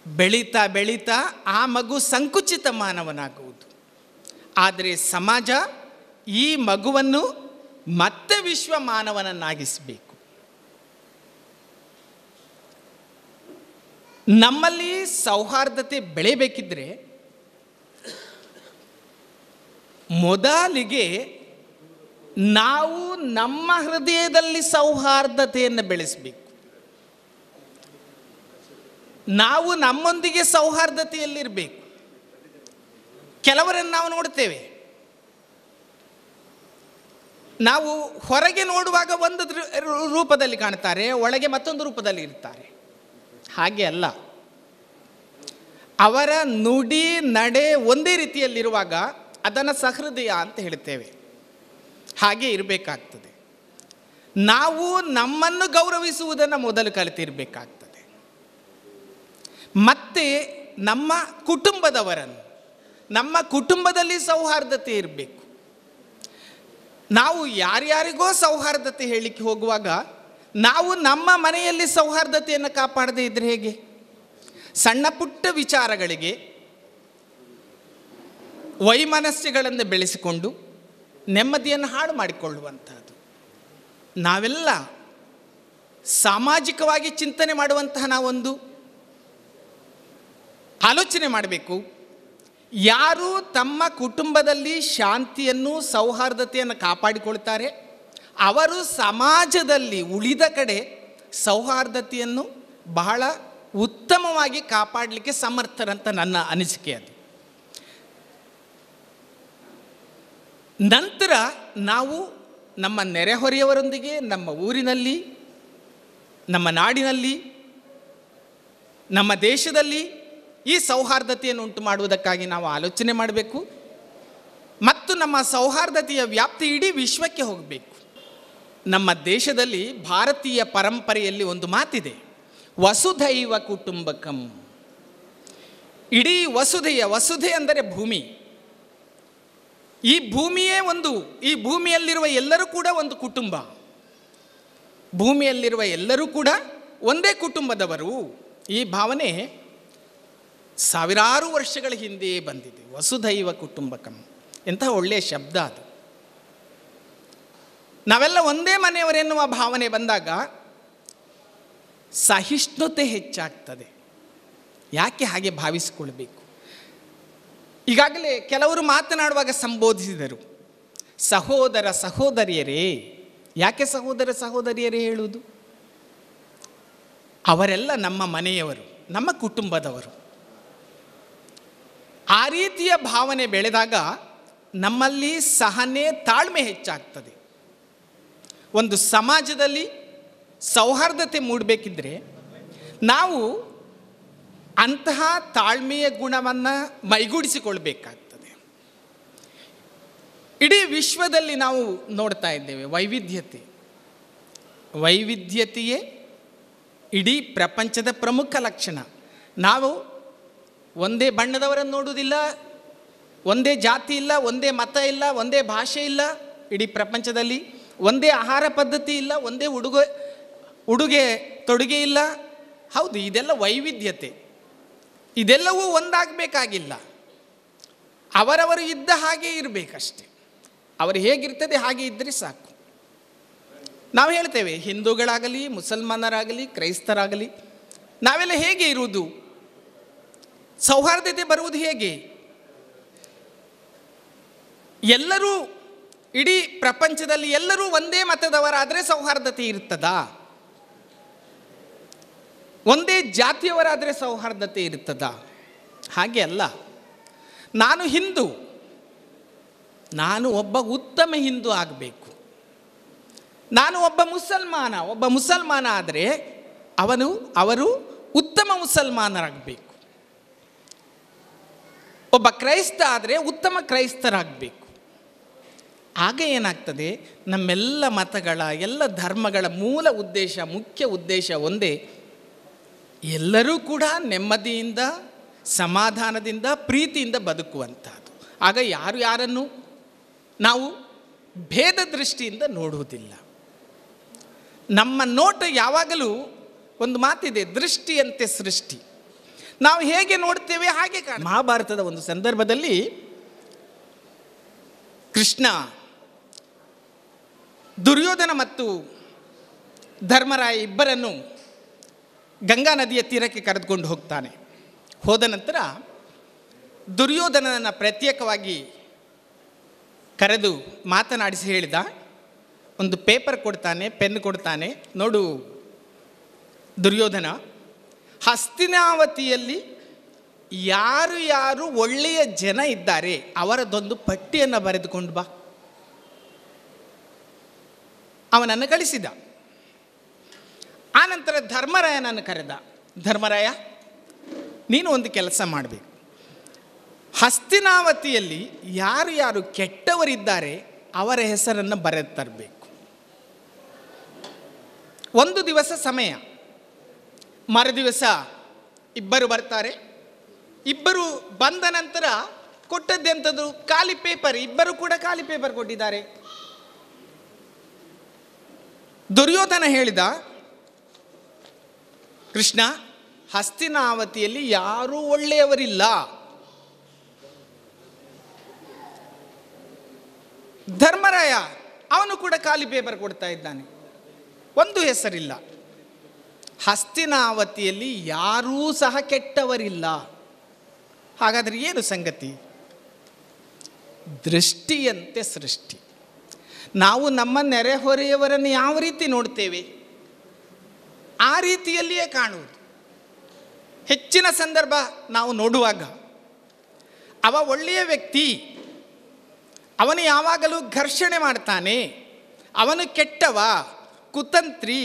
ಬೆಳೀತಾ ಬೆಳೀತಾ ಆ ಮಗು ಸಂಕುಚಿತ ಮಾನವನಾಗುವುದು. ಆದರೆ ಸಮಾಜ ಈ ಮಗುವನ್ನು ಮತ್ತೆ ವಿಶ್ವ ಮಾನವನನ್ನಾಗಿಸಬೇಕು. ನಮ್ಮಲ್ಲಿ ಸೌಹಾರ್ದತೆ ಬೆಳೆಯಬೇಕಿದ್ರೆ ಮೊದಲಿಗೆ ನಾವು ನಮ್ಮ ಹೃದಯದಲ್ಲಿ ಸೌಹಾರ್ದತೆಯನ್ನು ಬೆಳೆಸಬೇಕು. ನಾವು ನಮ್ಮೊಂದಿಗೆ ಸೌಹಾರ್ದತೆಯಲ್ಲಿರಬೇಕು. ಕೆಲವರನ್ನು ನಾವು ನೋಡ್ತೇವೆ, ನಾವು ಹೊರಗೆ ನೋಡುವಾಗ ಒಂದು ರೂಪದಲ್ಲಿ ಕಾಣ್ತಾರೆ, ಒಳಗೆ ಮತ್ತೊಂದು ರೂಪದಲ್ಲಿ ಇರ್ತಾರೆ. ಹಾಗೆ ಅಲ್ಲ, ಅವರ ನುಡಿ ನಡೆ ಒಂದೇ ರೀತಿಯಲ್ಲಿರುವಾಗ ಅದನ್ನು ಸಹೃದಯ ಅಂತ ಹೇಳ್ತೇವೆ. ಹಾಗೆ ಇರಬೇಕಾಗ್ತದೆ. ನಾವು ನಮ್ಮನ್ನು ಗೌರವಿಸುವುದನ್ನು ಮೊದಲು ಕಲಿತಿರಬೇಕಾಗ್ತದೆ. ಮತ್ತು ನಮ್ಮ ಕುಟುಂಬದವರನ್ನು, ನಮ್ಮ ಕುಟುಂಬದಲ್ಲಿ ಸೌಹಾರ್ದತೆ ಇರಬೇಕು. ನಾವು ಯಾರ್ಯಾರಿಗೋ ಸೌಹಾರ್ದತೆ ಹೇಳಲಿಕ್ಕೆ ಹೋಗುವಾಗ ನಾವು ನಮ್ಮ ಮನೆಯಲ್ಲಿ ಸೌಹಾರ್ದತೆಯನ್ನು ಕಾಪಾಡದೇ ಇದ್ದರೆ ಹೇಗೆ? ಸಣ್ಣ ಪುಟ್ಟ ವಿಚಾರಗಳಿಗೆ ವೈಮನಸ್ಸುಗಳನ್ನು ಬೆಳೆಸಿಕೊಂಡು ನೆಮ್ಮದಿಯನ್ನು ಹಾಳು ಮಾಡಿಕೊಳ್ಳುವಂಥದ್ದು. ನಾವೆಲ್ಲ ಸಾಮಾಜಿಕವಾಗಿ ಚಿಂತನೆ ಮಾಡುವಂತಹ ನಾವೊಂದು ಆಲೋಚನೆ ಮಾಡಬೇಕು. ಯಾರು ತಮ್ಮ ಕುಟುಂಬದಲ್ಲಿ ಶಾಂತಿಯನ್ನು ಸೌಹಾರ್ದತೆಯನ್ನು ಕಾಪಾಡಿಕೊಳ್ತಾರೆ ಅವರು ಸಮಾಜದಲ್ಲಿ ಉಳಿದ ಕಡೆ ಸೌಹಾರ್ದತೆಯನ್ನು ಬಹಳ ಉತ್ತಮವಾಗಿ ಕಾಪಾಡಲಿಕ್ಕೆ ಸಮರ್ಥರಂತ ನನ್ನ ಅನಿಸಿಕೆ ಅದು. ನಂತರ ನಾವು ನಮ್ಮ ನೆರೆಹೊರೆಯವರೊಂದಿಗೆ, ನಮ್ಮ ಊರಿನಲ್ಲಿ, ನಮ್ಮ ನಾಡಿನಲ್ಲಿ, ನಮ್ಮ ದೇಶದಲ್ಲಿ ಈ ಸೌಹಾರ್ದತೆಯನ್ನು ಉಂಟು ಮಾಡುವುದಕ್ಕಾಗಿ ನಾವು ಆಲೋಚನೆ ಮಾಡಬೇಕು. ಮತ್ತು ನಮ್ಮ ಸೌಹಾರ್ದತೆಯ ವ್ಯಾಪ್ತಿ ಇಡೀ ವಿಶ್ವಕ್ಕೆ ಹೋಗಬೇಕು. ನಮ್ಮ ದೇಶದಲ್ಲಿ ಭಾರತೀಯ ಪರಂಪರೆಯಲ್ಲಿ ಒಂದು ಮಾತಿದೆ, ವಸುಧೈವ ಕುಟುಂಬಕಂ. ಇಡೀ ವಸುಧೆಯ, ವಸುಧೆ ಅಂದರೆ ಭೂಮಿ, ಈ ಭೂಮಿಯೇ ಒಂದು, ಈ ಭೂಮಿಯಲ್ಲಿರುವ ಎಲ್ಲರೂ ಕೂಡ ಒಂದು ಕುಟುಂಬ, ಭೂಮಿಯಲ್ಲಿರುವ ಎಲ್ಲರೂ ಕೂಡ ಒಂದೇ ಕುಟುಂಬದವರು. ಈ ಭಾವನೆ ಸಾವಿರಾರು ವರ್ಷಗಳ ಹಿಂದೆಯೇ ಬಂದಿದೆ. ವಸುಧೈವ ಕುಟುಂಬಕಂ, ಎಂತಹ ಒಳ್ಳೆಯ ಶಬ್ದ ಅದು. ನಾವೆಲ್ಲ ಒಂದೇ ಮನೆಯವರೆನ್ನುವ ಭಾವನೆ ಬಂದಾಗ ಸಹಿಷ್ಣುತೆ ಹೆಚ್ಚಾಗ್ತದೆ. ಯಾಕೆ ಹಾಗೆ ಭಾವಿಸಿಕೊಳ್ಬೇಕು? ಈಗಾಗಲೇ ಕೆಲವರು ಮಾತನಾಡುವಾಗ ಸಂಬೋಧಿಸಿದರು, ಸಹೋದರ ಸಹೋದರಿಯರೇ. ಯಾಕೆ ಸಹೋದರ ಸಹೋದರಿಯರೇ ಹೇಳುವುದು? ಅವರೆಲ್ಲ ನಮ್ಮ ಮನೆಯವರು, ನಮ್ಮ ಕುಟುಂಬದವರು. ಆ ರೀತಿಯ ಭಾವನೆ ಬೆಳೆದಾಗ ನಮ್ಮಲ್ಲಿ ಸಹನೆ, ತಾಳ್ಮೆ ಹೆಚ್ಚಾಗ್ತದೆ. ಒಂದು ಸಮಾಜದಲ್ಲಿ ಸೌಹಾರ್ದತೆ ಮೂಡಬೇಕಿದ್ರೆ ನಾವು ಅಂತಹ ತಾಳ್ಮೆಯ ಗುಣವನ್ನು ಮೈಗೂಡಿಸಿಕೊಳ್ಬೇಕಾಗ್ತದೆ. ಇಡೀ ವಿಶ್ವದಲ್ಲಿ ನಾವು ನೋಡ್ತಾ ಇದ್ದೇವೆ ವೈವಿಧ್ಯತೆ. ವೈವಿಧ್ಯತೆಯೇ ಇಡೀ ಪ್ರಪಂಚದ ಪ್ರಮುಖ ಲಕ್ಷಣ. ನಾವು ಒಂದೇ ಬಣ್ಣದವರನ್ನು ನೋಡುವುದಿಲ್ಲ, ಒಂದೇ ಜಾತಿ ಇಲ್ಲ, ಒಂದೇ ಮತ ಇಲ್ಲ, ಒಂದೇ ಭಾಷೆ ಇಲ್ಲ. ಇಡೀ ಪ್ರಪಂಚದಲ್ಲಿ ಒಂದೇ ಆಹಾರ ಪದ್ಧತಿ ಇಲ್ಲ, ಒಂದೇ ಉಡುಗೆ ತೊಡುಗೆ ಇಲ್ಲ. ಹೌದು, ಇದೆಲ್ಲ ವೈವಿಧ್ಯತೆ. ಇದೆಲ್ಲವೂ ಒಂದಾಗಬೇಕಾಗಿಲ್ಲ, ಅವರವರು ಇದ್ದ ಹಾಗೆ ಇರಬೇಕಷ್ಟೆ. ಅವರು ಹೇಗಿರ್ತದೆ ಹಾಗೆ ಇದ್ದರೆ ಸಾಕು. ನಾವು ಹೇಳ್ತೇವೆ, ಹಿಂದೂಗಳಾಗಲಿ, ಮುಸಲ್ಮಾನರಾಗಲಿ, ಕ್ರೈಸ್ತರಾಗಲಿ, ನಾವೆಲ್ಲ ಹೇಗೆ ಇರುವುದು, ಸೌಹಾರ್ದತೆ ಬರುವುದು ಹೇಗೆ? ಎಲ್ಲರೂ ಇಡೀ ಪ್ರಪಂಚದಲ್ಲಿ ಎಲ್ಲರೂ ಒಂದೇ ಮತದವರಾದರೆ ಸೌಹಾರ್ದತೆ ಇರ್ತದಾ? ಒಂದೇ ಜಾತಿಯವರಾದರೆ ಸೌಹಾರ್ದತೆ ಇರ್ತದಾ? ಹಾಗೆ ಅಲ್ಲ. ನಾನು ಹಿಂದೂ, ನಾನು ಒಬ್ಬ ಉತ್ತಮ ಹಿಂದೂ ಆಗಬೇಕು. ನಾನು ಒಬ್ಬ ಮುಸಲ್ಮಾನ, ಒಬ್ಬ ಮುಸಲ್ಮಾನ ಆದರೆ ಅವರು ಉತ್ತಮ ಮುಸಲ್ಮಾನರಾಗಬೇಕು. ಒಬ್ಬ ಕ್ರೈಸ್ತ ಆದರೆ ಉತ್ತಮ ಕ್ರೈಸ್ತರಾಗಬೇಕು. ಆಗ ಏನಾಗ್ತದೆ, ನಮ್ಮೆಲ್ಲ ಮತಗಳ, ಎಲ್ಲ ಧರ್ಮಗಳ ಮೂಲ ಉದ್ದೇಶ, ಮುಖ್ಯ ಉದ್ದೇಶ ಒಂದೇ, ಎಲ್ಲರೂ ಕೂಡ ನೆಮ್ಮದಿಯಿಂದ, ಸಮಾಧಾನದಿಂದ, ಪ್ರೀತಿಯಿಂದ ಬದುಕುವಂಥದ್ದು. ಆಗ ಯಾರು ಯಾರನ್ನು ನಾವು ಭೇದ ದೃಷ್ಟಿಯಿಂದ ನೋಡುವುದಿಲ್ಲ. ನಮ್ಮ ನೋಟ ಯಾವಾಗಲೂ ಒಂದು ಮಾತಿದೆ, ದೃಷ್ಟಿಯಂತೆ ಸೃಷ್ಟಿ. ನಾವು ಹೇಗೆ ನೋಡ್ತೇವೆ ಹಾಗೆ ಕಾಣ. ಮಹಾಭಾರತದ ಒಂದು ಸಂದರ್ಭದಲ್ಲಿ ಕೃಷ್ಣ ದುರ್ಯೋಧನ ಮತ್ತು ಧರ್ಮರಾಯ ಇಬ್ಬರನ್ನು ಗಂಗಾ ನದಿಯ ತೀರಕ್ಕೆ ಕರೆದುಕೊಂಡು ಹೋಗ್ತಾನೆ. ಹೋದ ನಂತರ ದುರ್ಯೋಧನನನ್ನು ಪ್ರತ್ಯೇಕವಾಗಿ ಕರೆದು ಮಾತನಾಡಿಸಿ ಹೇಳಿದ, ಒಂದು ಪೇಪರ್ ಕೊಡ್ತಾನೆ, ಪೆನ್ ಕೊಡ್ತಾನೆ. ನೋಡು ದುರ್ಯೋಧನ, ಹಸ್ತಿನಾವತಿಯಲ್ಲಿ ಯಾರು ಯಾರು ಒಳ್ಳೆಯ ಜನ ಇದ್ದಾರೆ ಅವರದೊಂದು ಪಟ್ಟಿಯನ್ನು ಬರೆದುಕೊಂಡು ಬಾ. ಅವನನ್ನು ಕಳಿಸಿದ. ಆನಂತರ ಧರ್ಮರಾಯನನ್ನು ಕರೆದ. ಧರ್ಮರಾಯ, ನೀನು ಒಂದು ಕೆಲಸ ಮಾಡಬೇಕು. ಹಸ್ತಿನಾವತಿಯಲ್ಲಿ ಯಾರು ಯಾರು ಕೆಟ್ಟವರಿದ್ದಾರೆ ಅವರ ಹೆಸರನ್ನು ಬರೆದು ತರಬೇಕು. ಒಂದು ದಿವಸ ಸಮಯ, ಮರುದಿವಸ ಇಬ್ಬರು ಬರ್ತಾರೆ. ಇಬ್ಬರು ಬಂದ ನಂತರ ಕೊಟ್ಟದ್ದೆಂಥದ್ದು? ಖಾಲಿ ಪೇಪರ್. ಇಬ್ಬರು ಕೂಡ ಖಾಲಿ ಪೇಪರ್ ಕೊಟ್ಟಿದ್ದಾರೆ. ದುರ್ಯೋಧನ ಹೇಳಿದ, ಕೃಷ್ಣ, ಹಸ್ತಿನಾವತಿಯಲ್ಲಿ ಯಾರೂ ಒಳ್ಳೆಯವರಿಲ್ಲ. ಧರ್ಮರಾಯ ಅವನು ಕೂಡ ಖಾಲಿ ಪೇಪರ್ ಕೊಡ್ತಾ ಇದ್ದಾನೆ, ಒಂದು ಹೆಸರಿಲ್ಲ. ಹಸ್ತಿನಾವತಿಯಲ್ಲಿ ಯಾರೂ ಸಹ ಕೆಟ್ಟವರಿಲ್ಲ. ಹಾಗಾದರೆ ಏನು ಸಂಗತಿ? ದೃಷ್ಟಿಯಂತೆ ಸೃಷ್ಟಿ. ನಾವು ನಮ್ಮ ನೆರೆಹೊರೆಯವರನ್ನು ಯಾವ ರೀತಿ ನೋಡ್ತೇವೆ ಆ ರೀತಿಯಲ್ಲಿಯೇ ಕಾಣುವುದು. ಹೆಚ್ಚಿನ ಸಂದರ್ಭ ನಾವು ನೋಡುವಾಗ ಅವ ಒಳ್ಳೆಯ ವ್ಯಕ್ತಿ, ಅವನು ಯಾವಾಗಲೂ ಘರ್ಷಣೆ ಮಾಡ್ತಾನೆ, ಅವನು ಕೆಟ್ಟವ, ಕುತಂತ್ರಿ,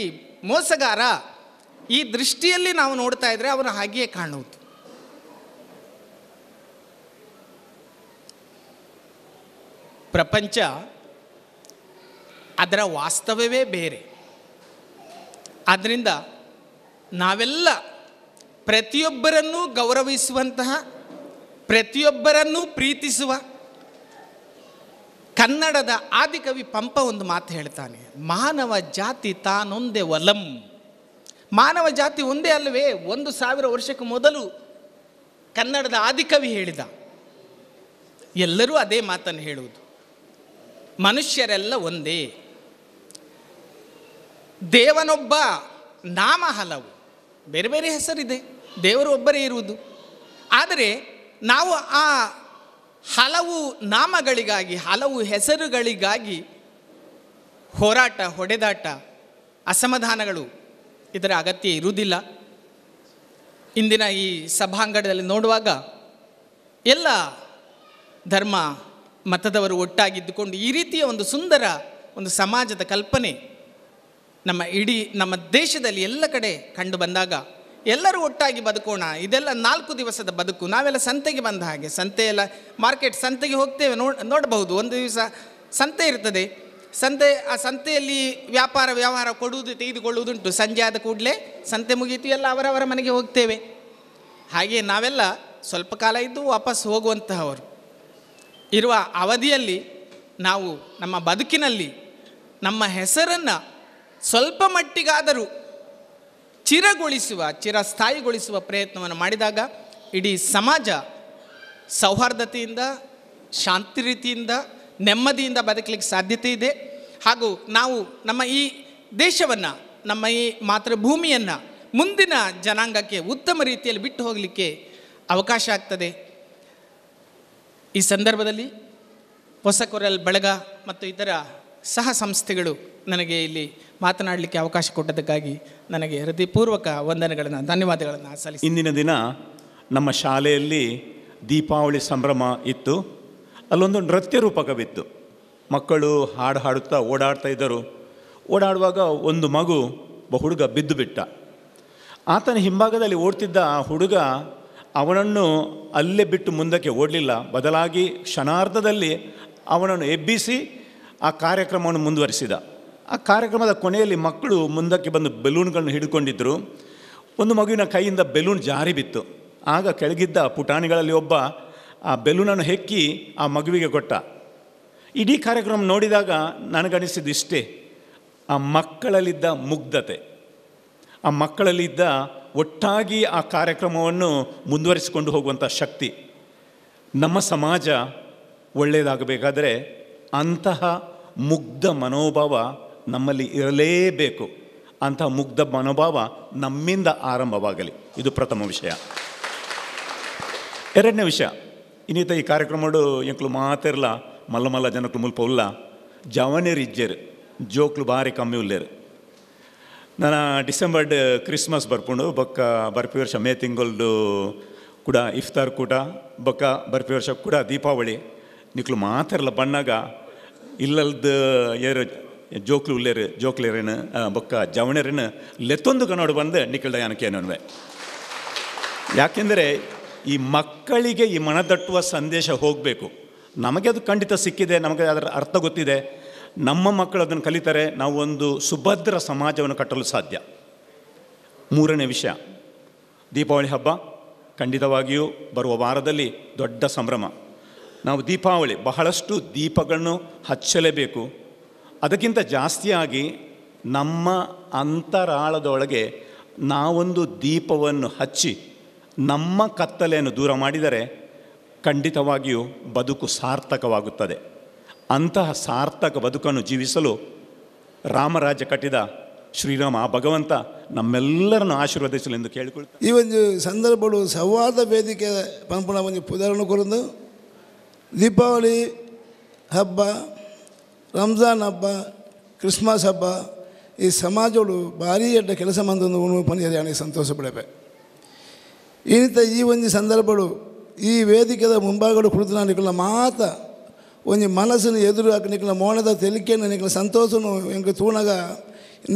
ಮೋಸಗಾರ, ಈ ದೃಷ್ಟಿಯಲ್ಲಿ ನಾವು ನೋಡ್ತಾ ಇದ್ದರೆ ಅವನು ಹಾಗೆಯೇ ಕಾಣುವುದು. ಪ್ರಪಂಚ ಅದರ ವಾಸ್ತವವೇ ಬೇರೆ. ಆದ್ದರಿಂದ ನಾವೆಲ್ಲ ಪ್ರತಿಯೊಬ್ಬರನ್ನೂ ಗೌರವಿಸುವಂತಹ, ಪ್ರತಿಯೊಬ್ಬರನ್ನೂ ಪ್ರೀತಿಸುವ, ಕನ್ನಡದ ಆದಿಕವಿ ಪಂಪ ಒಂದು ಮಾತು ಹೇಳ್ತಾನೆ, ಮಾನವ ಜಾತಿ ತಾನೊಂದೇ ವಲಂ. ಮಾನವ ಜಾತಿ ಒಂದೇ ಅಲ್ಲವೇ? 1000 ವರ್ಷಕ್ಕೆ ಮೊದಲು ಕನ್ನಡದ ಆದಿಕವಿ ಹೇಳಿದ. ಎಲ್ಲರೂ ಅದೇ ಮಾತನ್ನು ಹೇಳುವುದು, ಮನುಷ್ಯರೆಲ್ಲ ಒಂದೇ, ದೇವನೊಬ್ಬ, ನಾಮ ಹಲವು, ಬೇರೆ ಬೇರೆ ಹೆಸರಿದೆ, ದೇವರು ಒಬ್ಬರೇ ಇರುವುದು. ಆದರೆ ನಾವು ಆ ಹಲವು ನಾಮಗಳಿಗಾಗಿ, ಹಲವು ಹೆಸರುಗಳಿಗಾಗಿ ಹೋರಾಟ, ಹೊಡೆದಾಟ, ಅಸಮಾಧಾನಗಳು ಇದರ ಅಗತ್ಯ ಇರುವುದಿಲ್ಲ. ಇಂದಿನ ಈ ಸಭಾಂಗಣದಲ್ಲಿ ನೋಡುವಾಗ ಎಲ್ಲ ಧರ್ಮ ಮತದವರು ಒಟ್ಟಾಗಿದ್ದುಕೊಂಡು ಈ ರೀತಿಯ ಒಂದು ಸುಂದರ ಒಂದು ಸಮಾಜದ ಕಲ್ಪನೆ ನಮ್ಮ ಇಡೀ ನಮ್ಮ ದೇಶದಲ್ಲಿ ಎಲ್ಲ ಕಡೆ ಕಂಡು ಬಂದಾಗ ಎಲ್ಲರೂ ಒಟ್ಟಾಗಿ ಬದುಕೋಣ. ಇದೆಲ್ಲ 4 ದಿವಸದ ಬದುಕು. ನಾವೆಲ್ಲ ಸಂತೆಗೆ ಬಂದ ಹಾಗೆ, ಸಂತೆಯೆಲ್ಲ ಮಾರ್ಕೆಟ್, ಸಂತೆಗೆ ಹೋಗ್ತೇವೆ, ನೋಡಬಹುದು. ಒಂದು ದಿವಸ ಸಂತೆ ಇರ್ತದೆ, ಸಂತೆ, ಆ ಸಂತೆಯಲ್ಲಿ ವ್ಯಾಪಾರ ವ್ಯವಹಾರ ಕೊಡುವುದು ತೆಗೆದುಕೊಳ್ಳುವುದುಂಟು. ಸಂಜೆ ಆದ ಕೂಡಲೇ ಸಂತೆ ಮುಗೀತು, ಎಲ್ಲ ಅವರವರ ಮನೆಗೆ ಹೋಗ್ತೇವೆ. ಹಾಗೆ ನಾವೆಲ್ಲ ಸ್ವಲ್ಪ ಕಾಲ ಇದ್ದು ವಾಪಸ್ ಹೋಗುವಂತಹವರು. ಇರುವ ಅವಧಿಯಲ್ಲಿ ನಾವು ನಮ್ಮ ಬದುಕಿನಲ್ಲಿ ನಮ್ಮ ಹೆಸರನ್ನು ಸ್ವಲ್ಪ ಮಟ್ಟಿಗಾದರೂ ಚಿರಗೊಳಿಸುವ, ಚಿರಸ್ಥಾಯಿಗೊಳಿಸುವ ಪ್ರಯತ್ನವನ್ನು ಮಾಡಿದಾಗ ಇಡೀ ಸಮಾಜ ಸೌಹಾರ್ದತೆಯಿಂದ, ಶಾಂತಿ ರೀತಿಯಿಂದ, ನೆಮ್ಮದಿಯಿಂದ ಬದುಕಲಿಕ್ಕೆ ಸಾಧ್ಯತೆ ಇದೆ. ಹಾಗೂ ನಾವು ನಮ್ಮ ಈ ದೇಶವನ್ನು, ನಮ್ಮ ಈ ಮಾತೃಭೂಮಿಯನ್ನು ಮುಂದಿನ ಜನಾಂಗಕ್ಕೆ ಉತ್ತಮ ರೀತಿಯಲ್ಲಿ ಬಿಟ್ಟು ಹೋಗಲಿಕ್ಕೆ ಅವಕಾಶ ಆಗ್ತದೆ. ಈ ಸಂದರ್ಭದಲ್ಲಿ ಹೊಸಕೊರಲ್ ಬಳಗ ಮತ್ತು ಇತರ ಸಹ ಸಂಸ್ಥೆಗಳು ನನಗೆ ಇಲ್ಲಿ ಮಾತನಾಡಲಿಕ್ಕೆ ಅವಕಾಶ ಕೊಟ್ಟದಕ್ಕಾಗಿ ನನಗೆ ಹೃದಯಪೂರ್ವಕ ವಂದನೆಗಳನ್ನು, ಧನ್ಯವಾದಗಳನ್ನು ಸಲ್ಲಿಸಿ. ಇಂದಿನ ದಿನ ನಮ್ಮ ಶಾಲೆಯಲ್ಲಿ ದೀಪಾವಳಿ ಸಂಭ್ರಮ ಇತ್ತು. ಅಲ್ಲೊಂದು ನೃತ್ಯ ರೂಪಕವಿತ್ತು. ಮಕ್ಕಳು ಹಾಡು ಹಾಡುತ್ತಾ ಓಡಾಡ್ತಾ ಇದ್ದರು. ಓಡಾಡುವಾಗ ಒಂದು ಮಗು, ಒಬ್ಬ ಹುಡುಗ ಬಿದ್ದು ಬಿಟ್ಟ. ಆತನ ಹಿಂಭಾಗದಲ್ಲಿ ಓಡ್ತಿದ್ದ ಆ ಹುಡುಗ ಅವನನ್ನು ಅಲ್ಲೇ ಬಿಟ್ಟು ಮುಂದಕ್ಕೆ ಓಡಲಿಲ್ಲ. ಬದಲಾಗಿ ಕ್ಷಣಾರ್ಧದಲ್ಲಿ ಅವನನ್ನು ಎಬ್ಬಿಸಿ ಆ ಕಾರ್ಯಕ್ರಮವನ್ನು ಮುಂದುವರಿಸಿದ. ಆ ಕಾರ್ಯಕ್ರಮದ ಕೊನೆಯಲ್ಲಿ ಮಕ್ಕಳು ಮುಂದಕ್ಕೆ ಬಂದು ಬೆಲೂನ್ಗಳನ್ನು ಹಿಡ್ಕೊಂಡಿದ್ದರು. ಒಂದು ಮಗುವಿನ ಕೈಯಿಂದ ಬೆಲೂನ್ ಜಾರಿ ಬಿತ್ತು. ಆಗ ಕೆಳಗಿದ್ದ ಪುಟಾಣಿಗಳಲ್ಲಿ ಒಬ್ಬ ಆ ಬೆಲೂನನ್ನು ಹೆಕ್ಕಿ ಆ ಮಗುವಿಗೆ ಕೊಟ್ಟ. ಇಡೀ ಕಾರ್ಯಕ್ರಮ ನೋಡಿದಾಗ ನನಗನಿಸಿದ್ದು ಇಷ್ಟೇ, ಆ ಮಕ್ಕಳಲ್ಲಿದ್ದ ಮುಗ್ಧತೆ, ಆ ಮಕ್ಕಳಲ್ಲಿದ್ದ ಒಟ್ಟಾಗಿ ಆ ಕಾರ್ಯಕ್ರಮವನ್ನು ಮುಂದುವರಿಸಿಕೊಂಡು ಹೋಗುವಂಥ ಶಕ್ತಿ. ನಮ್ಮ ಸಮಾಜ ಒಳ್ಳೆಯದಾಗಬೇಕಾದರೆ ಅಂತಹ ಮುಗ್ಧ ಮನೋಭಾವ ನಮ್ಮಲ್ಲಿ ಇರಲೇಬೇಕು. ಅಂತಹ ಮುಗ್ಧ ಮನೋಭಾವ ನಮ್ಮಿಂದ ಆರಂಭವಾಗಲಿ. ಇದು ಪ್ರಥಮ ವಿಷಯ. ಎರಡನೇ ವಿಷಯ, ಇನ್ನೀತ ಈ ಕಾರ್ಯಕ್ರಮಡು ಎಂಕ್ಲು ಮಾತಿರಲ್ಲ, ಮಲ್ಲ ಮಲ್ಲ ಜನಕ್ಲು ಮುಲ್ಪ ಉಲ್ಲ, ಜವನೇರು ಇಜ್ಜೇರು, ಜೋಕ್ಲು ಭಾರಿ ಕಮ್ಮಿ ಉಲ್ಲೇರು. ನಾನು ಡಿಸೆಂಬರ್ಡ್ ಕ್ರಿಸ್ಮಸ್ ಬರ್ಪುಂಡು, ಬೊಕ್ಕ ಬರ್ಪಿ ವರ್ಷ ಮೇ ತಿಂಗಳದು ಕೂಡ ಇಫ್ತಾರ್ ಕೂಟ, ಬೊಕ್ಕ ಬರ್ಪಿ ವರ್ಷ ಕೂಡ ದೀಪಾವಳಿ. ನಿಕ್ಲು ಮಾತಿರಲ್ಲ ಬಣ್ಣಾಗ ಇಲ್ಲಲ್ದ ಏರು ಜೋಕ್ಲು ಉಲ್ಲೇರು, ಜೋಕ್ಲೇರೇನು ಬೊಕ್ಕ ಜವಣೇರೇನು ಲೆತ್ತೊಂದು ಕನ್ನಡ ಬಂದು ನಿಕ್ಕಲ್ದ ಯಾನಕ್ಕೇನನ್ವೆ. ಯಾಕೆಂದರೆ ಈ ಮಕ್ಕಳಿಗೆ ಈ ಮನದಟ್ಟುವ ಸಂದೇಶ ಹೋಗಬೇಕು. ನಮಗೆ ಅದು ಖಂಡಿತ ಸಿಕ್ಕಿದೆ, ನಮಗೆ ಅದರ ಅರ್ಥ ಗೊತ್ತಿದೆ. ನಮ್ಮ ಮಕ್ಕಳು ಅದನ್ನು ಕಲಿತಾರೆ, ನಾವು ಒಂದು ಸುಭದ್ರ ಸಮಾಜವನ್ನು ಕಟ್ಟಲು ಸಾಧ್ಯ. ಮೂರನೇ ವಿಷಯ, ದೀಪಾವಳಿ ಹಬ್ಬ ಖಂಡಿತವಾಗಿಯೂ ಬರುವ ವಾರದಲ್ಲಿ ದೊಡ್ಡ ಸಂಭ್ರಮ. ನಾವು ದೀಪಾವಳಿ ಬಹಳಷ್ಟು ದೀಪಗಳನ್ನು ಹಚ್ಚಲೇಬೇಕು. ಅದಕ್ಕಿಂತ ಜಾಸ್ತಿಯಾಗಿ ನಮ್ಮ ಅಂತರಾಳದೊಳಗೆ ನಾವೊಂದು ದೀಪವನ್ನು ಹಚ್ಚಿ ನಮ್ಮ ಕತ್ತಲೆಯನ್ನು ದೂರ ಮಾಡಿದರೆ ಖಂಡಿತವಾಗಿಯೂ ಬದುಕು ಸಾರ್ಥಕವಾಗುತ್ತದೆ. ಅಂತಹ ಸಾರ್ಥಕ ಬದುಕನ್ನು ಜೀವಿಸಲು ರಾಮರಾಜ್ಯ ಕಟ್ಟಿದ ಶ್ರೀರಾಮ ಆ ಭಗವಂತ ನಮ್ಮೆಲ್ಲರನ್ನು ಆಶೀರ್ವದಿಸಲು ಎಂದು ಕೇಳಿಕೊಳ್ತಾರೆ. ಈ ಒಂದು ಸಂದರ್ಭಗಳು ಸೌಹಾರ್ದ ವೇದಿಕೆ ಪಂಪನ ಒಂದು ಪುದರನ್ನು ಕೊರದು ದೀಪಾವಳಿ ಹಬ್ಬ, ರಂಜಾನ್ ಹಬ್ಬ, ಕ್ರಿಸ್ಮಸ್ ಹಬ್ಬ ಈ ಸಮಾಜಗಳು ಭಾರಿ ಎಡ್ಡ ಕೆಲಸ ಮಂದೊಂದು ಪನಿಯರೆ ಸಂತೋಷ ಪಡಪೆ. ಈ ಈ ಒಂದು ಸಂದರ್ಭಗಳು ಈ ವೇದಿಕೆದ ಮುಂಭಾಗಗಳು ಕುಳಿತು ನಿಕ್ಕಲ ಮಾತ ಒಂಜಿ ಮನಸ್ಸನ್ನು ಎದುರು ಹಾಕಿ ನಿಕ್ಕಲ ಮೋಣದ ತೆಲಿಕೆಯನ್ನು ನಿಕ್ಕಲ ಸಂತೋಷನು ಎಂಕ್ ತೂಣಗ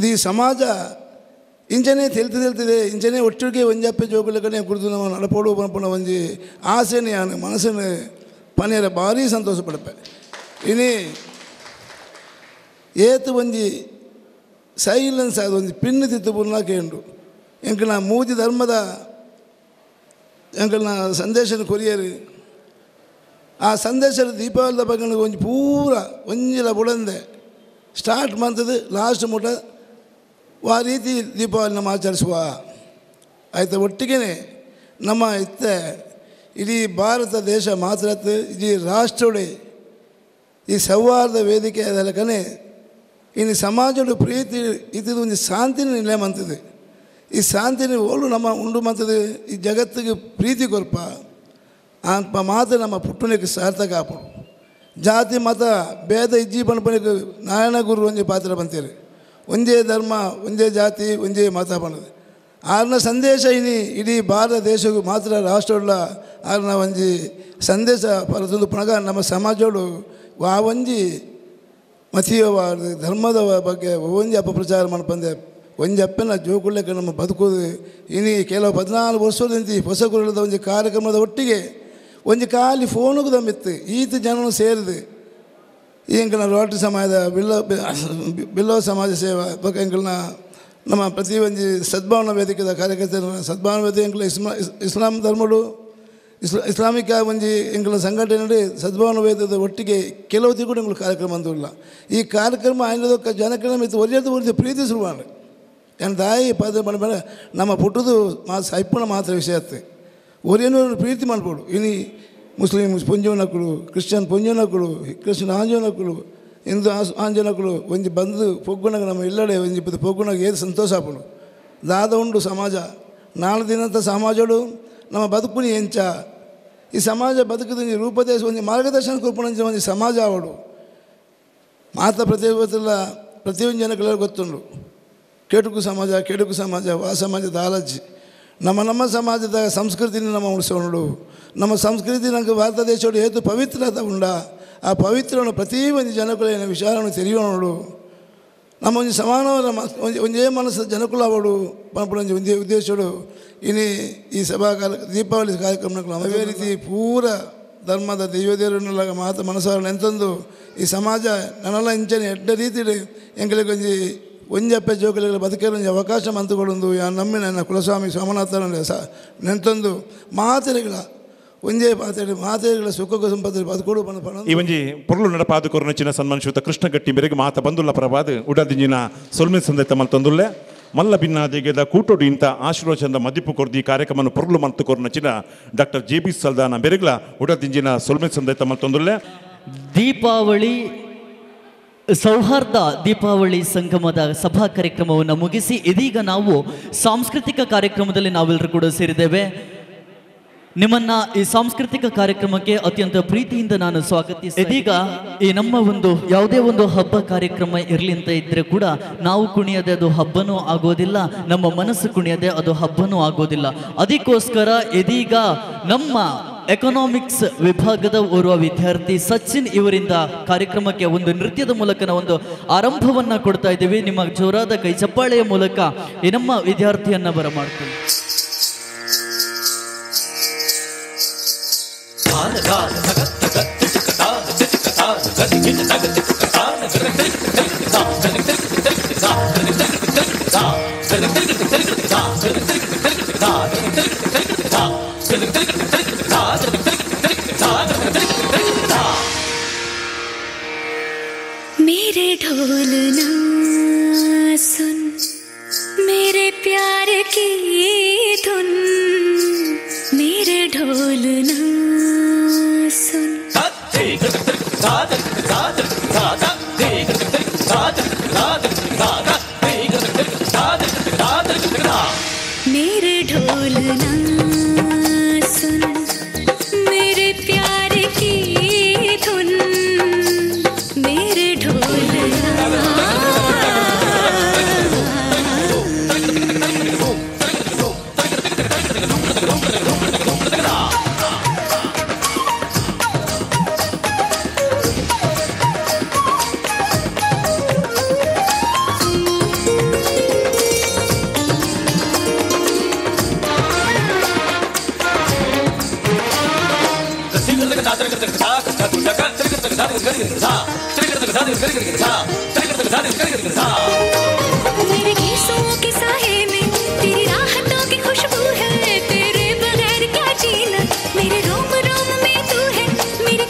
ಈ ಸಮಾಜ ಇಂಚನೇ ತೆಲ್ತು ತೆಲ್ತಿದೆ, ಇಂಚನೇ ಒಟ್ಟಿಗೆ ಒಂಜಪ್ಪೆ ಜೋಗುಲಕನೆ ಕುರಿತು ನಮ್ಮ ನಡಪೋಡು ಪನ್ಪುನ ಒಂಜಿ ಆಸೆನೆ ಮನಸ್ಸನ್ನು ಪನಿಯರೆ ಭಾರಿ ಸಂತೋಷ ಪಡಪೆ. ಇನಿ ಏತು ಒಂಜಿ ಸೈಲೆನ್ಸ್ ಆದ ಒಂಜಿ ಪಿನ್ನು ತಿತ್ತು ಪುರ್ನ ಕೇಂಡು ಎಂಕಲ್ನ ಮೂಜಿ ಧರ್ಮದ ಎಂಕಲ್ನ ಸಂದೇಶನ ಕೊರಿಯರು ಆ ಸಂದೇಶದ ದೀಪಾವಳಿದ ಬಗ್ಗೆ ಒಂಜಿ ಪೂರ ಒಂಜಿಲ ಬುಡಂದೆ ಸ್ಟಾರ್ಟ್ ಮಂತದ್ದು ಲಾಸ್ಟ್ ಮುಟ ಆ ರೀತಿ ದೀಪಾವಳಿ ನಮ್ಮ ಆಚರಿಸುವ ಆಯ್ತು. ಒಟ್ಟಿಗೆ ನಮ್ಮ ಇತ್ತೆ ಇಡೀ ಭಾರತ ದೇಶ ಮಾತ್ರ ಇಡೀ ರಾಷ್ಟ್ರಡೆ ಈ ಸೌಹಾರ್ದ ವೇದಿಕೆ ಅದಲ್ಲಕನೆ ಇನ್ನು ಸಮಾಜದ ಪ್ರೀತಿ ಇದು ಒಂದು ಶಾಂತಿನ ನೆಲೆ ಮಂತದೆ. ಈ ಶಾಂತಿನ ಓಳು ನಮ್ಮ ಉಂಡು ಮಂತದೆ ಈ ಜಗತ್ತಿಗೆ ಪ್ರೀತಿ ಕೊರ್ಪ ಅಂತ ಮಾತ್ರ ನಮ್ಮ ಪುಟ್ಟುನಿಗೆ ಸಾರ್ಥಕ ಆಪಡು. ಜಾತಿ ಮತ ಭೇದ ಇಜ್ಜಿ ಪಣಪಣಿಗೆ ನಾರಾಯಣ ಗುರು ಒಂಜಿ ಪಾತ್ರ ಬಂತೀರಿ. ಒಂದೇ ಧರ್ಮ ಒಂದೇ ಜಾತಿ ಒಂದೇ ಮತ ಬಣ್ಣದು ಆರ್ನ ಸಂದೇಶ ಇನಿ ಇಡೀ ಭಾರತ ದೇಶಕ್ಕೂ ಮಾತ್ರ ರಾಷ್ಟ್ರವುಳ್ಳ ಆರ್ನ ಒಂಜಿ ಸಂದೇಶ ಪರತೊಂದು ಪುನಗ ನಮ್ಮ ಸಮಾಜೋಡು ಆ ಒಂಜಿ ಮತೀಯ ಧರ್ಮದ ಬಗ್ಗೆ ಒಂಜಿ ಅಪಪ್ರಚಾರ ಮನ್ಪಂದೆ ಒಂಜಿ ಅಪ್ಪನ ಜೋಕುಳ್ಳಕ್ಕೆ ನಮ್ಮ ಬದುಕೋದು ಇನಿ ಕೆಲವು 14 ವರ್ಷದಿಂದ ಹೊಸ ಗುರುಳದ ಒಂಜಿ ಕಾರ್ಯಕ್ರಮದ ಒಟ್ಟಿಗೆ ಒಂಜಿ ಖಾಲಿ ಫೋನುಗೂ ದಮ್ಮಿತ್ತು ಈತ ಜನನು ಸೇರಿದು ಎಂಕಲ್ನ ರೋಟರಿ ಸಮಾಜದ ಬಿಲ್ಲೋ ಸಮಾಜ ಸೇವಾ ಬಗ್ಗೆ ಎಂಕಲ್ನ ನಮ್ಮ ಪ್ರತಿ ಒಂಜಿ ಸದ್ಭಾವನಾ ವೇದಿಕೆದ ಕಾರ್ಯಕರ್ತರ ಸದ್ಭಾವನಾ ವೇದಿಕೆ ಎಂಕಲ್ ಇಸ್ಲಾಂ ಧರ್ಮಡು ಇಸ್ಲಾಮಿಕ ಒಂಜಿ ಎಂಕಲ್ನ ಸಂಘಟನೆ ಸದ್ಭಾವನಾ ವೇದಿಕೆದ ಒಟ್ಟಿಗೆ ಕೆಲವು ತಿರುಗುಡು ಎಂಕಲ್ ಕಾರ್ಯಕ್ರಮ ಅಂದಿಲ್ಲ. ಈ ಕಾರ್ಯಕ್ರಮ ಆಯ್ನದೊಕ್ಕ ಜನಕ್ಕೆ ಮಿತ್ತು ಒರಿಯದು ಒರಿದು ಪ್ರೀತಿ ಶುರುವಾಣ ಏನು ದಾಯಿ ಪದ ಮೇಲೆ ನಮ್ಮ ಪುಟ್ಟದು ಮಾ ಸೈಪುಣ ಮಾತ್ರ ವಿಷಯ ಅತ್ತೆ ಒರಿಯನು ಪ್ರೀತಿ ಮಾಡ್ಬೋದು. ಇನಿ ಮುಸ್ಲಿಂ ಪುಂಜವನಕ್ಕಳು ಕ್ರಿಶ್ಚಿಯನ್ ಪುಂಜವನಕ್ಕಳು ಕ್ರಿಶ್ಚಿಯನ್ ಆಂಜನಕ್ಕಳು ಹಿಂದೂ ಆಂಜನಕ್ಕಳು ಒಂಜಿ ಬಂದು ಪೊಗ್ಗುನಾಗ ನಮ್ಮ ಇಲ್ಲಡೆ ಒಂಜಿ ಪೊಗ್ಗುನಾಗ ಏದು ಸಂತೋಷ ಆಪುಂಡು. ದಾದ ಉಂಡು ಸಮಾಜ ನಾಳೆ ದಿನಂತ ಸಮಾಜಡು ನಮ್ಮ ಬದುಕುನಿ ಎಂಚ ಈ ಸಮಾಜ ಬದುಕದ ಒಂಜಿ ರೂಪದೇಶ ಒಂಜಿ ಮಾರ್ಗದರ್ಶನ ಕೊರ್ಪುನಂಚ ಒಂಜಿ ಸಮಾಜ ಅವಡು ಮಾತ ಪ್ರತಿಯೊಬ್ಬ ಪ್ರತಿಯೊಂದು ಜನಕ್ಕೆಲ್ಲರೂ ಗೊತ್ತುಂಡು. ಕೆಡುಕು ಸಮಾಜ ಕೆಡುಕು ಸಮಾಜ ವಾ ಸಮಾಜದ ಆಲಜ್ಜಿ ನಮ್ಮ ನಮ್ಮ ಸಮಾಜದ ಸಂಸ್ಕೃತಿನ ನಮ್ಮ ಉಳಿಸೋಣಡು. ನಮ್ಮ ಸಂಸ್ಕೃತಿ ನಮಗೆ ಭಾರತ ದೇಶೋಡು ಹೇತು ಪವಿತ್ರತೆ ಉಂಡ ಆ ಪವಿತ್ರವನ್ನು ಪ್ರತಿ ಒಂದು ಜನಕುಲ ವಿಚಾರವನ್ನು ತಿಳಿಯೋಣಡು. ನಮ್ಮ ಒಂಜಿ ಸಮಾನವರ ಒಂಜಿ ಒಂಜೇ ಮನಸ್ಸು ಜನಕುಲ ಅವಡು ಪನ್ಪುನ ಒಂಜೇ ಉದ್ದೇಶಡು ಇನಿ ಈ ಸಭಾ ದೀಪಾವಳಿ ಕಾರ್ಯಕ್ರಮ ಅದೇ ರೀತಿ ಪೂರ ಧರ್ಮದ ದೈವದೇವರನ್ನೆಲ್ಲ ಮಾತು ಮನಸ್ಸು ಎಂತಂದು ಈ ಸಮಾಜ ನನ್ನೆಲ್ಲ ಇಂಚನೆ ಎಡ್ಡ ರೀತಿಯಲ್ಲಿ ಎಂಗಳಿಗೆ ಒಂಜಿ ಒಂಜಪ್ಪೆ ಜೋಕುಲೆಗಳ ಬದುಕಲು ಒಂಜಿ ಅವಕಾಶ ಮಂತುಗಳೊಂದು ಯಾ ನಮ್ಮಿನ ನನ್ನ ಕುಲಸ್ವಾಮಿ ಸೋಮನಾಥನ ಸ ನೆಂತೊಂದು ಮಾತೆರೆಗಳ ಒಂಜೇ ಪಾತ್ರೆ ಮಾತೆರೆಗಳ ಸುಖ ಸಂಪತ್ತು ಬದುಕೋಡು ಪಣ. ಈ ಒಂಜಿ ಪೊರ್ಲು ನಡಪಾದ ಕೊರನಚಿನ ಸನ್ಮಾನಿಸುತ್ತ ಕೃಷ್ಣಗಟ್ಟಿ ಮೇರೆಗೆ ಮಾತ ಬಂದುಲ್ಲ ಪ್ರಭಾದ ಉಡದಿಂಜಿನ ಸೊಲ್ಮೆ ಸಂದೈತ ಮಲ್ತೊಂದುಲ್ಲೆ ಮಲ್ಲ ಭಿನ್ನಾದಿಗೆದ ಕೂಟೋಡು ಇಂಥ ಆಶೀರ್ವಚನದ ಮದಿಪು ಕೊರ್ದು ಈ ಕಾರ್ಯಕ್ರಮವನ್ನು ಪೊರ್ಲು ಮಂತು ಕೊರನಚಿನ ಡಾಕ್ಟರ್ ಜೆ ಬಿ ಸಲ್ದಾನ ಬೆರೆಗ್ಲ ಉಡದಿಂಜಿನ ಸೊಲ್ಮೆ ಸಂದೈತ ಮಲ್ತೊಂದುಲ್ಲೆ. ದೀಪಾವಳಿ ಸೌಹಾರ್ದ ದೀಪಾವಳಿ ಸಂಗಮದ ಸಭಾ ಕಾರ್ಯಕ್ರಮವನ್ನು ಮುಗಿಸಿ ಇದೀಗ ನಾವು ಸಾಂಸ್ಕೃತಿಕ ಕಾರ್ಯಕ್ರಮದಲ್ಲಿ ನಾವೆಲ್ಲರೂ ಕೂಡ ಸೇರಿದ್ದೇವೆ. ನಿಮ್ಮನ್ನ ಈ ಸಾಂಸ್ಕೃತಿಕ ಕಾರ್ಯಕ್ರಮಕ್ಕೆ ಅತ್ಯಂತ ಪ್ರೀತಿಯಿಂದ ನಾನು ಸ್ವಾಗತಿಸಿ ಇದೀಗ ಈ ನಮ್ಮ ಒಂದು ಯಾವುದೇ ಒಂದು ಹಬ್ಬ ಕಾರ್ಯಕ್ರಮ ಇರಲಿ ಅಂತ ಇದ್ದರೆ ಕೂಡ ನಾವು ಕುಣಿಯದೆ ಅದು ಹಬ್ಬನೂ ಆಗೋದಿಲ್ಲ, ನಮ್ಮ ಮನಸ್ಸು ಕುಣಿಯದೆ ಅದು ಹಬ್ಬನೂ ಆಗೋದಿಲ್ಲ. ಅದಕ್ಕೋಸ್ಕರ ಇದೀಗ ನಮ್ಮ ಎಕನಾಮಿಕ್ಸ್ ವಿಭಾಗದ ಓರ್ವ ವಿದ್ಯಾರ್ಥಿ ಸಚಿನ್ ಇವರಿಂದ ಕಾರ್ಯಕ್ರಮಕ್ಕೆ ಒಂದು ನೃತ್ಯದ ಮೂಲಕ ಒಂದು ಆರಂಭವನ್ನು ಕೊಡ್ತಾ ಇದ್ದೀವಿ. ನಿಮ್ಮ ಜೋರಾದ ಕೈ ಚಪ್ಪಾಳೆಯ ಮೂಲಕ ಈ ನಮ್ಮ ವಿದ್ಯಾರ್ಥಿಯನ್ನು ಬರಮಾಡ್ತೀವಿ. मेरे ढोलना सुन मेरे प्यार की धुन, मेरे ढोलना सुन। मेरे ढोलना सुन मेरे प्यार की धुन, मेरे ढोलना। मेरे केसों के साए में तेरी राहतों की खुशबू है, तेरे बगैर क्या जीना, मेरे रोम रोम में तू है, मेरे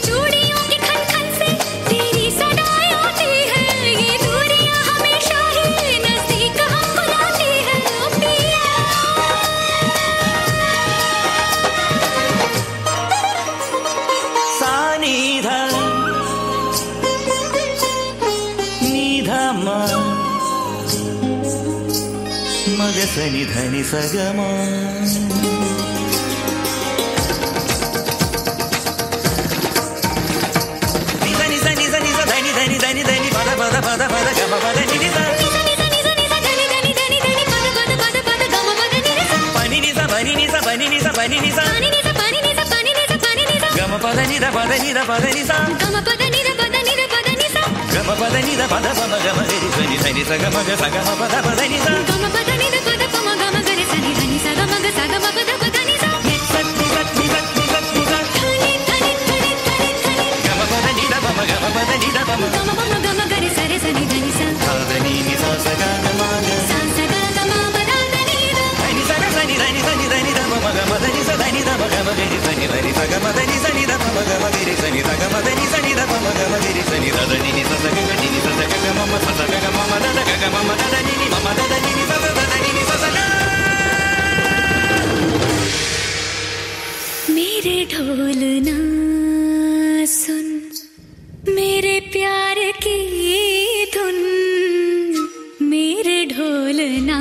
ಮಗ ಸನಿ ಧನಿ ಸಗಮ ನಿಸ ನಿಸ ನಿಸ ನಿಸ ಧನಿ ಧನಿ ಧನಿ ಧನಿ ಪದ ಪದ ಪದ ಪದ ಗಮ ಪದ ನಿಸ ಪನಿ ನಿಸ ಪನಿ ನಿಸ ಪನಿ ನಿಸ ಪನಿ ನಿಸ ಗಮ ಪದ ನಿದ ಪದ ನಿದ ಪದ ನಿಸ ಗಮ ಪದ ನಿದ ಪದ ನಿದ ಪದ ನಿಸ ಗಮ ಪದ ನಿದ ಪದ ಪಮ ಗಮ ಗರಿ ಸನಿ ಸನಿ ಸ ಗಮ ಗ ಸ ಗಮ ಪದ ಪದ ನಿಸ ಗಮ ಪದ ನಿದ ಪದ ಪಮ ಗಮ ಗರಿ ಸನಿ ಧನಿ ಸ ಗಮ ಗ ಸ ಗಮ ಪದ ಪದ ನಿಸ ಸ ನಿ ಸ ನಿ ಸ ನಿ ಸ ನಿ ಸ ಧನಿ ಧನಿ ಧನಿ ಧನಿ ಧನಿ ಗಮ ಪದ ನಿದ ಪಮ ಗಮ ಪದ ನಿದ ಪಮ ಗಮ ಪಮ ಗಮ ಗರಿ ಸರೆ ಸನಿ ಧನಿ ಸ ಧನಿ ನಿ ಸ ಸ ಗ ಗ ಮ ಗ ಸ ಸ ಗ ಗ ಮ ಪ the the ನಿ the ಧನಿ ಸ ಗ ಸನಿ ಧನಿ ಸನಿ ಧನಿ the ಮ ಗ ಮ ಧನಿ ಸ ಧನಿ the ಮ ಗ ಮ ಗರಿ ಸನಿ ಧನಿ ಸ ಗ ಮ ಧನಿ ಸನಿ the ಮ ಗ ಮ ಗರಿ ಸನಿ ಸ ಗ ಮ ಧನಿ ಸನಿ the ಮ ಗ ಮ ಗರಿ ಸನಿ the ಧನಿ ನಿ ಸ ಸ ಗ ಗ ನಿ ನಿ ಸ ಸ ಗ ಗ ಮ ಮ ಸ ಸ ಗ ಗ ಮ ಮ the the ಗ ಗ ಮ ಮ the the ನಿ ನಿ ಮ ಮ the the ನಿ ನಿ ಸ ಸ the the ನಿ ನಿ ಸ ಸ ಗ. मेरे ढोलना सुन मेरे प्यार की धुन, मेरे ढोलना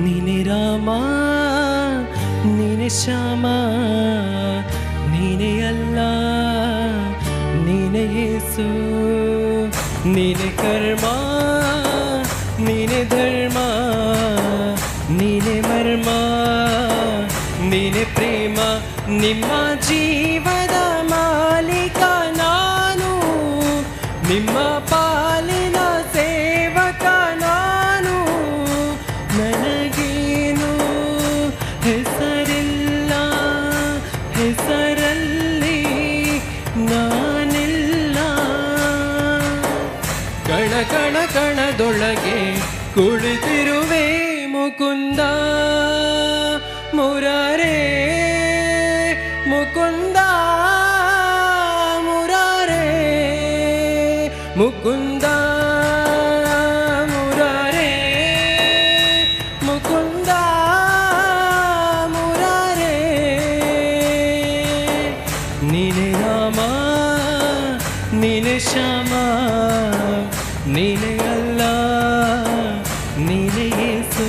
ನೀನೆ ರಾಮ ನೀನೆ ಶ್ಯಾಮ ನೀನೆ ಅಲ್ಲ ನೀನೆ ಯೇಸು ನೀನೆ ಕರ್ಮ ನೀನೆ ಧರ್ಮ ನೀನೆ ಮರ್ಮ ನೀನೆ ಪ್ರೇಮ ನಿಮ್ಮ ಜೀವದ ಮಾಲೀಕ ನಾನು ನಿಮ್ಮ ಪಾಲಿನ ಸೇವಕ ನಾನು ನನಗೇನು ಹೆಸರಿಲ್ಲ ಹೆಸರಲ್ಲಿ ನಾನಿಲ್ಲ ಕಣ ಕಣ ಕಣದೊಳಗೆ ಕುಳಿತಿರುವೆ ಮುಕುಂದ ಮುರಾರೇ ಮುಕುಂದ ಮುರಾರೇ ಮುಕುಂದ ಮುರಾರೇ ಮುಕುಂದ ಮುರಾರೇ ನೀನೆ ರಾಮ ನೀನೆ ಶ್ಯಾಮ ನೀನೆ ಅಲ್ಲ ನೀನೆ ಯೇಸು.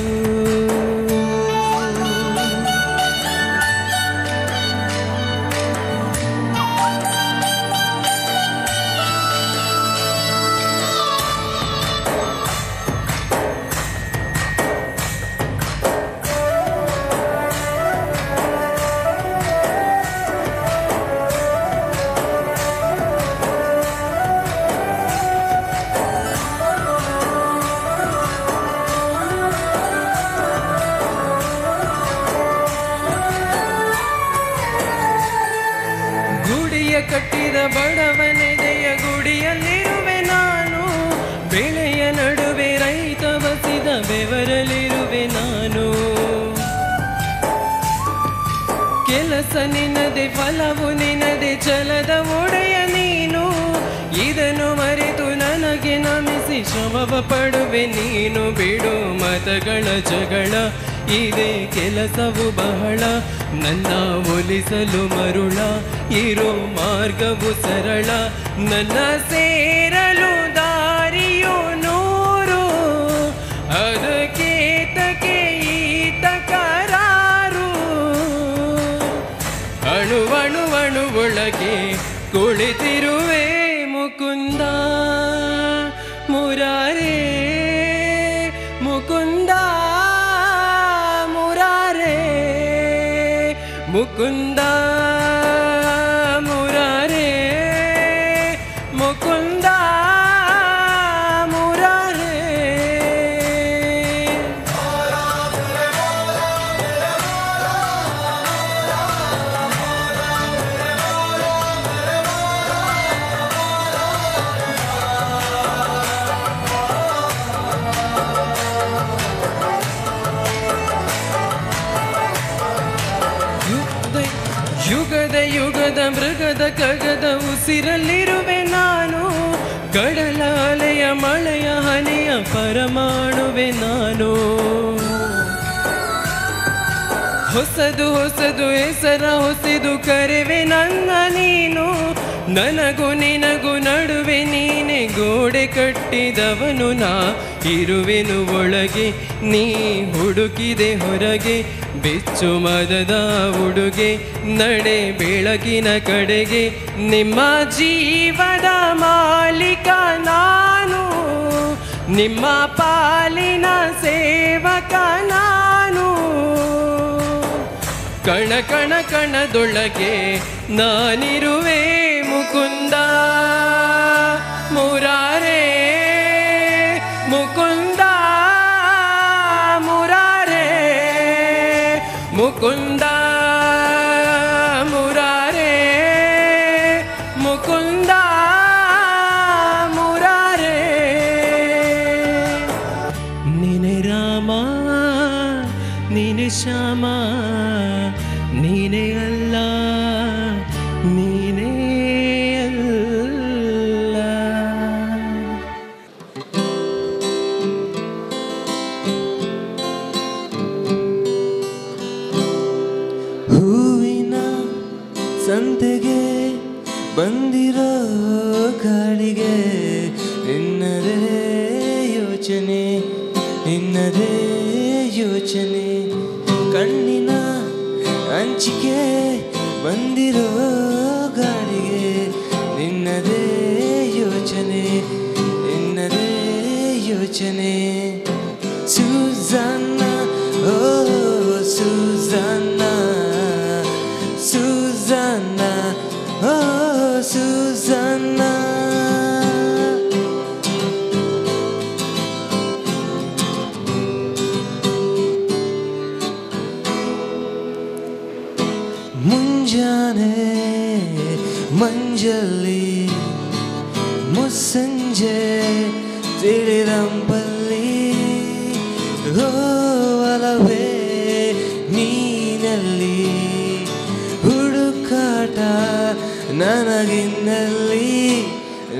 ಗುಡಿಯ ಕಟ್ಟಿದ ಬಡವನೆದೆಯ ಗುಡಿಯಲ್ಲಿರುವೆ ನಾನು ಬೆಳೆಯ ನಡುವೆ ರೈತ ಬಸಿದ ಬೆವರಲಿರುವೆ ನಾನು ಕೆಲಸ ನಿನ್ನದೆ ಫಲವು ನಿನ್ನದೆ ಛಲದ ಒಡೆಯ ನೀನು ಇದನ್ನು ಮರೆತು ನನಗೆ ನಮಿಸಿ ಶ್ರಮವ ಪಡುವೆ ನೀನು ಬಿಡು ಮತಗಳ ಜಗಳ ಇದೇ ಕೆಲಸವು ಬಹಳ ನನ್ನ ಒಲಿಸಲು ಮರುಳ ಇರೋ ಮಾರ್ಗವು ಸರಳ ನನ್ನ ಸೇರಲು ದಾರಿಯು ನೂರು ಅದಕ್ಕೇತಕ್ಕೆ ಈ ತಕರಾರು ಅಣುವಣುವಣುವೊಳಗೆ ಕುಳಿತಿರುವೆ ಮುಕುಂದ ಮುರಾರೇ ಮುಕುಂದ ಮುರಾರೇ ಮುಕುಂದ ಮುರಾರೇ ಮುಕುಂದ ಮುರಾರೇ. ಮರದ ಮೃಗದ ಕಗದ ಉಸಿರಲ್ಲಿರುವೆ ನಾನು, ಕಡಲ ಅಲೆಯ ಮಳೆಯ ಹನಿಯ ಪರಮಾಣುವೆ ನಾನು. ಹೊಸದು ಹೊಸದು ಹೆಸರ ಹೊಸದು ಕರೆವೆ ನನ್ನ ನೀನು, ನನಗೂ ನಿನಗೂ ನಡುವೆ ನೀನೆ ಗೋಡೆ ಕಟ್ಟಿದವನು ನಾ. ಇರುವೆನು ಒಳಗೆ ನೀ ಹುಡುಕಿದೆ ಹೊರಗೆ, ಬಿಚ್ಚು ಮದದ ಉಡುಗೆ ನಡೆ ಬೆಳಕಿನ ಕಡೆಗೆ. ನಿಮ್ಮ ಜೀವದ ಮಾಲೀಕ ನಾನು, ನಿಮ್ಮ ಪಾಲಿನ ಸೇವಕ ನಾನು. ಕಣ ಕಣ ಕಣದೊಳಗೆ ನಾನಿರುವೆ ಮುಕುಂದ ಮುರಾರೇ, ಮುಕುಂದ ಮುರಾರೇ, ಮುಕುಂದ ಮುರಾರೇ, ಮುಕುಂದ ಮುರಾರೇ. ನೀನೆ ರಾಮ ನೀನೆ ಶ್ಯಾಮ ನೀನೇ ಅಲ್ಲ ನೀನೇ ಅಲ್ಲ. ಹೂವಿನ ಸಂತೆಗೆ ಬಂದಿರೋ ಕಾಡಿಗೆ ನಿನ್ನದೇ ಯೋಚನೆ, ನಿನ್ನದೇ ಯೋಚನೆ. ಕಣ್ಣಿನ ಅಂಚಿಕೆ ಬಂದಿರೋ ಗಾಡಿಗೆ ನಿನ್ನದೇ ಯೋಚನೆ, ನಿನ್ನದೇ ಯೋಚನೆ. ಸುಜಾನ್ನ ಓ ಸುಜಾನ್ನ, ಸುಜಾನ್ನ ಓ ಸುಜಾನ್ನ. ಮುಂಜಾನೆ ಮಂಜಲ್ಲಿ ಮುಸ್ಸಂಜೆ ತಿಳಿರಂಪಲ್ಲಿ ಓಲವೇ ನೀನಲ್ಲಿ ಹುಡುಕಾಟ ನನಗಿನ್ನಲ್ಲಿ.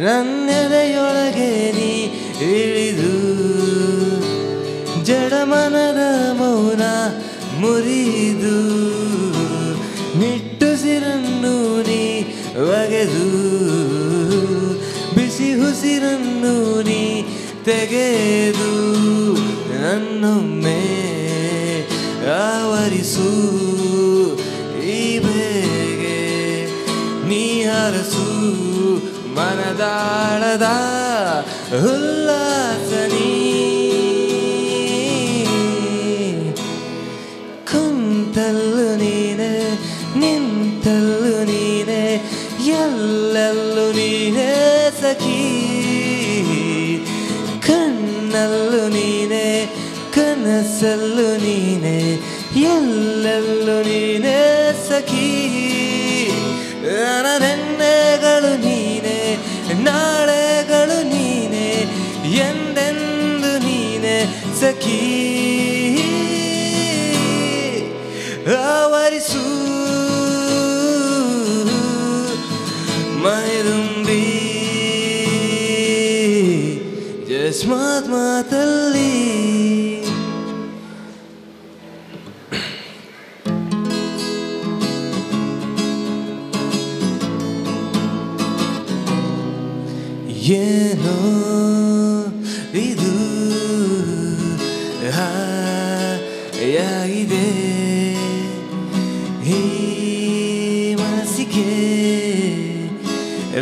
ನನ್ನೆದೆಯೊಳಗೆ ನೀ ಇಳಿದು ಜಡಮನದ ಮೌನ ಮುರಿದು ನಿಟ್ಟುಸಿರನ್ನು ನೀ ಒಗೆದು ಬಿಸಿ ಉಸಿರನ್ನು ನೀ ತೆಗೆದು ನನ್ನೊಮ್ಮೆ ಆವರಿಸು. ಈ ಬೇಗೆ ನೀ ಹರಸು ಮನದಾಳದ ಉಲ್ಲಾಸನಿ. ಕುಂತಲ್ಲು ನೀನೆ ನಿಂತಲ್ಲು ನೀನೆ ಎಲ್ಲೆಲ್ಲೂ ನೀನೇ ಸಖಿ. ಕಣ್ಣಲ್ಲೂ ನೀನೆ ಕನಸಲ್ಲೂ ನೀನೆ ಎಲ್ಲೆಲ್ಲೂ ನೀನೇ ಸಖಿ. ನೆನ್ನೆಗಳು ನೀನೆ ನಾಳೆಗಳು ನೀನೆ ಎಂದೆಂದು ನೀನೆ ಸಖಿ. ಆವರಿಸು ಮೈದುಂಬಿ ಜಸ್ಮಾತ್ ಮಾತಲ್ಲಿ. ಏನೋ ಇದು ಹಾಯಾಗಿದೆ ಈ ಮನಸ್ಸಿಗೆ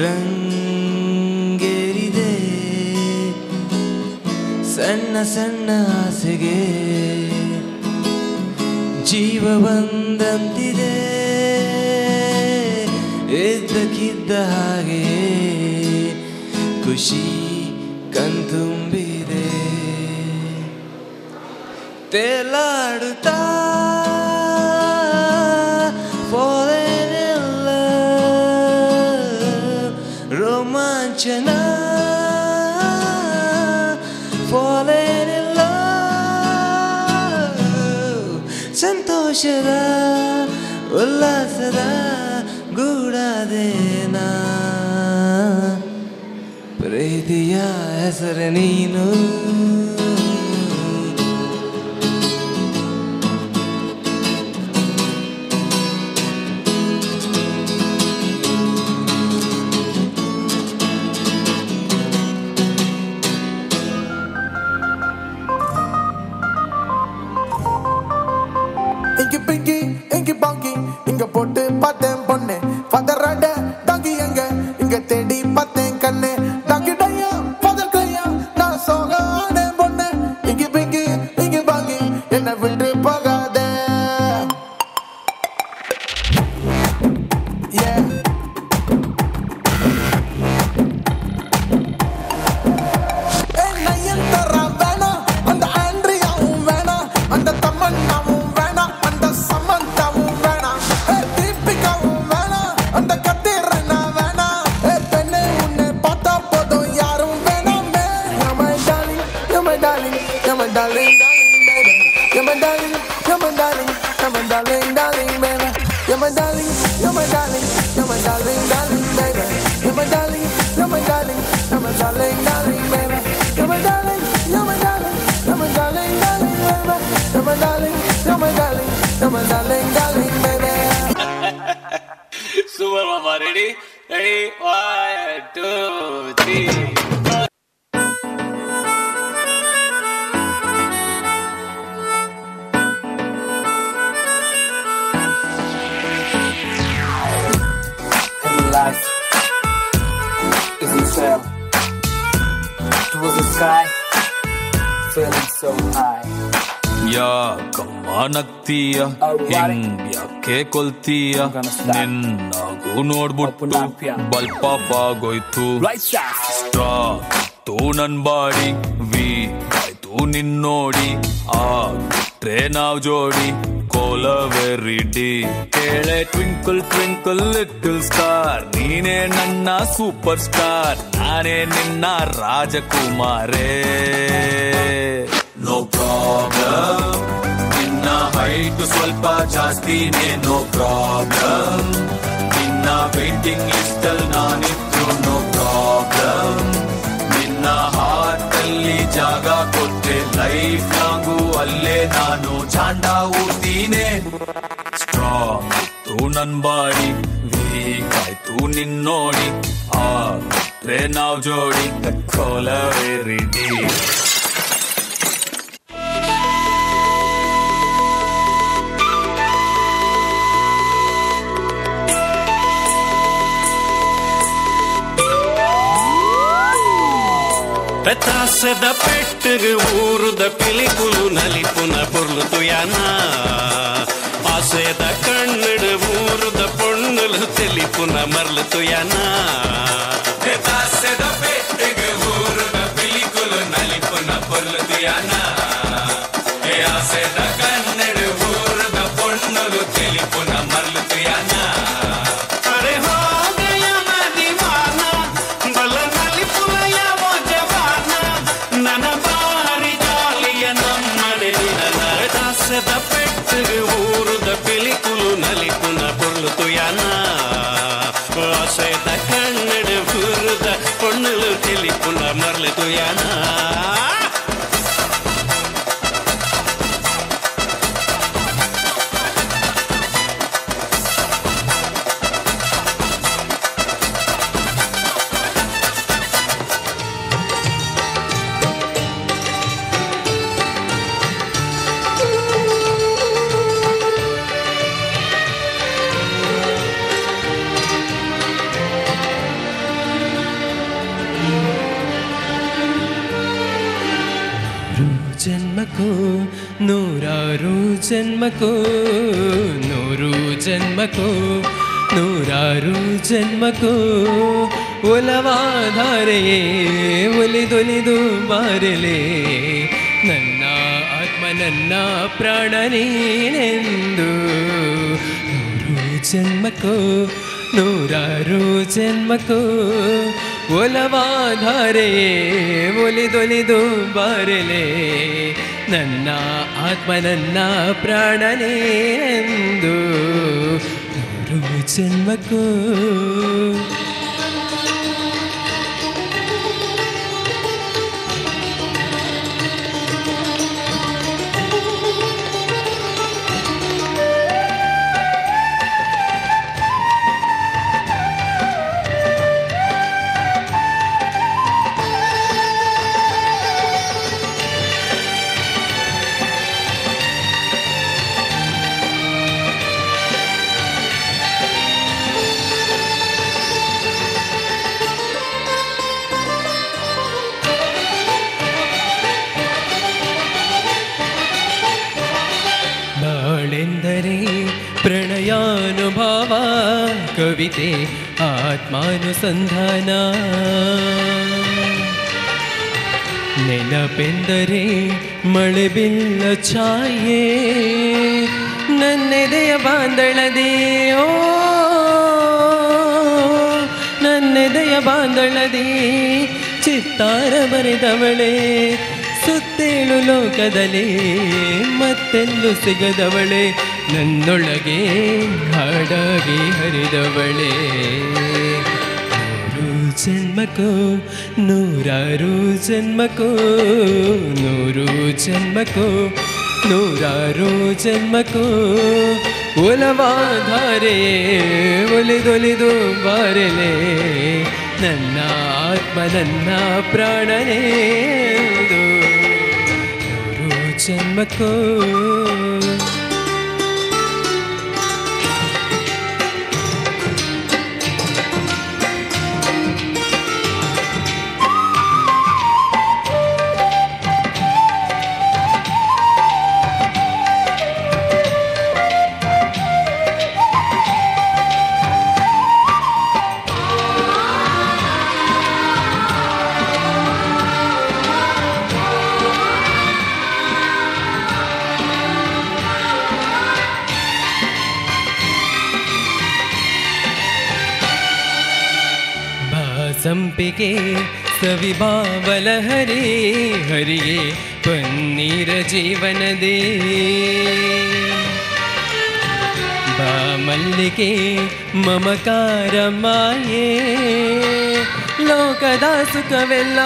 ರಂಗೇರಿದೆ. ಸಣ್ಣ ಸಣ್ಣ ಆಸೆಗೆ ಜೀವ ಬಂದಂತಿದೆ. ಇದ್ದಕ್ಕಿದ್ದ ಹಾಗೆ ಖುಷಿ ಕಣ್ತುಂಬಿದೆ. ತೇಲಾಡುತ್ತಾ falling in love, ರೋಮಾಂಚನ falling in love, ಸಂತೋಷದ ಉಲ್ಲಾಸದ ಗೂಡಾದೇನಾ ಪ್ರೀತಿಯ ಹೆಸರು ನೀನು. இங்கி பிங்கி இங்கி பாங்கி இங்க போட்டு பார்த்தேன் பொண்ணு ஃபதர் டாங்கி எங்க இங்க தேடி பார்த்தேன் கண்ணு டாங்கி டையா ஃபதர் கையா நான் சோகான பொண்ணு இங்கி பிங்கி இங்கி பாங்கி என்னை விட்டு போகாதே. Yeah. Nayanthara வேணாம், அந்த ஆண்ட்ரியாவும் வேணாம், அந்த தமன்னாவும் வேணாம், அந்த சமந்தாவும் வேணாம், தீபிகாவும் வேணாம், அந்த கத்திரனா வேணாம். பெண்ணே உன்னை பார்த்தா போதும் யாரும் வேணாமே. You're my darling, you're my darling, you're my darling, darling baby. You're my darling, you're my darling, you're my darling, darling baby. You're my darling, you're my darling, you're my darling, darling baby. You're my darling, you're my darling, you're my darling, darling baby. You're my darling, you're my darling, you're my darling, darling baby. You're my darling, you're my darling, you're my darling, darling baby. Super mama, ready? Ready? 1, 2, 3. Life is a trail towards the sky, feeling so high. ಯಾಕಮ್ಮ ನಗ್ತೀಯ ಹಿಂಗ್ಯಾಕೆ ಕೊಲ್ತೀಯ ನಿನ್ನಾಗೂ ನೋಡ್ಬಿಟ್ಟು ಬಲ್ಪ ಆಗೋಯ್ತು. Strong ಇತ್ತು ನನ್ ಬಾಡಿ weak ಆಯ್ತು ನಿನ್ ನೋಡಿ ಆಗ್ಬಿಟ್ರೆ ನಾವ್ ಜೋಡಿ ಕೋಲವೆರಿಡಿ. ಕೇಳೆ ಟ್ವಿಂಕಲ್ ಟ್ವಿಂಕಲ್ ಲಿಟಲ್ ಸ್ಟಾರ್ ನೀನೇ ನನ್ನ ಸೂಪರ್ ಸ್ಟಾರ್ ನಾನೇ ನಿನ್ನ ರಾಜಕುಮಾರೇ. ನೋ ಪ್ರಾಬ್ಲಮ್ ನಿನ್ನ ಹೈಟ್ ಸ್ವಲ್ಪ ಜಾಸ್ತಿನೇ ನೋ ಪ್ರಾಬ್ಲಮ್ ನಿನ್ನ ವೇಟಿಂಗ್ ಲಿಸ್ಟ್ ಅಲ್ಲಿ ನಾನಿದ್ರು ನೋ ಪ್ರಾಬ್ಲಮ್ ನಿನ್ನ ಹಾರ್ಟ್ ಅಲ್ಲಿ ಜಾಗ ಕೊಟ್ಟೆ ಲೈಫ್ ಲಾಂಗು ಅಲ್ಲೇ ನಾನು ಚಾಂಡ ಊರ್ತೀನಿ. ಸ್ಟ್ರಾಂಗ್ ಇತ್ತು ನನ್ ಬಾಡಿ ವೀಕ್ ಆಯ್ತು ನಿನ್ ನೋಡಿ ಆಗ್ಬಿಟ್ರೆ ನಾವ್ ಜೋಡಿ ಕೋಲವೆರಿಡಿ. ತಾಸದ ಪೆಟ್ಟರು ಊರುದ ಪಿಲಿಕುಲು ನಲಿಪುನ ಪೊರ್ಲು ತುಯಾನ ಆಸೆದ ಕಣ್ಣಡು ಊರುದ ಪೊಣ್ಣುಲು ತೆಲಿಪುನ ಮರ್ಲು ತುಯಾನ. ತಾಸದ ಪೆಟ್ಟಗ ಊರುದ ಪಿಲಿಕುಲು ನಲಿಪುನ ಪೊರ್ಲು ತುಯಾನ ಆಸೆದ ಕಣ್ಣಡು ಊರುದ ಪೊಣ್ಣುಲು ತೆಲಿಪುನ ಮರ್ಲು ತುಯಾನ. ಊರುದ ಪಿಲಿಕುಲು ನಲಿಪುನ ಪೊರ್ಲು ತುಯಾನ ಆಸೆದ ಕನ್ನಡ ಊರುದ ಪೊಣ್ಣುಲು ತಿಳಿಪುನ ಮರ್ಲು ತುಯಾನ. ಜನ್ಮಕ್ಕೂ ನೂರಾರು ಜನ್ಮಕ್ಕೂ ನೂರು ಜನ್ಮಕ್ಕೂ ನೂರಾರು ಜನ್ಮಕ್ಕೂ ಒಲವಾಧಾರೆಯೇ ಒಲಿದೊಲಿದು ಬಾರಲೆ ನನ್ನ ಆತ್ಮ ನನ್ನ ಪ್ರಾಣ ನೀನೆಂದು. ನೂರು ಜನ್ಮಕ್ಕೂ ನೂರಾರು ಜನ್ಮಕ್ಕೂ ಒಲವಾಧಾರೆಯೇ ಒಲಿದೊಲಿದು ಬಾರಲೆ ನನ್ನ ಆತ್ಮ ನನ್ನ ಪ್ರಾಣನೇಂದು. ನೂರು ಜನ್ಮಕ್ಕೂ. ಬಾಳೆಂದರೆ ಪ್ರಣಯಾನುಭಾವ, ಕವಿತೆ ಆತ್ಮಾನುಸಂಧಾನ. ನೆನಪೆಂದರೆ ಮಳೆಬಿಲ್ಲ ಛಾಯೆ, ನನ್ನೆದೆಯ ಬಾಂದಳದೆ, ಓ ನನ್ನೆದೆಯ ಬಾಂದಳದೆ, ಚಿತ್ತಾರ ಬರೆದವಳೆ, ಸುತ್ತೇಳು ಲೋಕದಲ್ಲಿ ಮತ್ತೆಲ್ಲೂ ಸಿಗದವಳೆ, ನನ್ನೊಳಗೆ ಹಾಡಾಗಿ ಹರಿದವಳೆ. ನೂರು ಜನ್ಮಕ್ಕೂ, ನೂರಾರು ಜನ್ಮಕ್ಕೂ, ನೂರು ಜನ್ಮಕ್ಕೂ, ನೂರಾರು ಜನ್ಮಕ್ಕೂ, ಒಲವಾಧಾರೆ ಒಲಿದೊಲಿದು ಬಾರಲೆ, ನನ್ನ ಆತ್ಮ ನನ್ನ ಪ್ರಾಣನೇ ನೂರು ಜನ್ಮಕ್ಕೂ. ಸಂಪಿಗೆ ಸವಿಬಾವಲ ಹರೇ ಹರಿಯೇ ಪನ್ನೀರ ಜೀವನದೇ, ಬಾ ಮಲ್ಲಿಗೆ ಮಮಕಾರ ಮಾಯೇ, ಲೋಕದ ಸುಖವೆಲ್ಲ,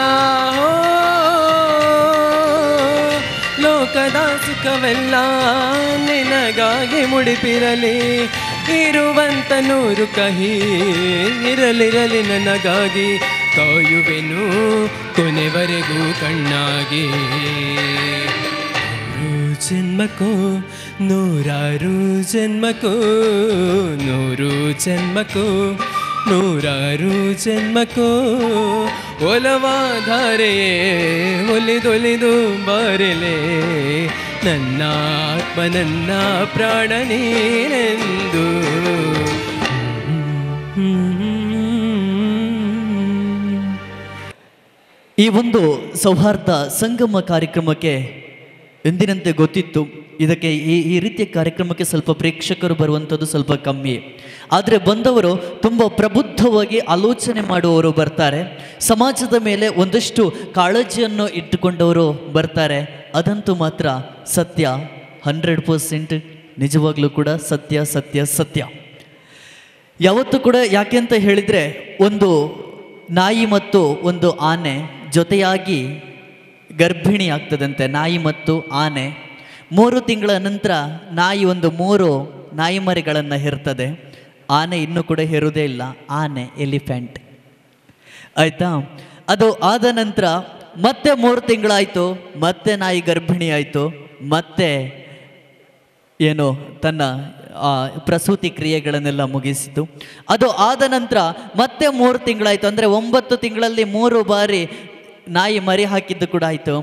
ಲೋಕದ ಸುಖವೆಲ್ಲ ನಿನಗಾಗಿ ಮುಡಿಪಿರಲಿ, ಇರುವಂತ ನೂರು ಕಹಿ ಇರಲಿರಲಿ ನನಗಾಗಿ, ಕಾಯುವೆನು ಕೊನೆವರೆಗೂ ಕಣ್ಣಾಗಿ. ನೂರು ಜನ್ಮಕ್ಕೂ, ನೂರಾರು ಜನ್ಮಕ್ಕೂ, ನೂರು ಜನ್ಮಕ್ಕೂ, ನೂರಾರು ಜನ್ಮಕ್ಕೂ, ಒಲವಾಧಾರೆಯೇ ಒಲಿದೊಲಿದು ಬಾರಲೆ, ನನ್ನ ಆತ್ಮ ನನ್ನ ಪ್ರಾಣ ನೀನೆಂದು. ಈ ಒಂದು ಸೌಹಾರ್ದ ಸಂಗಮ ಕಾರ್ಯಕ್ರಮಕ್ಕೆ ಎಂದಿನಂತೆ ಗೊತ್ತಿತ್ತು, ಇದಕ್ಕೆ ಈ ರೀತಿಯ ಕಾರ್ಯಕ್ರಮಕ್ಕೆ ಸ್ವಲ್ಪ ಪ್ರೇಕ್ಷಕರು ಬರುವಂಥದ್ದು ಸ್ವಲ್ಪ ಕಮ್ಮಿ. ಆದರೆ ಬಂದವರು ತುಂಬ ಪ್ರಬುದ್ಧವಾಗಿ ಆಲೋಚನೆ ಮಾಡುವವರು ಬರ್ತಾರೆ, ಸಮಾಜದ ಮೇಲೆ ಒಂದಷ್ಟು ಕಾಳಜಿಯನ್ನು ಇಟ್ಟುಕೊಂಡವರು ಬರ್ತಾರೆ. ಅದಂತೂ ಮಾತ್ರ ಸತ್ಯ, 100% ನಿಜವಾಗ್ಲೂ ಕೂಡ ಸತ್ಯ ಸತ್ಯ ಸತ್ಯ. ಯಾವತ್ತೂ ಕೂಡ ಯಾಕೆ ಅಂತ ಹೇಳಿದರೆ, ಒಂದು ನಾಯಿ ಮತ್ತು ಒಂದು ಆನೆ ಜೊತೆಯಾಗಿ ಗರ್ಭಿಣಿ ಆಗ್ತದಂತೆ. ನಾಯಿ ಮತ್ತು ಆನೆ 3 ತಿಂಗಳ ನಂತರ ನಾಯಿ ಒಂದು 3 ನಾಯಿ ಮರಿಗಳನ್ನು ಹೆರ್ತದೆ. ಆನೆ ಇನ್ನೂ ಕೂಡ ಹೆರುವುದೇ ಇಲ್ಲ, ಆನೆ ಎಲಿಫೆಂಟ್ ಆಯಿತಾ. ಅದು ಆದ ನಂತರ ಮತ್ತೆ 3 ತಿಂಗಳಾಯಿತು, ಮತ್ತೆ ನಾಯಿ ಗರ್ಭಿಣಿ ಆಯಿತು, ಮತ್ತೆ ಏನು ತನ್ನ ಪ್ರಸೂತಿ ಕ್ರಿಯೆಗಳನ್ನೆಲ್ಲ ಮುಗಿಸಿತು. ಅದು ಆದ ನಂತರ ಮತ್ತೆ 3 ತಿಂಗಳಾಯಿತು, ಅಂದರೆ 9 ತಿಂಗಳಲ್ಲಿ 3 ಬಾರಿ ನಾಯಿ ಮರಿ ಹಾಕಿದ್ದು ಕೂಡ ಆಯಿತು.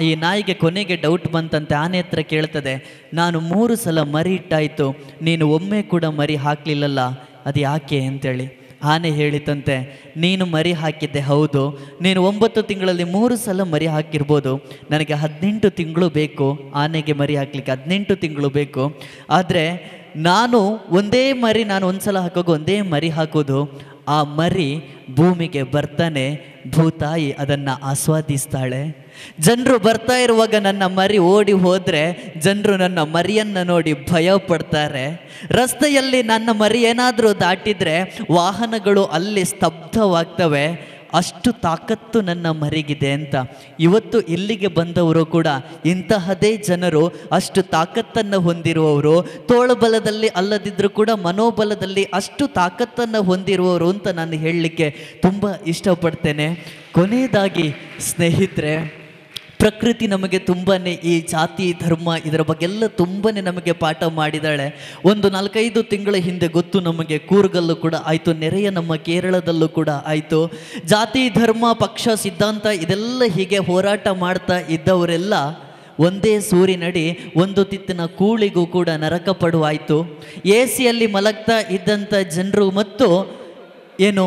ಈ ನಾಯಿಗೆ ಕೊನೆಗೆ ಡೌಟ್ ಬಂತಂತೆ, ಆನೆ ಹತ್ರ ಕೇಳ್ತದೆ, ನಾನು 3 ಸಲ ಮರಿ ಇಟ್ಟಾಯಿತು, ನೀನು ಒಮ್ಮೆ ಕೂಡ ಮರಿ ಹಾಕಲಿಲ್ಲಲ್ಲ, ಅದು ಯಾಕೆ ಅಂತೇಳಿ. ಆನೆ ಹೇಳಿತಂತೆ, ನೀನು ಮರಿ ಹಾಕಿದ್ದೆ ಹೌದು, ನೀನು 9 ತಿಂಗಳಲ್ಲಿ 3 ಸಲ ಮರಿ ಹಾಕಿರ್ಬೋದು, ನನಗೆ 18 ತಿಂಗಳು ಬೇಕು ಆನೆಗೆ ಮರಿ ಹಾಕಲಿಕ್ಕೆ, 18 ತಿಂಗಳು ಬೇಕು. ಆದರೆ ನಾನು ಒಂದೇ ಮರಿ, ನಾನು ಒಂದು ಸಲ ಹಾಕೋದು ಒಂದೇ ಮರಿ ಹಾಕೋದು, ಆ ಮರಿ ಭೂಮಿಗೆ ಬರ್ತಾನೆ, ಭೂತಾಯಿ ಅದನ್ನು ಆಸ್ವಾದಿಸ್ತಾಳೆ. ಜನರು ಬರ್ತಾ ಇರುವಾಗ ನನ್ನ ಮರಿ ಓಡಿ ಹೋದರೆ ಜನರು ನನ್ನ ಮರಿಯನ್ನು ನೋಡಿ ಭಯ ಪಡ್ತಾರೆ. ರಸ್ತೆಯಲ್ಲಿ ನನ್ನ ಮರಿ ಏನಾದರೂ ದಾಟಿದರೆ ವಾಹನಗಳು ಅಲ್ಲಿ ಸ್ತಬ್ಧವಾಗ್ತವೆ. ಅಷ್ಟು ತಾಕತ್ತು ನನ್ನ ಮರಿಗಿದೆ ಅಂತ. ಇವತ್ತು ಇಲ್ಲಿಗೆ ಬಂದವರು ಕೂಡ ಇಂತಹದೇ ಜನರು, ಅಷ್ಟು ತಾಕತ್ತನ್ನು ಹೊಂದಿರುವವರು, ತೋಳಬಲದಲ್ಲಿ ಅಲ್ಲದಿದ್ದರೂ ಕೂಡ ಮನೋಬಲದಲ್ಲಿ ಅಷ್ಟು ತಾಕತ್ತನ್ನು ಹೊಂದಿರುವವರು ಅಂತ ನಾನು ಹೇಳಲಿಕ್ಕೆ ತುಂಬ ಇಷ್ಟಪಡ್ತೇನೆ. ಕೊನೆಯದಾಗಿ ಸ್ನೇಹಿತರೆ, ಪ್ರಕೃತಿ ನಮಗೆ ತುಂಬಾ ಈ ಜಾತಿ ಧರ್ಮ ಇದರ ಬಗ್ಗೆಲ್ಲ ತುಂಬಾ ನಮಗೆ ಪಾಠ ಮಾಡಿದಾಳೆ. ಒಂದು 4-5 ತಿಂಗಳ ಹಿಂದೆ ಗೊತ್ತು ನಮಗೆ, ಕೂರ್ಗಲ್ಲೂ ಕೂಡ ಆಯಿತು, ನೆರೆಯ ನಮ್ಮ ಕೇರಳದಲ್ಲೂ ಕೂಡ ಆಯಿತು. ಜಾತಿ ಧರ್ಮ ಪಕ್ಷ ಸಿದ್ಧಾಂತ ಇದೆಲ್ಲ ಹೀಗೆ ಹೋರಾಟ ಮಾಡ್ತಾ ಇದ್ದವರೆಲ್ಲ ಒಂದೇ ಸೂರಿನಡಿ ಒಂದು ತಿತ್ತಿನ ಕೂಳಿಗೂ ಕೂಡ ನರಕ ಪಡುವಾಯಿತು. ಎ ಸಿಯಲ್ಲಿ ಮಲಗ್ತಾ ಇದ್ದಂಥ ಜನರು ಮತ್ತು ಏನು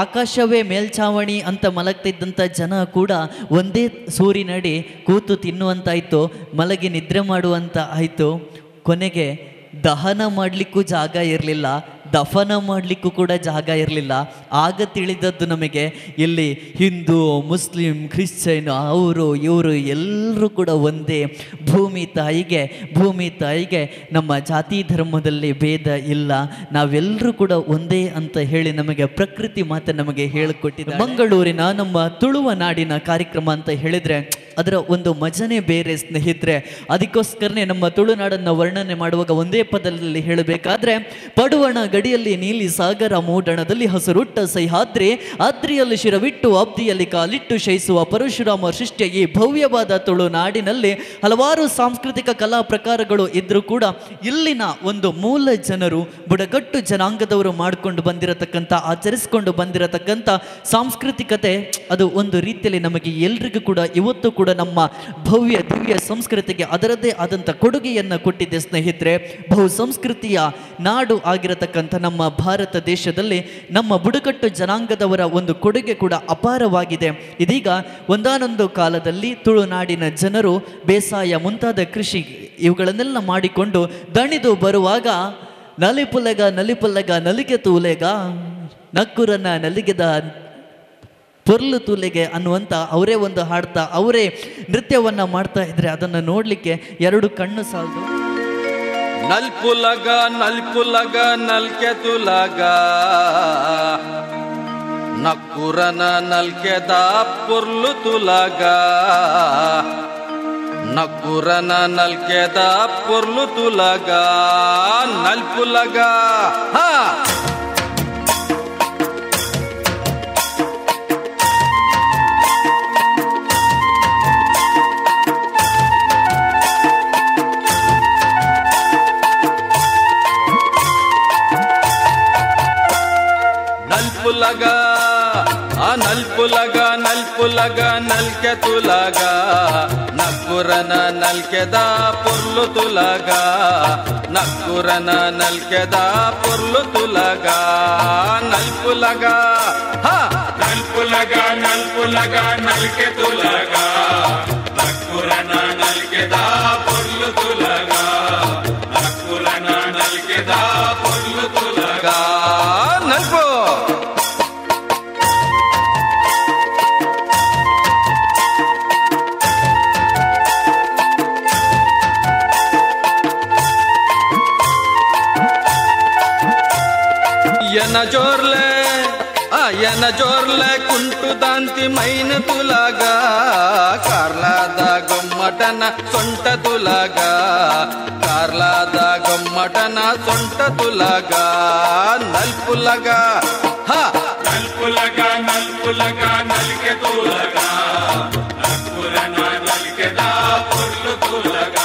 ಆಕಾಶವೇ ಮೇಲ್ಛಾವಣಿ ಅಂತ ಮಲಗ್ತಿದ್ದಂಥ ಜನ ಕೂಡ ಒಂದೇ ಸೂರಿನಡಿ ಕೂತು ತಿನ್ನುವಂತಾಯಿತು, ಮಲಗಿ ನಿದ್ರೆ ಮಾಡುವಂಥ ಆಯಿತು. ಕೊನೆಗೆ ದಹನ ಮಾಡಲಿಕ್ಕೂ ಜಾಗ ಇರಲಿಲ್ಲ, ದಫನ ಮಾಡಲಿಕ್ಕೂ ಕೂಡ ಜಾಗ ಇರಲಿಲ್ಲ. ಆಗ ತಿಳಿದದ್ದು ನಮಗೆ ಇಲ್ಲಿ ಹಿಂದೂ ಮುಸ್ಲಿಂ ಕ್ರಿಶ್ಚಿಯನ್ ಅವರು ಇವರು ಎಲ್ಲರೂ ಕೂಡ ಒಂದೇ. ಭೂಮಿ ತಾಯಿಗೆ ನಮ್ಮ ಜಾತಿ ಧರ್ಮದಲ್ಲಿ ಭೇದ ಇಲ್ಲ, ನಾವೆಲ್ಲರೂ ಕೂಡ ಒಂದೇ ಅಂತ ಹೇಳಿ ನಮಗೆ ಪ್ರಕೃತಿ ಮಾತೆ ನಮಗೆ ಹೇಳಿಕೊಟ್ಟಿದೆ. ಮಂಗಳೂರಿನ ನಮ್ಮ ತುಳುವ ನಾಡಿನ ಕಾರ್ಯಕ್ರಮ ಅಂತ ಹೇಳಿದರೆ ಅದರ ಒಂದು ಮಜನೇ ಬೇರೆ ಸ್ನೇಹಿತರೆ. ಅದಕ್ಕೋಸ್ಕರನೇ ನಮ್ಮ ತುಳುನಾಡನ್ನು ವರ್ಣನೆ ಮಾಡುವಾಗ ಒಂದೇ ಪದದಲ್ಲಿ ಹೇಳಬೇಕಾದ್ರೆ, ಪಡುವಣ ಗಡಿಯಲ್ಲಿ ನೀಲಿ ಸಾಗರ, ಮೂಡಣದಲ್ಲಿ ಹಸುರುಟ್ಟ ಸಹ್ಯಾದ್ರಿ, ಅದ್ರಿಯಲ್ಲಿ ಶಿರವಿಟ್ಟು ಅಬ್ದಿಯಲ್ಲಿ ಕಾಲಿಟ್ಟು ಶಯಿಸುವ ಪರಶುರಾಮ ಸೃಷ್ಟಿಯ ಈ ಭವ್ಯವಾದ ತುಳುನಾಡಿನಲ್ಲಿ ಹಲವಾರು ಸಾಂಸ್ಕೃತಿಕ ಕಲಾ ಪ್ರಕಾರಗಳು ಇದ್ರೂ ಕೂಡ ಇಲ್ಲಿನ ಒಂದು ಮೂಲ ಜನರು, ಬುಡಕಟ್ಟು ಜನಾಂಗದವರು ಮಾಡಿಕೊಂಡು ಬಂದಿರತಕ್ಕಂಥ, ಆಚರಿಸಿಕೊಂಡು ಬಂದಿರತಕ್ಕಂಥ ಸಾಂಸ್ಕೃತಿಕತೆ ಅದು ಒಂದು ರೀತಿಯಲ್ಲಿ ನಮಗೆ ಎಲ್ರಿಗೂ ಕೂಡ ಇವತ್ತು ಕೂಡ ನಮ್ಮ ಭವ್ಯ ದಿವ್ಯ ಸಂಸ್ಕೃತಿಗೆ ಅದರದ್ದೇ ಆದಂಥ ಕೊಡುಗೆಯನ್ನು ಕೊಟ್ಟಿದೆ ಸ್ನೇಹಿತರೆ. ಬಹು ಸಂಸ್ಕೃತಿಯ ನಾಡು ಆಗಿರತಕ್ಕಂಥ ನಮ್ಮ ಭಾರತ ದೇಶದಲ್ಲಿ ನಮ್ಮ ಬುಡಕಟ್ಟು ಜನಾಂಗದವರ ಒಂದು ಕೊಡುಗೆ ಕೂಡ ಅಪಾರವಾಗಿದೆ. ಇದೀಗ ಒಂದಾನೊಂದು ಕಾಲದಲ್ಲಿ ತುಳುನಾಡಿನ ಜನರು ಬೇಸಾಯ ಮುಂತಾದ ಕೃಷಿ ಇವುಗಳನ್ನೆಲ್ಲ ಮಾಡಿಕೊಂಡು ದಣಿದು ಬರುವಾಗ ನಲಿಪುಲೆಗ ನಲಿಪುಲೆಗ ನಲಿಗೆ ತೂಲೆಗ ನಕ್ಕುರನ ನಲಿಗೆದ ಪೊರ್ಲು ತೂಲೆಗೆ ಅನ್ನುವಂಥ ಅವರೇ ಒಂದು ಹಾಡ್ತಾ ಅವರೇ ನೃತ್ಯವನ್ನು ಮಾಡ್ತಾ ಇದ್ರೆ ಅದನ್ನು ನೋಡಲಿಕ್ಕೆ ಎರಡು ಕಣ್ಣು ಸಾಲದು. ನಲ್ಪುಲಗ ನಲ್ಪುಲಗ ನಲ್ಕೆ ತುಲಗ ನಕ್ಕುರನ ನಲ್ಕೆದ ಪೊರ್ಲು ತುಲಗ ನಕ್ಕುರನ ನಲ್ಕೆದ ಪೊರ್ಲು ತುಲಗ ನಲ್ಪುಲಗ ಹಾ. ನಲ್ಪುಲಗ ಆ ನಲ್ಪುಲಗ ನಲ್ಪುಲಗ ನಲ್ಕೆ ತುಲಗ ನಕ್ಕುರನ ನಲ್ಕೆದ ಪೊರ್ಲು ತುಲಗ ನಕ್ಕುರನ ನಲ್ಕೆದ ಪೊರ್ಲು ತುಲಗ ನಲ್ಪುಲಗ ಹಾ. ನಲ್ಪುಲಗ ನಲ್ಪುಲಗ ನಲ್ಕೆ ತುಲಗ ನಕ್ಕುರನ ನಲ್ಕೆದ ಪೊರ್ಲು ತುಲಗ ನಕ್ಕುರನ ನಲ್ಕೆದ ಪೊರ್ಲು ತುಲಗ ನಲ್ಪು. ಎನ ಜೋರ್ಲೆ ಆ ಎನ ಜೋರ್ಲೆ ಕುಂಟು ದಾಂತಿ ಮೈನ ತುಲಗ ಕಾರ್ಲಾದ ಗೊಮ್ಮಟನ ಸೊಂಟ ತುಲಗ ಕಾರ್ಲಾದ ಗೊಮ್ಮಟನ ಸೊಂಟ ತುಲಗ ನಲ್ಪುಲಗ ಹಾ. ನಲ್ಪುಲಗ ನಲ್ಪುಲಗ ನಲ್ಕೆ ತುಲಗ ನಕ್ಕುರನ ನಲ್ಕೆದ ಪೊರ್ಲು ತುಲಗ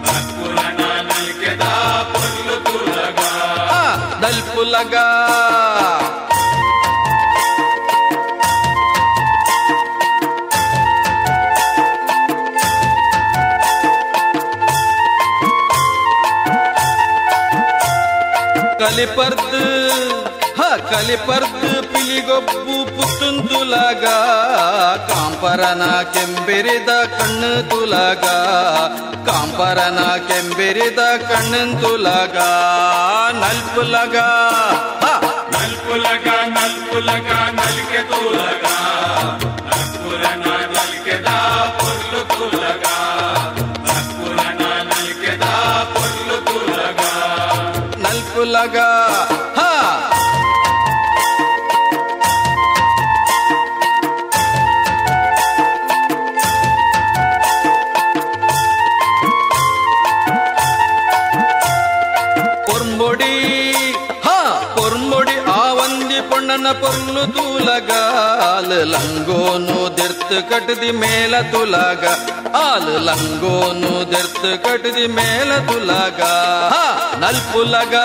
ನಕ್ಕುರನ ನಲ್ಕೆದ ಪೊರ್ಲು ತುಲಗ ನಲ್ಪುಲಗ. ಕಲಿಪರ್ದು ಹ ಕಲಿಪರ್ದು ಪಿಲಿಗೊಬ್ಬು ಪುತ್ತುಂತುಲಗ ಕಾಂಪರನ ಕೆಂಬೆರಿದ ಕಣ್ಣು ತುಲಗ ಕಾಂಪರನ ಕೆಂಬೆರಿದ ಕಣ್ಣು ತುಲಗ ನಲ್ಪುಲಗ. ನಲ್ಪುಲಗ ನಲ್ಪುಲಗ ನಲ್ಪುಲಗ ನಲಿಕೆ ತೂಲಗ ನಕ್ಕುರನ ನಲಿಕೆದ ಪೊರ್ಲು ತೂಲಗ ನಕ್ಕುರನ ನಲಿಕೆದ ಪೊರ್ಲು ತೂಲಗ ನಲ್ಪುಲಗ ಹಾ ಪೊರ್ಂಬೊಡಿ ಹಾ ಪೊರ್ಂಬೊಡಿ ಆವಂದಿ ಪೊಣ್ಣನ ಪೊರ್ಲು ತೂಲಗ ಆಲ್ ಲಂಗೋನು ದೆರ್ತು ಕಟ್ಟದಿ ಮೇಲ ತುಲಗ ಆಲ್ ಲಂಗೋನು ದೆರ್ತು ಕಟ್ಟದಿ ಮೇಲ ತುಲಗ ಹಾ ನಲ್ಪುಲಗ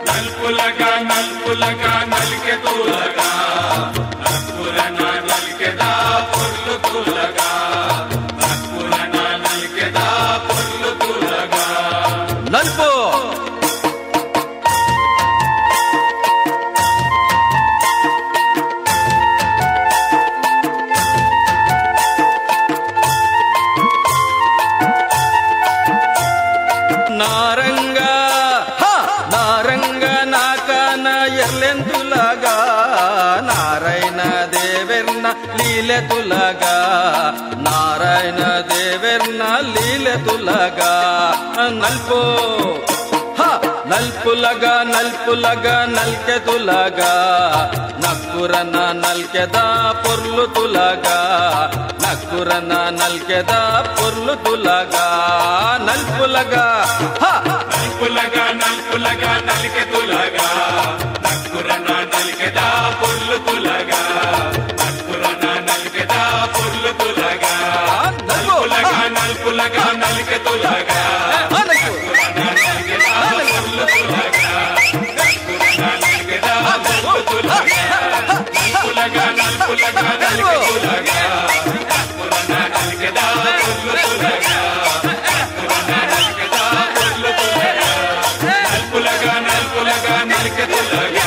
ನಲ್ಪುಲಗ ನಲ್ಪುಲಗ ನಲಿಕೆ ತೂಲಗ ನಕ್ಕುರನ ನಲಿಕೆದ ಪೊರ್ಲು ತೂಲಗ ನಕ್ಕುರನ ನಲಿಕೆದ ಪೊರ್ಲು ತೂಲಗ ನಲ್ಪು ನಾರಂಗ ಹ ನಾರಂಗ ನಾಕನ ಎರ್ಲೆಂತುಲಗ ನಾರಾಯಣ ದೇವೆರ್ನ ಲೀಲೆ ತುಲಗ ನಾರಾಯಣ ದೇವೆರ್ನ ಲೀಲೆ ತುಲಗ ನಲ್ಪು ಹ ನಲ್ಪುಲಗ ನಲ್ಪುಲಗ ನಲ್ಕೆ ತುಲಗ ನಕ್ಕುರನ ನಲ್ಕೆದ ಪೊರ್ಲು ತುಲಗ ನಕ್ಕುರನ ನಲ್ಕೆದ ಪೊರ್ಲು ತುಲಗ ನಲ್ಪುಲಗ ಹ ನಲ್ಪುಲಗ ನಲ್ಪುಲಗ ನಲಿಕೆ ತುಲಗ ನಕ್ಕುರನ ನಲಿಕೆದ ಪೊರ್ಲು ತುಲಗ ನಕ್ಕುರನ ನಲಿಕೆದ ಪೊರ್ಲು ತುಲಗ ನಲ್ಪುಲಗ ನಲ್ಪುಲಗ ನಲಿಕೆ ತುಲಗ ನಕ್ಕುರನ ನಲಿಕೆದ ಪೊರ್ಲು ತುಲಗ ನಕ್ಕುರನ ನಲಿಕೆದ ಪೊರ್ಲು ತುಲಗ ನಲ್ಪುಲಗ ನಲ್ಪುಲಗ ನಲಿಕೆ ತುಲಗ ನಕ್ಕುರನ ನಲಿಕೆದ ಪೊರ್ಲು ತುಲಗ ನಕ್ಕುರನ ನಲಿಕೆದ ಪೊರ್ಲು ತುಲಗ ನಲ್ಪುಲಗ ನಲ್ಪುಲಗ ನಲಿಕೆ ತುಲಗ.